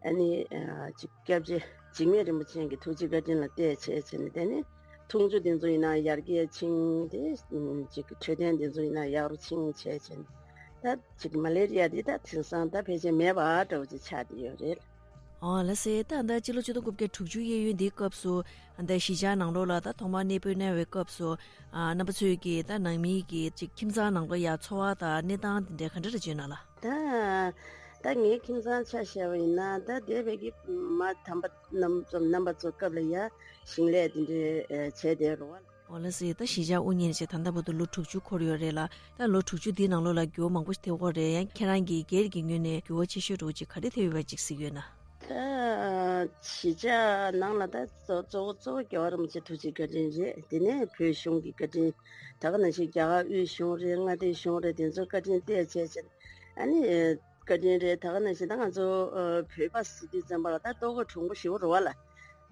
ཨ་ནི་ཨ་ཅིག་སྐྱབས་རྗེ་འཇིགས་མེད་རིན་པོ་ཆེ་གི་ཐུགས་རྗེ་བཀའ་དྲིན་ལ་བརྟེན་བྱས་བྱས་ནས། དེ་ནི་འཐུང་ཆུ་དེ་ཚོ་ཡིན་ན་ཡར་རྒྱས་ཕྱིན་ཏེ། ཨ་ཅིག་འཕྲོད་བསྟེན་དེ་ཚོ་ཡིན་ན་ཡག་རུ་ཕྱིན་བྱས་བྱས་ནས། ད་ཅིག་མ་ལེ་རི་ཡ་དེ་ད་དེང་སང་ད་ཕལ་ཆེར་མེད་པ་འདྲ་བོ་ཅིག་ཆགས་བསྡད་ཡོད་རེད། ཨོ་ལགས་སེ། ད་ད་སྤྱི་ལོ་ཆིག་སྟོང་དགུ་བརྒྱ་དྲུག་ཅུ་གཡས་གཡོན་འདིའི་སྐབས་སུ་ད་གཞིས་ཆགས་ནང་ལོགས་ལ་ད་ཐོག་མར་གནས་སྤོས་གནང་བའི་སྐབས་སུ་ཨ་རྣམ་པ་ཚོས་ཀྱིས་ད་ནང་མིའི་གི་ཅིག་ཁྱིམ་ཚང་ནང་ལོགས་ཡ་འཚོ་བ་དང་གནས་སྟངས་དེ་འདྲ་ག་འདྲ་རེ་བྱུང་ན་ལ། ད་ད་ངའི་ཁྱིམ་ཚང་ཆ་བཞག་པ་ཡིན་ན་ད་འདས་པའི་གི་མ་དམ་པ་རྣམ་རྣམ་པ་ཚོ་སྐབས་ལ་ཡ་ཞིང་ལས་དེ་འདྲའི་ཨ་བྱས་བསྡད་རོགས། ཨོ་ལགས་སེ། ད་གཞིས་ཆགས་དབུ་བརྙེས་བྱས་ད་ལྟ་བར་དུ་ལོ་དྲུག་ཅུ་འཁོར་ཡོད་རེད་ལ། ད་ལོ་དྲུག་ཅུ་འདིའི་ནང་ལོགས་ལ་འགྱུར་བ་མང་པོ་ཞིག་ཐེབས་ཀྱི་ཡོད་རེད། ཡང་ཁྱེད་རང་གིས་སྒེར་གྱི་ངོས་ནས་འགྱུར་བ་ཆེ་ཤོས་འདྲ་བོ་ཅིག་ག་རེ་ཐེབས་ཡོད་པ་ཅིག་གཟིགས་ཡོད་ན། ད་གཞིས་ཆགས་ནང་ལ་ད་གཙོ་གཙོ་བོ་གཙོ་བོ་རྒྱལ་བ་རིན་པོ་ཆེ་ཐུགས་རྗེ་བཀའ་དྲིན་རེད། དེ་ནས་བོད་གཞུང་གི་བཀའ་དྲིན། ད་ག་ནང་བཞིན་རྒྱ་གར་དབུས་གཞུང་རེད། མངའ་སྡེ་གཞུང་རེད། དེ་ཚོའི་བཀའ་དྲིན་བརྟེན་བྱས་བྱས། ཨ་ནི་བཀའ་དྲིན་རེད། ད་ག་ནང་བཞིན་ད་ང་ཚོ་ཨ་བོད་པ་ཟེར་དུས་ཙམ་པ་ལ་ད་ལྟོ་གོས་གྲུང་པོ་ཞེ་པོ་རེད་བ་ལ།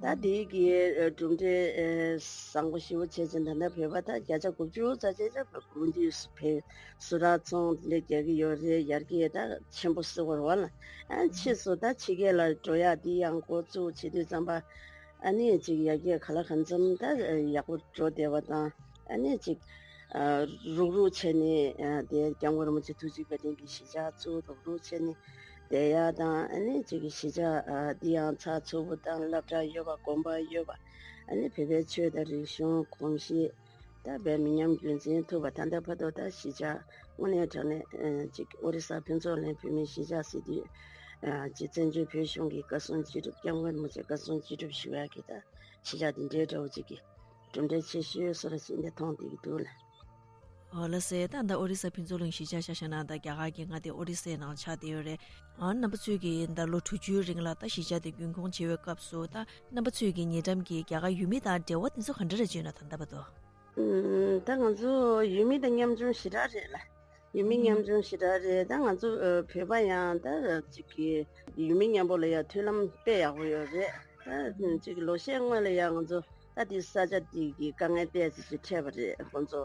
ད་དེའི་གི་ཨ་གྲུབ་འབྲས་ཨ་བཟང་པོ་ཞེ་པོ་བྱས་ཙང་ད་ལྟ་བོད་པ་ད་བརྒྱ་ཆ་དགུ་བཅུ་ཙམ་ཅིག་ད་དགུན་དུས་སུ་བོད་བཟོ་གྲྭ་ཚོང་དེ་འདྲ་རྒྱག་གི་ཡོད་རེད། ཡར་རྒྱས་ད་ཆེན་པོ་སོང་བ་རེད་བ་ལ། ཨ་ཕྱིས་སུ་ད་ཕྱི་རྒྱལ་ལ་འགྲོ་ཡག་འདི་ཡང་འགོ་བཙུགས་བྱེད་དུས་ཙམ་པ། ཨ་ནི་ཅིག་ཡར་རྒྱས་ག་ལ་གང་འཚམ་ད་ཡག་པོ་འགྲོ་བསྡད་པ་དང་། ཨ་ནི་ཅིག་ཨ་རུག་རུག་བྱས་ནས་ཨ་དེ་སྐྱབས་མགོན་རིན་པོ་ཆེ་ཐུགས་རྗེ་བཀའ་དྲིན་གྱིས་གཞིས་ཆགས་ཚུར་རུག་རུག་བྱས་ནས་བསྡད་ཡ་དང་། ཨ་ནི་ཅིག་གཞིས་ཆགས་ཨ་འདི་ཡང་ཚགས་ཚུད་པོ་དང་སློབ་གྲྭ་ཡོད་པ། དགོན་པ་ཡོད་པ། ཨ་ནི་བོད་པའི་ཆོས་དང་རིག་གཞུང་གོམས་གཤིས། ད་བོད་མི་ཉམས་རྒྱུན་འཛིན་ཐུབ་པ། ད་ལྟ་བར་དུ་ད་གཞིས་ཆགས་དངོས་གནས་དྲང་གནས་ཨ་ཅིག་ཨོ་རི་ས་ཕུན་ཚོགས་གླིང་བོད་མིའི་གཞིས་ཆགས་ཟེར་དུས་ཨ་ཅིག་བཙན་བྱོལ་བོད་གཞུང་གི་བཀའ་ཟུར་སྤྱི་ཁྱབ་སྐྱབས་མགོན་རིན་པོ་ཆེ་བཀའ་ཟུར་སྤྱི་ཁྱབ་ཞུ་ཡག་གི་ད་གཞིས་ཆགས་འདི་འདྲའི་འདྲ་བོ་ཅིག་གི་གྲུབ་འབྲས་ཆེ་ཤོས་སུ་ར་ཅིག་འདི་མཐོང་བསྡད་ཀྱི་འདུག་ལ། ཨོ་ལགས་སེ། ད་ལྟ་ཨོ་རི་ས་ཕུན་ཚོགས་གླིང་གཞིས་ཆགས་ཆ་བཞག་ན་ད་རྒྱ་གར་གྱི་མངའ་སྡེ་ཨོ་རི་སའི་ནང་ཆགས་བསྡད་ཡོད་རེད། ཨ་རྣམ་པ་ཚོས་ཀྱིས་ད་ལོ་དྲུག་ཅུའི་རིང་ལ་ད་གཞིས་ཆགས་དེ་རྒྱུན་འཁྱོངས་བྱེད་པའི་སྐབས་སུ་ད་རྣམ་པ་ཚོས་ཀྱི་ཉེ་འགྲམ་གྱི་རྒྱ་གར་ཡུལ་མི་དང་འབྲེལ་བ་དེ་ཚོ་ག་འདྲ་རེ་བྱུང་ན། ད་ལྟ་བར་དུ། ཨུམ། ད་ང་ཚོ་ཡུལ་མི་དང་མཉམ་ཆུང་ཞེ་དྲག་རེད་ལ། ཡུལ་མི་མཉམ་ཆུང་ཞེ་དྲག་རེད། ད་ང་ཚོ་ཨ་བོད་པ་ཡང་ད་ཅིག་གི་ཡུལ་མི་མཉམ་པོ་ལ་ཡང་མཐུན་ལམ་དཔེ་ཡག་པོ་ཡོད་རེད། ད་ཅིག་ལོ་ཤས་སྔོན་ལ་ཡང་ང་ཚོ་ད་དེ་ས་ཆ་དེ་གི་དཀའ་ངལ་ཏོག་ཙམ་ཅིག་འཕྲད་པ་རེད་ཁོང་ཚོ།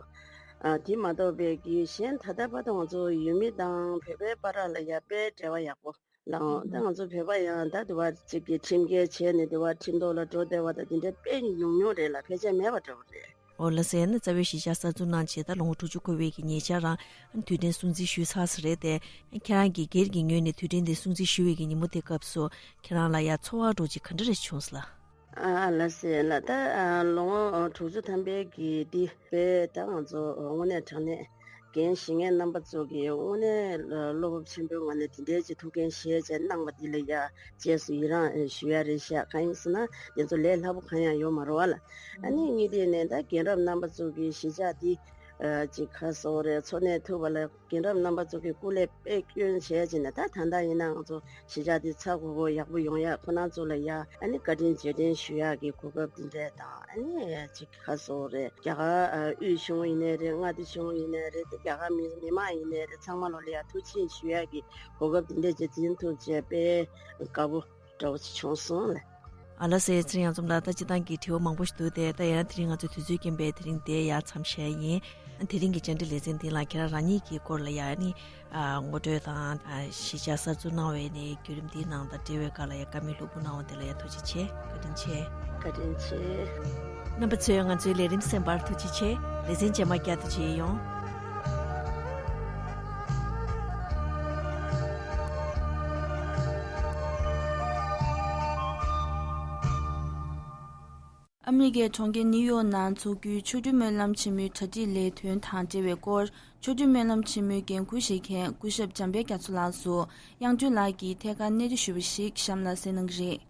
ཨ་དེ་མ་གཏོགས་པའི་གི་གཞན་ད་ལྟ་བར་དུ་ང་ཚོ་ཡུལ་མི་དང་བོད་པའི་བར་ལ་ཡང་དཔེ་འབྲེལ་བ་ཡག་པོ། ལའང་ད་ང་ཚོ་བོད་པ་ཡང་ད་དེ་བ་ཅིག་གི་ཁྲིམས་འགལ་བྱས་ནས་དེ་བ་ཁྲིམས་ཐོག་ལ་འགྲོ་བསྡད་པ་དང་དེ་འདྲ་དཔེ་ཉུང་ཉུང་རེད་ལ། ཕལ་ཆེར་མེད་པ་འདྲ་བོ་རེད། ཨོ་ལགས་སོ། ཡང་ན་རྩ་བའི་གཞིས་ཆགས་གསར་འཛུགས་གནང་བྱས་ད་ལོ་ངོ་དྲུག་ཅུ་འཁོར་བའི་གི་ཉེ་ཆར་རང་དུས་དྲན་སྲུང་བརྩི་ཞུས་ཚར་ས་རེད་དེ། ཁྱེད་རང་གི་སྒེར་གྱི་ངོས་ནས་དུས་དྲན་འདི་སྲུང་བརྩི་ཞུ་བའི་གི་ཉིན་མོ་དེ་སྐབས་སུ་ཁྱེད་རང་ལ་ཡ་ཚོར་བ་འདྲ་བོ་ཅིག་ག་འདྲ་རེ་བྱུང་སོང་ལགས། ཨ་ལགས་སོ་ལགས། ད་ལོ་ངོ་དྲུག་ཅུ་ཐམ་པའི་གི་འདི་བས་ད་ང་ཚོ་དངོས་གནས་དྲང་གནས་འགན་བཞེས་མཁན་རྣམ་པ་ཚོ་གིས་དངོས་གནས་བློ་སྤོབས་ཆེན་པོའི་ངང་ནས་དེ་འདྲའི་ཅིག་ཐུགས་འགན་བཞེས་བྱས་གནང་བ་འདི་ལ་ཡ་རྗེས་སུ་ཡི་རང་ཞུ་ཡ་རེད་ཤག་གང་ཡིན་ཟེར་ན་དེ་ཚོ་ལས་སླ་པོ་གང་ཡང་ཡོད་མ་རེད་བ་ལགས། ཨ་ནི་གཉིས་དེ་ནས་ད་རྒན་རབས་རྣམ་པ་ཚོ་གིས་གཞིས་ཆགས་འདི་ཅིག་ག་ཟེར་དགོས་རེད། འཚོ་གནས་ཐུབ་པ་ལ་རྒན་རབས་རྣམ་པ་ཚོ་གིས་སྐུ་ལས་དཔེ་སྐྱོན་བྱས་བྱས་ནས་ད་ད་ལྟ་ཡིན་ན་ང་ཚོ་གཞིས་ཆགས་འདི་ཚ་གོ་གོ་ཡག་པོ་ཡོང་ཡ་ཁོ་རང་ཚོ་ལ་ཡ་ཨ་ནི་བཀའ་དྲིན་རྗེས་དྲན་ཞུ་ཡག་གི་གོ་སྐབས་འདི་འདྲས་དང་ཨ་ནི་ཅིག་ག་ཟེར་དགོས་རེད། རྒྱ་གར་དབུས་གཞུང་ཡིན་ནའི་རེད། མངའ་སྡེ་གཞུང་ཡིན་ནའི་རེད། དེ་རྒྱ་གར་མི་མི་མང་ཡིན་ནའི་རེད། ཚང་མ་ལོ་ལ་ཡ་ཐུགས་རྗེ་ཆེ་ཞུ་ཡག་གི་གོ་སྐབས་འདི་འདྲས་ཅིག་འཛིན་ཐུབ་བྱས་དཔེ་དགའ་པོ་འདྲ་བོ་ཅིག་བྱུང་སོང་ལགས། ཨ་ལགས་སོ། ཚེ་རིང་ཡང་འཛོམས་ལགས། ད་སྤྱིར་བཏང་གི་དྲི་བ་མང་པོ་ཞིག་འདུག་སྟེ་ད་ཡང་དེ་རིང་ང་ཚོའི་དུས་ཚོད་རྐྱེན་པས་དེ་རིང་འདིར་ཡ་མཚམས་བཞག་ཡིན། དེ་རིང་གི་བཅར་འདྲི་ལེ་ཚན་འདི་ལ་ཁྱེད་རང་རང་ཉིད་ཀྱི་སྐོར་ལ་ཡ་ནི་ངོ་སྤྲོད་དང་གཞིས་ཆགས་གསར་འཛུགས་གནང་བའི་ནི་བརྒྱུད་རིམ་འདིའི་ནང་དང་འབྲེལ་བའི་སྐོར་ལ་ཡ་བཀའ་མོལ་ལྷུག་པོ་གནང་བ་དེ་ལ་ཡ་ཐུགས་རྗེ་ཆེ། བཀའ་དྲིན་ཆེ། བཀའ་དྲིན་ཆེ། རྣམ་པ་ཚོས་ང་ཚོའི་ལས་རིམ་གསན་པར་ཐུགས་རྗེ་ཆེ། ལེ་ཚན་རྗེས་མ་བསྐྱར་དུ་མཇལ་ཡོང་། ཨ་མི་རི་ཀའི་གྲོང་ཁྱེར་ནིའུ་ཡོག་ནང་འཚོགས་རྒྱུའི་ཆོ་འཕྲུལ་སྨོན་ལམ་ཆེན་མོའི་གྲ་སྒྲིག་ལས་དོན་དང་འབྲེལ་བའི་སྐོར། ཆོ་འཕྲུལ་སྨོན་ལམ་ཆེན་མོའི་འགན་འཁུར་བཞེས་མཁན་སྐུ་ཞབས་འཇམ་དཔལ་རྒྱ་མཚོ་ལགས་སུ་དབྱངས་སྒྲོན་ལགས་ཀྱིས་ཐད་ཀར་གནས་འདྲི་ཞུས་པ་ཞིག་གཤམ་ལ་གསན་གནང་གི་རེད།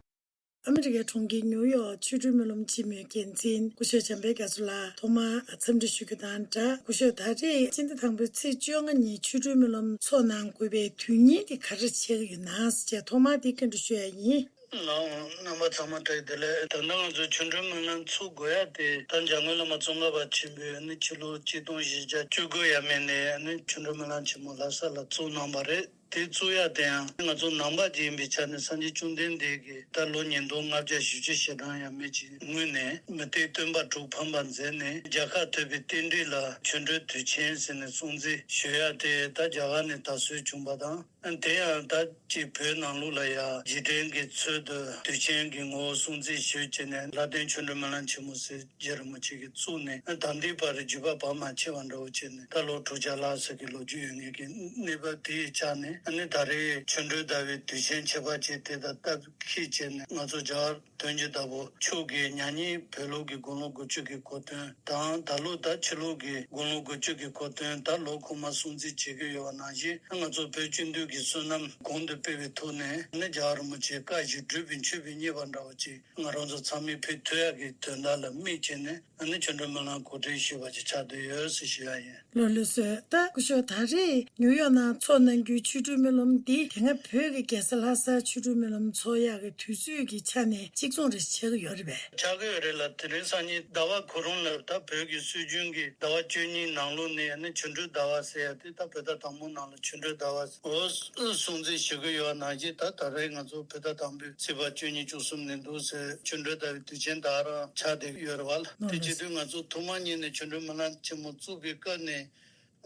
ཨ་མི་རི་ཀའི་གྲོང་ཁྱེར་ནིའུ་ཡོག་ཆོ་འཕྲུལ་སྨོན་ལམ་ཆེན་མོའི་འགན་འཛིན་སྐུ་ཞབས་འཇམ་དཔལ་རྒྱ་མཚོ་ལགས་ཐོག་མར་འཚམས་འདྲི་ཞུ་རྒྱུ་དང་སྦྲགས། སྐུ་ཞབས་ད་རེས་སྤྱི་ཟླ་དང་པོའི་ཚེས་བཅོ་ལྔ་ཉིན་ཆོ་འཕྲུལ་སྨོན་ལམ་འཚོགས་གནང་དགོས་པའི་དོན་སྙིང་དེ་ག་རེ་ཆགས་ཀྱི་ཡོད་ན་ཞེས་ཐོག་མར་དེ་བཀའ་འདྲི་ཞུ་ཡ་ཡིན། ལགས་འོང་། རྣམ་པ་ཚང་མ་བཀྲ་ཤིས་བདེ་ལེགས། ད་ལྟ་ང་ཚོ་ཆོ་འཕྲུལ་སྨོན་ལམ་ཚུགས་དགོས་ཡ་དེ་ད་འཇམ་མགོན་བླ་མ་ཙོང་ཁ་པ་ཆེན་པོས་ནི་ཕྱི་ལོ་ཆིག་སྟོང་བཞི་བརྒྱ་བཅུ་དགུ་ཡས་མས་ནས་ནི་ཆོ་འཕྲུལ་སྨོན་ལམ་ཆེན་མོ་ལྷ་ས་ལ་བཙུགས་གནང་བ་རེད། དེ་བཙུགས་ཡ་དེ་ཡང་ང་ཚོ་ནང་པ་ཅིག་ཡིན་པའི་ཆ་ནས་སངས་རྒྱས་བཅོམ་ལྡན་འདས་ཀྱིས་ད་ལོ་ཉིས་སྟོང་ལྔ་བརྒྱ་ཞེ་བཅུ་ཞེ་གྲངས་ཡས་མས་ཅིག་སྔོན་ནས་མུ་སྟེགས་སྟོན་པ་དྲུག་ཕམ་པ་མཛད་ནས་རྒྱལ་ཁ་ཐོབ་པའི་རྟེན་འབྲེལ་ལ་ཆོ་འཕྲུལ་དུས་ཆེན་ཟེར་ནས་སྲུང་བརྩི་ཞུ་ཡ་དེ་ད་རྒྱ་གར་ནས་དར་སྲོལ་བྱུང་བ་དང་། དེ་ཡང་ད་ཅིག་བོད་ནང་ལོགས་ལ་ཡང་རྗེས་དྲན་གྱི་ཚུལ་དུ་དུས་ཆེན་གྱི་ངོ་བོ་སྲུང་བརྩི་ཞུས་བྱས་ནས་ལྷ་ལྡན་ཆོ་འཕྲུལ་སྨོན་ལམ་ཆེན་མོ་ཟེར་རྗེ་རིན་པོ་ཆེ་གིས་བཙུགས་ནས་ད་ལྟའི་བར་བརྒྱུད་པ་བར་མ་ཆད་པ་འདྲ་བོ་བྱས་ནས་ད་ལོ་དྲུག་བརྒྱ་ལྷག་ཙམ་གྱི་ལོ་རྒྱུས་ཡོད་ངེས་ཀྱི་གནས་བབ་དེ་ཡི་ཆ་ནས་ཨ་ནི་ད་རེས་ཆོ་འཕྲུལ་ཟླ་བའི་དུས་ཆེན་ཁྱད་པར་ཅན་དེ་དང་སྟབས་འཁེལ་བྱས་ནས་ང་ཚོ་རྒྱལ་བ་དོན་གྱི་བདག་པོ་མཆོག་གིས་མྱ་ངན་བོད་ལུགས་ཀྱི་དགུང་ལོ་དགུ་བཅུ་གི་གོ་སྟོན་དང་ད་ལོ་ད་ཕྱི་ལུགས་ཀྱི་དགུང་ལོ་དགུ་བཅུ་གི་གོ་སྟོན་ད་ལོ་ཁོ་མ་སྲུང་བརྩི་བྱེད་ཀྱི་ཡོད་པ་ནང་བཞིན་ང་ཚོ་བོད་སྤྱི་འཐུས་ཀྱི་བསོད་ནམས་གོང་དུ་སྤེལ་བའི་ཐོག་ནས་ནི་རྒྱལ་བ་རིན་པོ་ཆེའི་བཀའ་བཞིན་སྒྲུབ་པའི་མཆོད་པའི་བརྙེས་པ་འདྲ་བོ་ཅིག་ང་རང་ཚོ་ཚང་མས་ཕུལ་ཐུབ་ཡག་གི་དོན་དག་ལ་དམིགས་བྱས་ནས་ཨ་ནི་ཆོ་འཕྲུལ་སྨོན་ལམ་གོ་སྒྲིག་ཞུས་པ་ཅིག་ཆགས་བསྡད་ཡོད་ཟེར་ཞུ་ཡ་ཡིན། ལགས་ལགས་སོ། ད་སྐུ་ཞབས་ད་རེས་ནིའུ་ཡོག་ནང་འཚོགས་གནང་རྒྱུའི་ཆོ་འཕྲུལ་སྨོན་ལམ་འདི་དེ་སྔ་བོད་ཀྱི་རྒྱལ་ས་ལྷ་སར་ཆོ་འཕྲུལ་སྨོན་ལམ་འཚོགས་ཡག་གི་དུས་ཚོད་ཀྱི་ཆ་ནས་གཅིག་མཚུངས་རེ་ཆགས་ཀྱི་ཡོད་རེད་པས། ཆགས་ཀྱི་ཡོད་རེད་ལགས། དེ་རིང་སང་ཉིན་ཟླ་བ་ཁོ་རང་ལ་ད་བོད་ཀྱི་སྲོལ་རྒྱུན་གྱི་ཟླ་བ་བཅུ་གཉིས་ནང་ལོགས་ནས་ཨ་ནི་ཆོ་འཕྲུལ་ཟླ་བ་ཟེར་ཡ་དེ་ད་བོད་ཟླ་དང་པོ་ནང་ལ་ཆོ་འཕྲུལ་ཟླ་བ་འོ་སྲུང་བརྩི་ཞུ་གི་ཡོད་པ་ནང་བཞིན་ད་ད་རེས་ང་ཚོ་བོད་ཟླ་དང་པོའི་ཚེས་པ་བཅུ་གཉིས་བཅུ་གསུམ་ནས་འདུག་ཟེར་ཆོ་འཕྲུལ་ཟླ་བའི་དུས་ཆེན་ད་རང་ཆགས་བསྡད་ཀྱི་ཡོད་རེད་བ་ལགས། དེ་བྱེད་དུས་ང་ཚོ་ཐོག་མ་ཉིད་ནས་ཆོ་འཕྲུལ་སྨོན་ལམ་ཆེན་མོ་བཙུགས་པའི་སྐབས་ནས་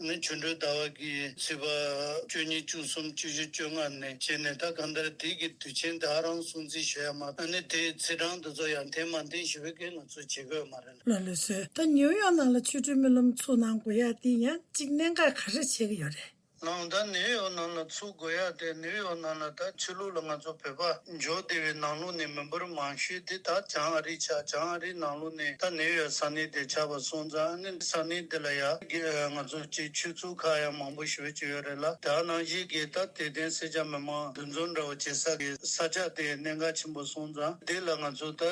ནི་ཆོ་འཕྲུལ་ཟླ་བ་གི་ཚེས་པ་བཅུ་གཉིས་བཅུ་གསུམ་བཅུ་བཞི་བཅོ་ལྔ་ནས་བྱས་ནས་ད་གང་ལྟར་དེ་གི་དུས་ཆེན་ད་རང་སྲུང་བརྩི་ཞུ་ཡ་མ་གཏོགས་ནི་དེའི་ཚེས་གྲངས་དེ་ཚོ་ཡར་འཐེན་མར་འཐེན་ཞུ་བའི་སྐད་ང་ཚོས་བྱེད་དགོས་མ་རེད། ལགས་ལགས་སོ། ད་ནིའུ་ཡོག་ནང་ལ་ཆོ་འཕྲུལ་སྨོན་ལམ་ཚུགས་གནང་དགོས་ཡ་དེ་ཡང་གཅིག་གནད་འགག་ག་རེ་ཆགས་ཀྱི་ཡོད་རེད། ནང་ད་ནིའུ་ཡོག་ནང་ལ་ཚུགས་དགོས་ཡ་དེ་ནིའུ་ཡོག་ནང་ལ་ད་ཕྱི་ལོགས་ལ་ང་ཚོ་བོད་པ་འབྱོར་བསྡད་པའི་ནང་ལོགས་ནས་མི་འབོར་མང་ཤོས་དེ་ད་བྱང་ཨ་རི་ཆགས། བྱང་ཨ་རིའི་ནང་ལོགས་ནས་ད་ནིའུ་ཡོག་ས་གནས་དེ་ཆགས་པ་སོང་ཙང་ཨ་ནི་ས་གནས་དེ་ལ་ཡ་གི་ང་ཚོ་ཅིག་ཆོས་ཚོགས་ཁག་ཡང་མང་པོ་ཞེ་པོ་ཅིག་ཡོད་རེད་ལ། དེ་ནང་བཞིན་གྱི་ད་དད་ལྡན་སེར་སྐྱ་མི་མང་འདུ་འཛོམས་འདྲ་བོ་བྱེད་ས་གི་ས་ཆ་དེ་གནད་འགག་ཆེན་པོ་སོང་ཙང་དེ་ལ་ང་ཚོ་ད་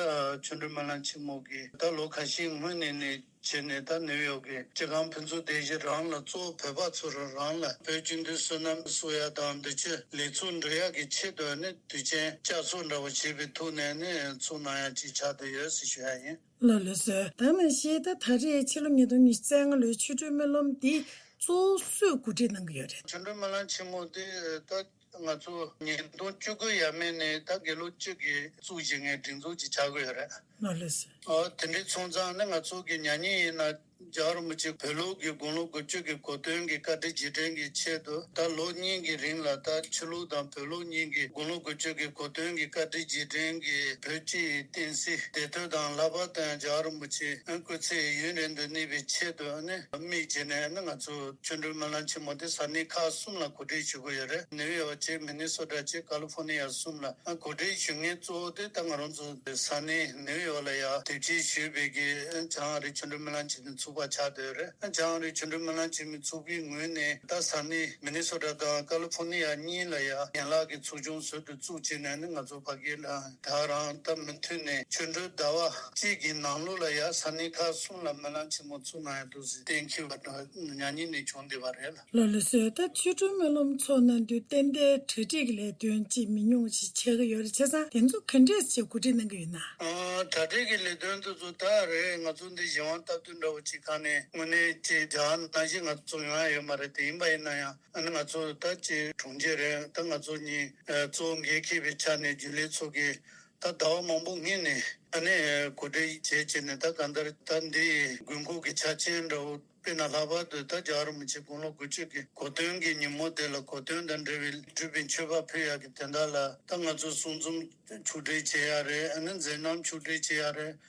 ཆོ་འཕྲུལ་སྨོན་ལམ་ཆེན་མོ་གི་ད་ལོ་ཁ་ཤས་སྔོན་ནས་ནས་བྱས་ནས་ད་ནིའུ་ཡོག་གི་སྤྱི་ཁང་ཕུན་ཚོགས་སྡེ་བཞི་རང་ལ་གཙོ་བོ་བོད་པ་ཚོ་རང་རང་ལ་བོད་སྤྱི་འཐུས་བསོད་ནམས་གསོག་ཡ་དང་འདི་ཕྱི་ལས་ཚོགས་འགྲོ་ཡ་གི་ཆེད་དུ་ནི་དུས་ཆེན་བསྐྱར་གསོ་འདྲ་བོ་བྱེད་པའི་ཐོག་ནས་ནི་ཚོགས་གནང་ཡ་ཅིག་ཆགས་བསྡད་ཡོད་ཟེར་ཞུ་ཡ་ཡིན། ལགས་ལགས་སོ། ད་ནང་བཞིན་ད་ད་རེས་ཕྱི་ལོ་ཉིས་སྟོང་ཉི་ཤུ་རྩ་ལྔ་ལོའི་ཆོ་འཕྲུལ་སྨོན་ལམ་འདི་གཙོ་བོ་སུས་གོ་སྒྲིག་གནང་གི་ཡོད་རེད། ཆོ་འཕྲུལ་སྨོན་ལམ་ཆེན་མོ་འདི་ད་ང་ཚོ་ཉིས་སྟོང་བཅུ་དགུ་ཡས་མས་ནས་ད་དགེ་ལུགས་སྤྱི་གི་གཙུག་བཞེངས་མཁན་སྒྲིག་འཛུགས་ཅིག་ཆགས་ཀྱི་ཡོད་རེད། ལགས་ལགས་སོ། ཨོ་དེ་འདྲའི་སོང་ཙང་ནི་ང་ཚོ་གི་མྱ་ངན་ཡིན་ན་ རྒྱལ་བ་རིན་པོ་ཆེ་བོད་ལུགས་ཀྱི་དགུང་ལོ་དགུ་བཅུ་གི་གོ་སྟོན་གྱི་བཀའ་དྲིན་རྗེས་དྲན་གྱི་ཆེད་དུ། ད་ལོ་གཉིས་ཀྱི་རིང་ལ་ད་ཆོས་ལུགས་དང་བོད་ལུགས་གཉིས་ཀྱི་དགུང་ལོ་དགུ་བཅུ་གི་གོ་སྟོན་གྱི་བཀའ་དྲིན་རྗེས་དྲན་གྱི་བོད་སྤྱི་ཡི་བསྟན་སྲིད་བདེ་དོན་དང་། ལྷག་པར་དུ་རྒྱལ་བ་རིན་པོ་ཆེའི་སྐུ་ཚེ་ཡུན་རིང་དུ་གནས་པའི་ཆེད་དུ་ནི་དམིགས་བྱས་ནས་ནི་ང་ཚོ་ཆོ་འཕྲུལ་སྨོན་ལམ་ཆེན་མོ་དེ་ས་གནས་ཁག་གསུམ་ལ་གོ་སྒྲིག་ཞུ་གི་ཡོད་རེད། ནིའུ་ཡོག་བྱས། མི་ནི་སོ་ཊ་བྱས། ཀ་ལི་ཧྥོ་ནི་ཡ་གསུམ་ལ། ཨ། གོ་སྒྲིག་ཞུ་མཁན་གཙོ་བོ་དེ་ད་ང་རང་ཚོ་ས་གནས་ནིའུ་ཡོག་ལ་ཡ་དེབ་སྐྱེལ་ཞུས་པའི་གི་བྱང་ཨ་རི་ཆོ་འཕྲུལ་སྨོན་ལམ་ཆེན་མོའི་ཚོགས་པ་ཆགས་བསྡད་ཡོད་རེད། ཨ། བྱང་ཨ་རི་ཆོ་འཕྲུལ་སྨོན་ལམ་ཆེན་མོའི་ཚོགས་པའི་ངོས་ནས་ད་ས་གནས་མི་ནི་སོ་ཊ་དང་ཀ་ལི་ཧྥོ་ནི་ཡ་གཉིས་ལ་ཡ་ཡན་ལག་གི་ཚོགས་ཆུང་ཟུར་དུ་བཙུགས་བྱས་ནས་ནི་ང་ཚོ་ཕ་གི་ལ་ད་རང་ད་མུ་མཐུད་ནས་ཆོ་འཕྲུལ་ཟླ་བ་གཅིག་གི་ནང་ལོགས་ལ་ཡ་ས་གནས་ཁག་གསུམ་ལ་སྨོན་ལམ་ཆེན་མོ་ཚུགས་གནང་ཡ་འདུག་ཟེར་གཏན་འཁེལ་བ་དང་ཉག་ཉིག་ནས་བྱུང་བསྡད་པ་རེད་ལ། ལགས་ལགས་སོ། ད་ཆོ་འཕྲུལ་སྨོན་ལམ་ཚོགས་གནང་དུས་ཏན་ཏན་གྲ་སྒྲིག་གི་ལས་དོན་ཅིག་མི་ཉུང་ཞིག་ཆགས་ཀྱི་ཡོད་རེད། བྱས་ཙང་དེ་ཚོ་ག་འདྲས་ཅིག་གོ་སྒྲིག་གནང་གི་ཡོད་ན། ཨ། གྲ་སྒྲིག་གི་ལས་དོན་དེ་ཚོ་ད་རེད། ང་ཚོ་འདི་གཞན་དབང་སྟབས་བསྟུན་འདྲ་བོ་ཅིག་གང་ནས་དངོས་གནས་ཅིག་རྒྱ་ནང་བཞིན་ང་ཚོ་ཡོང་ཡ་ཡོད་མ་རེད། དེ་ཡིན་པ་ཡིན་ན་ཡང་ཨ་ནི་ང་ཚོ་ད་ཅིག་གྲོང་ཁྱེར་རེད། ད་ང་ཚོ་གཉིས་ཨ་གཙོ་བོ་འགན་འཁྱེར་བའི་ཆ་ནས་རྒྱུན་ལས་ཚོ་གིས་ད་ཟླ་བ་མང་པོ་སྔོན་ནས་ཨ་ནི་གོ་སྒྲིག་བྱས་བྱས་ནས། ད་གང་ལྟར་ད་འདི་དགོས་མཁོ་གི་ཆ་རྐྱེན་འདྲ་བོ། དཔེར་ན་ལྷག་པར་དུ་ད་རྒྱལ་བ་རིན་པོ་ཆེ་དགུང་ལོ་དགུ་བཅུ་གི་གོ་སྟོན་གྱི་ཉིན་མོ་དེ་ལ་གོ་སྟོན་དང་འབྲེལ་བའི་སྒྲུབ་པའི་མཆོད་པ་ཕུལ་ཡག་གི་དོན་དག་ལ་ད་ང་ཚོ་གསུང་རྩོམ་ཕྱོགས་སྒྲིག་བྱེད་ཡག་རེད། ཨ་ནི་མཛད་རྣམ་ཕྱོགས་སྒྲིག་བྱེད་ཡག་རེད།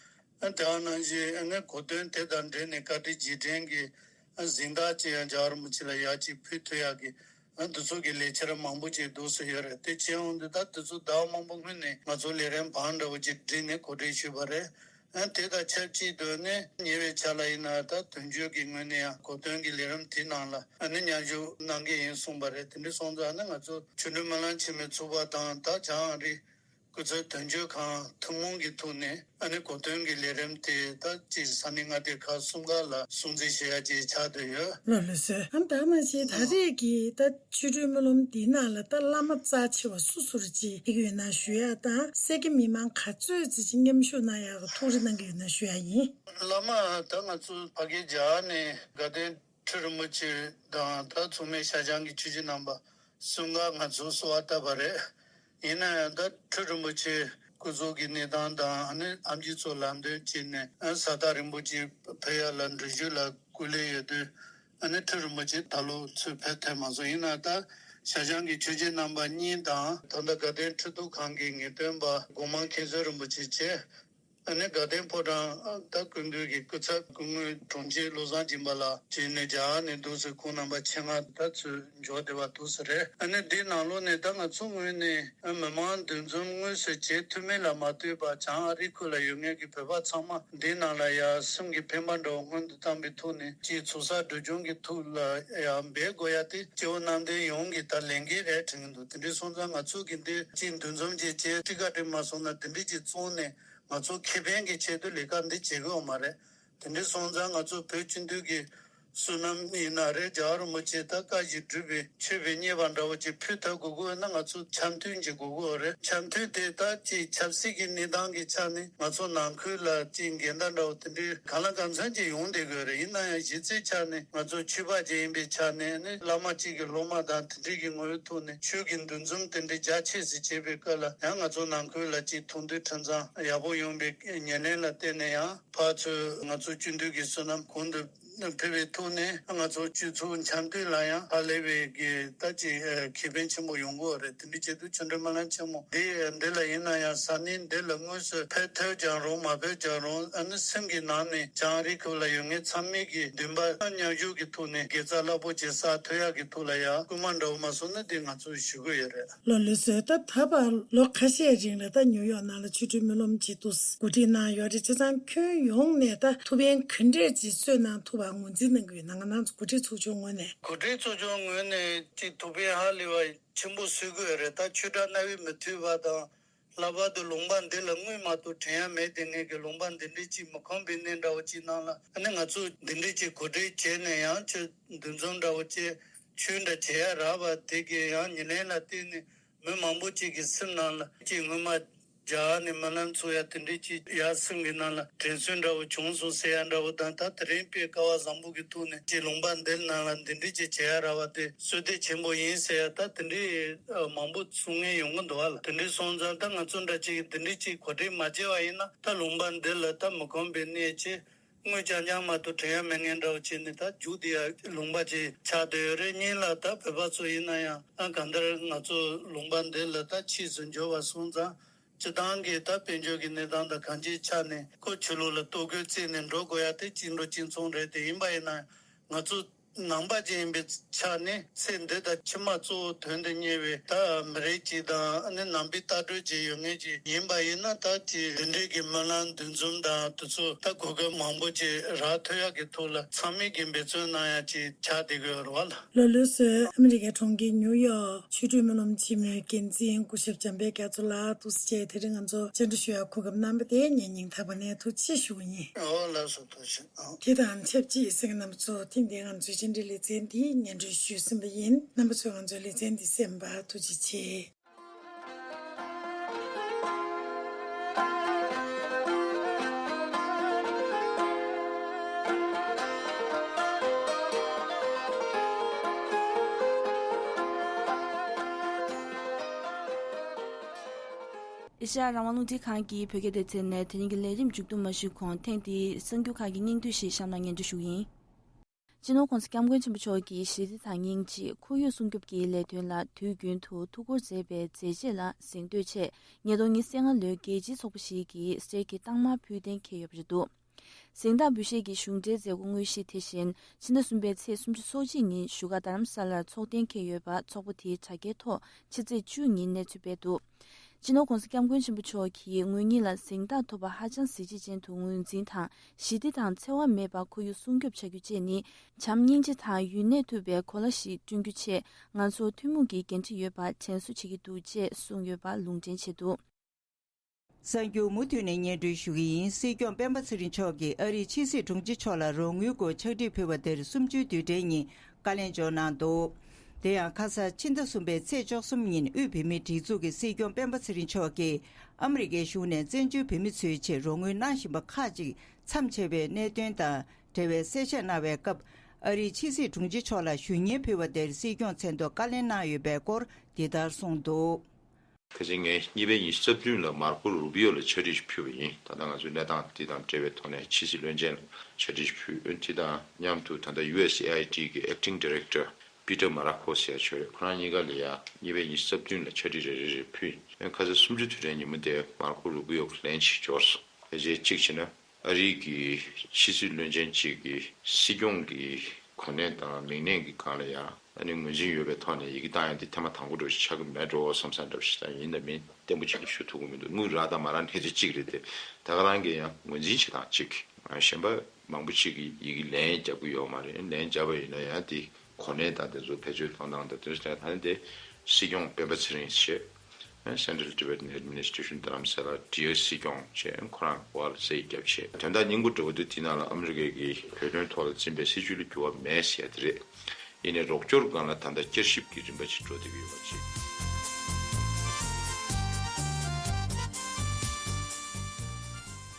ཨ། དེ་ནང་བཞིན་ཨ་ནི་གོ་སྟོན་དེ་དང་འབྲེལ་ནས་བཀའ་དྲིན་རྗེས་དྲན་གྱི་ཨ་གཟེངས་རྟགས་ཅིག་ཡང་རྒྱལ་བ་རིན་པོ་ཆེ་ལ་ཡག་ཅིག་ཕུལ་ཐུབ་ཡག་གི་ཨ་འདི་ཚོ་གི་ལས་འཆར་མང་པོ་ཅིག་འདུག་སེ་ཡོད་རེད། དེ་བྱས་འོང་དུས་ད་འདི་ཚོ་ཟླ་བ་མང་པོ་སྔོན་ནས་ང་ཚོ་ལས་རིམ་བང་འདྲ་བོ་ཅིག་བསྒྲིགས་ནས་གོ་སྒྲིག་ཞུས་པ་རེད། ཨ། དེ་དང་ཆབས་ཅིག་ཏུ་ནི་ཉེ་བའི་ཆར་ལ་ཡིན་ན་ད་དོན་གཅོད་ཀྱི་ངོས་ནས་ཡང་གོ་སྟོན་གྱི་ལས་རིམ་དེའི་ནང་ལ་ཨ་ནི་མཉམ་ཞུགས་གནང་གི་ཡིན་གསུངས་པ་རེད། དེ་འདྲ་སོང་ཙང་ནི་ང་ཚོ་ཆོ་འཕྲུལ་སྨོན་ལམ་ཆེན་མོའི་ཚོགས་པ་དང་ད་བྱང་ཨ་རི་སྐུ་ཚབ་དོན་གཅོད་ཁང་ཐུན་མོང་གི་ཐོག་ནས་ཨ་ནི་གོ་སྟོན་གྱི་ལས་རིམ་དེ་ད་ཅིག་ས་གནས་མངའ་སྡེ་ཁག་གསུམ་ཀ་ལ་སྲུང་བརྩི་བྱེད་ཡ་ཅིག་ཆགས་བསྡད་ཡོད། ལགས་ལགས་སོ། ཨ་ནི་ད་ནང་བཞིན་ད་རེས་ཀྱི་ད་ཆོ་འཕྲུལ་སྨོན་ལམ་འདིའི་ནང་ལ་ད་བླ་མ་རྩ་ཆེ་བ་སུ་སུ་རེད་ཅེས་ཡོད་ན་ཞུ་ཡ་དང་། སེར་སྐྱ་མི་མང་ག་ཚོད་ཅིག་མཉམ་ཞུགས་གནང་ཡག་གི་ཐུགས་རེ་གནང་གི་ཡོད་ན་ཞུ་ཡ་ཡིན། བླ་མ་ད་ང་ཚོ་ཕ་གིའི་རྒྱ་གར་ནས་དགའ་ལྡན་ཁྲི་རིན་པོ་ཆེ་དང་ད་མཚུངས་མེད་ཤར་བྱང་གི་ཆོས་རྗེ་རྣམ་པ་གསུམ་ཀ་ང་ཚོ་གསོལ་བ་བཏབ་པ་རེད། ཡིན་ན་ཡང་ད་ཁྲི་རིན་པོ་ཆེ་སྐུ་གཟུགས་ཀྱི་གནས་སྟངས་དང་ཨ་ནི་ཨེམ་ཆི་ཚོ་ལམ་སྟོན་བྱས་ནས་ཨ་ས་ཐག་རིང་པོ་ཅིག་ཕེབས་ཡ་ལ་འགྲུལ་བཞུད་ལ་སྐུ་ལས་ཡོད་དུས། ཨ་ནི་ཁྲི་རིན་པོ་ཆེ་ད་ལོ་ཚུར་ཕེབས་ཐུབ་མ་སོང་། ཡིན་ན་ད་ཤར་བྱང་གི་ཆོས་རྗེ་རྣམ་པ་གཉིས་དང་ད་ལྟ་དགའ་ལྡན་ཁྲི་གདུགས་ཁང་གི་ངེས་སྟོན་པ་སྒོ་མང་མཁན་ཟུར་རིན་པོ་ཆེ་བཅས། ཨ་ནི་དགའ་ལྡན་ཕོ་བྲང་ད་སྐུ་མདུན་གྱི་སྐུ་ཚབ་སྐུ་ངོ་དྲུང་ཆེ་བློ་བཟང་སྦྱིན་པ་ལགས་བཅས་ནས་རྒྱ་གར་ནས་འདུག་སེ་ཁོང་རྣམ་པ་ཆེད་མངགས་ད་ཚུར་འབྱོར་བསྡད་པ་འདུག་སེ་རེད། ཨ་ནི་འདི་ནང་ལོགས་ནས་ད་ང་ཚོ་ངོས་ནས་མི་མང་འདུ་འཛོམས་དངོས་སུ་བྱེད་ཐུབ་མིན་ལ་མ་ལྟོས་པར་བྱང་ཨ་རི་ཁུལ་ལ་ཡོད་མཁན་གྱི་བོད་པ་ཚང་མ་འདི་ནང་ལ་ཡར་སེམས་ཀྱི་འཕེན་པ་འདྲ་བོ་སྔོན་དུ་བཏང་པའི་ཐོག་ནས་ཅིག་ཚོགས་བསགས་སྒྲིབ་སྦྱོང་གི་ཐོག་ལ་ཡར་འབད་དགོས་ཡ་དེ་སྐྱེ་བོ་ནང་བསྟན་ཡོངས་ཀྱི་ད་ལས་འགན་རེད་དྲན་གྱི་འདུག་དེ་འདྲ་སོང་ཙང་ང་ཚོ་གི་འདི་ཅིག་འདུ་འཛོམས་ཅིག་བྱས་ཁྲི་ཁ་བྲལ་མ་སོང་ན་དེ་འདྲ་ཅིག་བཙོང་ནས་ང་ཚོ་ཁེ་ཕན་གྱི་ཆེད་དུ་ལས་ཀ་འདི་བྱེད་དགོས་མ་རེད། དེ་འདྲ་སོང་ཙང་ང་ཚོ་བོད་སྤྱི་འཐུས་ཀྱི་བསོད་ནམས་ཡིན་ན་རེད། རྒྱལ་བ་རིན་པོ་ཆེ་ད་བཀའ་བཞིན་སྒྲུབ་པའི་མཆོད་པའི་རྙེད་པ་འདྲ་བོ་ཅིག་ཕུལ་ཐུབ་དགོས་ཀྱི་ཡོད་ན་ང་ཚོ་འཆམ་མཐུན་ཅིག་དགོས་ཀྱི་ཡོད་རེད། འཆམ་མཐུན་དེ་ད་ཅིག་ཆབ་སྲིད་ཀྱི་གནས་སྟངས་ཀྱི་ཆ་ནས་ང་ཚོ་ནང་ཁུལ་ལ་ཅིག་འགལ་ཟླ་འདྲ་བོ་དེ་འདྲའི་གང་ལ་གང་འཚམ་ཅིག་ཡོང་བསྡད་ཀྱི་ཡོད་རེད། ཡིན་ན་ཡང་གཞི་རྩའི་ཆ་ནས་ང་ཚོ་ཆོས་པ་ཅིག་ཡིན་པའི་ཆ་ནས་ནི་བླ་མ་གཅིག་གི་སློབ་མ་དང་དེ་འདྲའི་གི་ངོ་བོའི་ཐོག་ནས་ཆོས་ཀྱི་འདུ་འཛོམས་དེ་འདྲའི་རྒྱ་ཆེ་ཙམ་བྱེད་པའི་སྐབས་ལ་ཡང་ང་ཚོ་ནང་ཁུལ་ལ་ཅིག་མཐུན་སྒྲིལ་ཁྲིམས་གཙང་ཡག་པོ་ཡོང་བའི་ཉེར་ལེན་ལ་བརྟེན་ནས་ཡང་ཕར་ཚུར་ང་ཚོ་སྤྱི་འཐུས་ཀྱི་བསོད་ནམས་གོང་དུ་འཕེལ་བའི་ཐོག་ནས་ང་ཚོ་སྤྱི་ཚོགས་འཆམ་མཐུན་ལ་ཡང་ཧ་ལས་པའི་གི་ད་ཅིག་ཁེ་ཕན་ཆེན་པོ་ཡོང་གི་ཡོད་རེད། དེ་འདྲའི་ཆེད་དུ་ཆོ་འཕྲུལ་སྨོན་ལམ་ཆེན་མོ་འདི་འདི་ལ་ཡིན་ན་ཡང་ས་གནས་འདི་ལ་དངོས་སུ་ཕེབས་ཐུབ་ཀྱང་རུང་མ་ཕེབས་ཀྱང་རུང་ཨ་ནི་སེམས་ཀྱི་ནང་ནས་བྱང་རི་ཁུལ་ལ་ཡོད་མཁན་ཚང་མས་ཀྱི་འདུན་པ་མཉམ་ཞུགས་ཀྱི་ཐོག་ནས་དགེ་རྩ་རླབས་པོ་ཆེ་བསགས་ཐུབ་ཡག་གི་ཐོག་ལ་ཡང་སྐུལ་མ་འདྲ་བོ་མ་སོང་ན་འདི་ང་ཚོས་ཞུ་གི་ཡོད་རེད། ལགས་ལགས་སོ། ད་ད་བར་ལོ་ཁ་ཤས་རིང་ལ་ད་ནིའུ་ཡོག་ནང་ལ་ཆོ་འཕྲུལ་སྨོན་ལམ་ཅིག་ཏུ་གོ་སྒྲིག་གནང་ཡོད་རེད། བྱས་ཙང་ཁྱོན་ཡོངས་ནས་ད་ཐུགས་ཕན་ག་འདྲས་ཅིག་གསོས་གནང་ཐུབ་པ་ངོས་འཛིན་གནང་གི་ཡོད་ན། ང་རང་ཚོ་གོ་སྒྲིག་ཚོགས་ཆུང་ངོས་ནས། གོ་སྒྲིག་ཚོགས་ཆུང་ངོས་ནས་ཅིག་ཐུགས་ཕན་ཧ་ལས་པ་ཆེན་པོ་གསོས་ཀྱི་ཡོད་རེད། ད་ཆོས་གྲྭ་གནའ་བོའི་མུ་མཐུད་པ་དང་། ལྷག་པར་དུ་ལུང་པ་འདི་ལ་དངུལ་མ་གཏོགས་དྲན་ཡ་མེད་དེ། ངེད་ཀྱི་ལུང་པ་འདི་འདྲའི་ཅིག་མི་ཁོམ་པའི་གནས་འདྲ་བོ་ཅིག་ནང་ལ་ཨ་ནི་ང་ཚོ་འདི་འདྲའི་ཅིག་གོ་སྒྲིག་བྱས་ནས་ཡང་ཆོས་འདུ་འཛོམས་འདྲ་བོ་ཅིག་ཆོས་འདྲ་བྱེད་ཡ་རག་པ་དེ་གི་ཡང་ཉེར་ལེན་ལ་བརྟེན་ནས་མི་མང་པོ་ཅིག་གི་སེམས་ནང་ལ་ཅིག་སྔོན་མ་རྒྱ་གར་ནས་སྨོན་ལམ་ཚུགས་ཡ་དེ་འདྲའི་ཅིག་ཡར་སེམས་ཀྱི་ནང་ལ་དྲན་གསོ་འདྲ་བོ་བྱུང་སོང་ཟེར་ཡ་འདྲ་བོ་དང་། ད་དེ་རིང་དཔེ་སྐལ་བ་བཟང་པོ་གི་ཐོག་ནས་ཅིག་ལུང་པ་འདི་ནང་ལ་འདི་འདྲའི་ཅིག་བྱེད་ཡ་རག་པ་དེ་བསོད་བདེ་ཆེན་པོ་ཡིན་ཟེར་ཡ་ད་དེ་འདྲའི་མང་པོ་གསུང་མཁན་ཡོང་གི་འདུག་ཨ་ལ། དེ་འདྲའི་སོང་ཙང་ད་ང་ཚོ་འདྲ་ཅིག་འདི་འདྲའི་ཅིག་གོ་སྒྲིག་མ་བྱས་པ་ཡིན་ན་ད་ལུང་པ་འདི་ལ་ད་མི་ཁོམ་པའི་གནས་ཅིག་དངུལ་རྐྱང་རྐྱང་མ་གཏོགས་དྲན་ཡ་མེད་མཁན་འདྲ་བོ་བྱས་ནས། ད་རྒྱུགས་དེ་ཡ་ལུང་པ་ཅིག་ཆགས་བསྡད་ཡོད་རེད། གཉིས་ལ་ད་བོད་པ་ཚོ་ཡིན་ན་ཡང་ཨ་གང་ལྟར་ང་ཚོ་ལུང་པ་འདི་ལ་ད་ཕྱིས་སུ་འབྱོར་བ་སོང་ཙང་། སྤྱི་བཏང་གི་ད་དཔལ་འབྱོར་གྱི་གནས་སྟངས་དང་གང་ཅིའི་ཆ་ནས་ཁོ་ཆོས་ལུགས་ལ་ལྟོ་གོས་བརྩིས་ནས་འགྲོ་དགོས་ཡ་དེ་གཅིག་འགྲོ་གཅིག་མཚུངས་རེད། དེ་ཡིན་པ་ཡིན་ན་ང་ཚོ་ནང་པ་ཅིག་ཡིན་པའི་ཆ་ནས་ཚེ་འདི་དང་ཕྱི་མ་གཙོ་བོ་དོན་དུ་གཉེར་བའི་ད་མི་རིགས་ཅིག་དང་ཨ་ནི་ནང་པའི་ལྟ་གྲུབ་ཅིག་ཡོད་མཁན་ཅིག་ཡིན་པ་ཡིན་ན། ད་ཅིག་འདི་འདྲའི་གི་སྨོན་ལམ་འདུ་འཛོམས་དང་དེ་ཚོ་ད་གོ་སྐབས་མང་པོ་ཅིག་རག་ཐུབ་ཡག་གི་ཐོག་ལ་ཚང་མས་ཀྱི་འབད་བརྩོན་གནང་ཡག་ཅིག་ཆགས་བསྡད་ཀྱི་ཡོད་རེད་བ་ལ། ལ་ལུགས་སུ་ཨ་མི་རི་ཀའི་གྲོང་ཁྱེར་ཉུའུ་ཡོག་ཆོས་སྒྲོན་སྨོན་ལམ་ཆེན་མོའི་འགན་འཛིན་སྐུ་ཞབས་འཇམ་དཔལ་རྒྱ་མཚོ་ལགས་ཐུགས་རྗེ་ཆེ། དེ་རིང་ང་ཚོ་བཅར་འདྲི་ཞུ་ཡག་གོ་སྐབས་གནང་བ་དེ་ངས་སྙིང་ཐག་པ་ནས་ཐུགས་རྗེ་ཆེ་ཞུ་གི་ཡིན། ཨོ་ལགས་སོ། ཐུགས་རྗེ་ཆེ། ཨོ། དེ་དང་ཆབས་ཅིག་གསན་མཁན་རྣམ་པ་ཚོ་ཐེངས་འདིའི་ང་ཚོའི་བཅར་འདྲི་ལེ་ཚན་འདི་སྙན་སྒྲོན་ཞུས་ཟིན་པ་ཡིན། རྣམ་པ་ཚོས་ང་ཚོའི་ལེ་ཚན་འདི་གསན་པར་ཐུགས་རྗེ་ཆེ། ཨེ་ཤ་ཡ་རང་དབང་རླུང་འཕྲིན་ཁང་གི་བོད་སྐད་སྡེ་ཚན་ནས་དེ་རིང་གི་ལས་རིམ་མཇུག་བསྡོམས་མ་ཞུས་གོང་། ཐེངས་འདིའི་གསར་འགྱུར་ཁག་གི་སྙིང་བསྡུས་ཤིག་གཤམ་ལ་སྙན་སྒྲོན་ཞུ་གི་ཡིན། སྤྱི་ནོར་༸གོང་ས་༸སྐྱབས་མགོན་ཆེན་པོ་མཆོག་གིས་ཞི་བདེ་དང་སྙིང་རྗེ། ཁོར་ཡུག་སྲུང་སྐྱོབ་ཀྱི་ལས་དོན་ལ་དུས་རྒྱུན་དུ་ཐུགས་ཁུར་མཛད་པའི་མཛད་རྗེས་ལ་གཟེངས་བསྟོད་ཆེད། ཉིས་སྟོང་ཉི་ཤུ་རྩ་ལྔ་ལོའི་རྒྱལ་སྤྱིའི་ཚོགས་པ་ཞིག་གིས་གསེར་གྱི་རྟགས་མ་ཕུལ་གཏན་འཁེལ་ཡོད་པ་རེད་འདུག། གཟེངས་རྟགས་འབུལ་བཞེས་ཀྱི་གཞུང་འབྲེལ་མཛད་སྒོ་དངོས་གཞི་དེ་བཞིན་ཕྱི་ཟླ་གསུམ་པའི་ཚེས་སུམ་ཅུ་སོ་གཅིག་ཉིན་བཞུགས་སྒར་རྡ་རམ་ས་ལར་འཚོགས་གཏན་འཁེལ་ཡོད་པ་ཚོགས་པ་དེའི་དྲ་རྒྱའི་ཐོག་ཕྱི་ཚེས་བཅུ་ཉིན་གནས་ཚུལ་སྤེལ་འདུག། སྤྱི་ནོར་༸གོང་ས་༸སྐྱབས་མགོན་ཆེན་པོ་མཆོག་གིས་ངོས་གཉིས་ལ་གཟེངས་རྟགས་ཐོབ་པ་ཧ་ཅང་གཟི་བརྗིད་ཅན་དུ་ངོས་འཛིན་དང་། ཞི་བདེ་དང་འཚེ་བ་མེད་པར་ཁོར་ཡུག་སྲུང་སྐྱོབ་བྱ་རྒྱུ་བཅས་ནི་བྱམས་སྙིང་རྗེ་དང་ཡུན་གནས་ཐུབ་པའི་གོ་ལ་ཞིག་བསྐྲུན་རྒྱུ་ཆེད་ང་ཚོར་ཐུན་མོང་གི་འགན་འཁྲི་ཡོད་པར་དྲན་གསོ་བྱེད་ཀྱི་འདུག་ཅེས་གསུངས་ཡོད་པ་ལུང་འདྲེན་བྱས་འདུག། གསར་འགྱུར་མུ་མཐུད་ནས་སྙན་སྒྲོན་ཞུ་གི་ཡིན། སྲིད་སྐྱོང་སྤེན་པ་ཚེ་རིང་མཆོག་གིས་ཨ་རིའི་ཕྱི་སྲིད་དྲུང་ཆེ་མཆོག་ལ་རོགས་དངུལ་སྐོར་ཕྱག་བྲིས་ཕུལ་བ་དེར་གསུམ་བཅུའི་དུས་དྲན་ཉིན་བཀའ་ལན་འབྱོར་གནང་འདུག། དེ་ཡང་ཁ་སང་ཕྱི་ཟླ་གསུམ་པའི་ཚེས་བཅུ་གསུམ་ཉིན་དབུས་བོད་མིའི་སྒྲིག་འཛུགས་ཀྱི་སྲིད་སྐྱོང་སྤེན་པ་ཚེ་རིང་མཆོག་གིས་ཨ་མི་རི་ཀའི་གཞུང་ནས་བཙན་བྱོལ་བོད་མི་ཚོའི་ཆེད་རོགས་དངུལ་གནང་བཞིན་པ་ཁག་ཅིག་མཚམས་ཆད་པའི་གནད་དོན་དང་འབྲེལ་བའི་གསལ་བཤད་གནང་བའི་སྐབས། ཨ་རིའི་ཕྱི་སྲིད་དྲུང་ཆེ་མཆོག་ལ་ཞུ་སྙན་ཕུལ་བ་དེར་སྲིད་སྐྱོང་མཚན་ཐོག་བཀའ་ལན་གནང་ཡོད་པའི་སྐོར་འདི་ལྟར་གསུངས་འདུག། ཁ་སང་ངས་གཉིས་པའི་ཉི་ཤུ་རྩ་བདུན་ལ་མར་ཁོ་རུ་བི་ཡོ་ལ་ཕྱག་བྲིས་ཤིག་ཕུལ་བ་ཡིན། ད་ལྟ་ང་ཚོའི་གནས་སྟངས་འདི་དང་འབྲེལ་བའི་ཐོག་ནས་ཕྱི་སྲིད་བློན་ཆེན་ལ་ཕྱག་བྲིས་ཤིག་ཕུལ། དེ་དང་མཉམ་དུ་ད་ལྟ་ཡུ་ཨེས་ཨེ་ཨའི་ཌི་གི་ཨེག་ཊིང་ཌི་རེག་ཊར་པི་ཊར་མ་ར་ཁོ་ཟེར་ཡ་ཅིག་ཡོད་རེད། ཁོ་རང་གཉིས་ཀ་ལ་ཡ་གཉིས་པའི་ཉི་ཤུ་རྩ་བདུན་ལ་ཕྱག་བྲིས་རེ་རེ་རེ་ཕུལ་ཡིན། ཁ་སང་གསུམ་བཅུ་དུས་དྲན་ཉིན་མོ་དེར་མར་ཁོ་རུ་བི་ཡོ་གི་ལན་ཞིག་འབྱོར་སོང་། ཕལ་ཆེར་གཅིག་བྱས་ན། ཨ་རིའི་གི་ཕྱི་སྲིད་བློན་ཆེན་གཅིག་གིས་སྲིད་སྐྱོང་གི་གོ་གནས་དང་མིང་གནས་ཀྱི་སྒང་ལ་ཡང་ཨ་ནི་ངོས་འཛིན་ཡོད་པའི་ཐོག་ནས་ཡི་གེ་བཏང་ཡ་འདི་ཐེངས་མ་དང་པོ་འདྲ་ཞིག་ཆགས་ཀྱི་མེད་འགྲོ་བསམ་ས་འདྲ་ཞིག་ད་ཡིན་དང་མིན་བརྟན་པོ་ཅིག་ལ་ཞུ་ཐུབ་ཀྱི་མི་འདུག། དངུལ་རག་དང་མ་རག་གནས་ཚུལ་གཅིག་རེད་དེ། ད་ག་རང་གིས་ཡང་ངོས་འཛིན་བྱེད་སྟངས་གཅིག་གཞན་པ་མང་པོ་ཅིག་གིས་ཡི་གེ་ལན་རྒྱག་གི་ཡོད་མ་རེད། ལན་རྒྱབ་པ་ཡིན་ན་ཡང་དེ་གོ་གནས་དང་དེ་ཚོ་བེད་སྤྱོད་གཏོང་སྟངས་དང་དེ་ཚོ་ད་ནི་དེ་སྲིད་སྐྱོང་སྤེན་པ་ཚེ་རིང་ཞེས། Central Tibetan Administration Dharamsala Dear སྲིད་སྐྱོང་ཅེས་ཁོ་རང་བར་རྩིས་བརྒྱབ་བྱས། དོན་དག་སྙིང་པོ་འདྲ་བོ་འདི་དེ་ནང་ལ་ཨ་མི་རི་ཀའི་གི་བོད་དོན་ཐོག་ལ་འཛིན་པའི་སྲིད་བྱུས་ལ་འགྱུར་བ་མེད་ཟེར་ཡ་དེ་རེད། ཡིན་ནའི་རོགས་སྐྱོར་སྒང་ལ་ད་ལྟ་བསྐྱར་ཞིབ་ཀྱི་རིམ་པ་ཞིག་འགྲོ་བསྡད་ཀྱི་ཡོད་པ་རེད།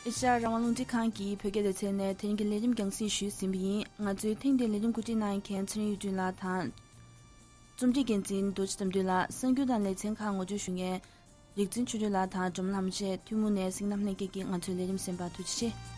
ཨེ་ཤ་ཡ་རང་དབང་རླུང་འཕྲིན་ཁང་གི་བོད་སྐད་སྡེ་ཚན་ནས་དེ་རིང་གི་ལས་རིམ་རྒྱང་སྲིང་ཞུས་ཟིན་པ་ཡིན། ང་ཚོའི་ཐེངས་འདིའི་ལས་རིམ་གོ་སྒྲིག་གནང་མཁན་ཚེ་རིང་གཡུ་སྒྲོན་ལགས་དང་། རྩོམ་སྒྲིག་འགན་འཛིན་རྡོ་རྗེ་དམ་འདུས་ལགས། གསར་འགྱུར་དང་ལེ་ཚན་ཁག་ངོ་སྤྲོད་ཞུ་མཁན་རིག་འཛིན་ཆོས་སྒྲོན་ལགས་དང་སྒྲོལ་མ་ལྷ་མོ་བཅས་ཐུན་མོང་ནས་གཟིགས་རྣམ་ལྷན་རྒྱས་ཀྱིས་ང་ཚོའི་ལས་རིམ་གསན་པར་ཐུགས་རྗེ་ཆེ།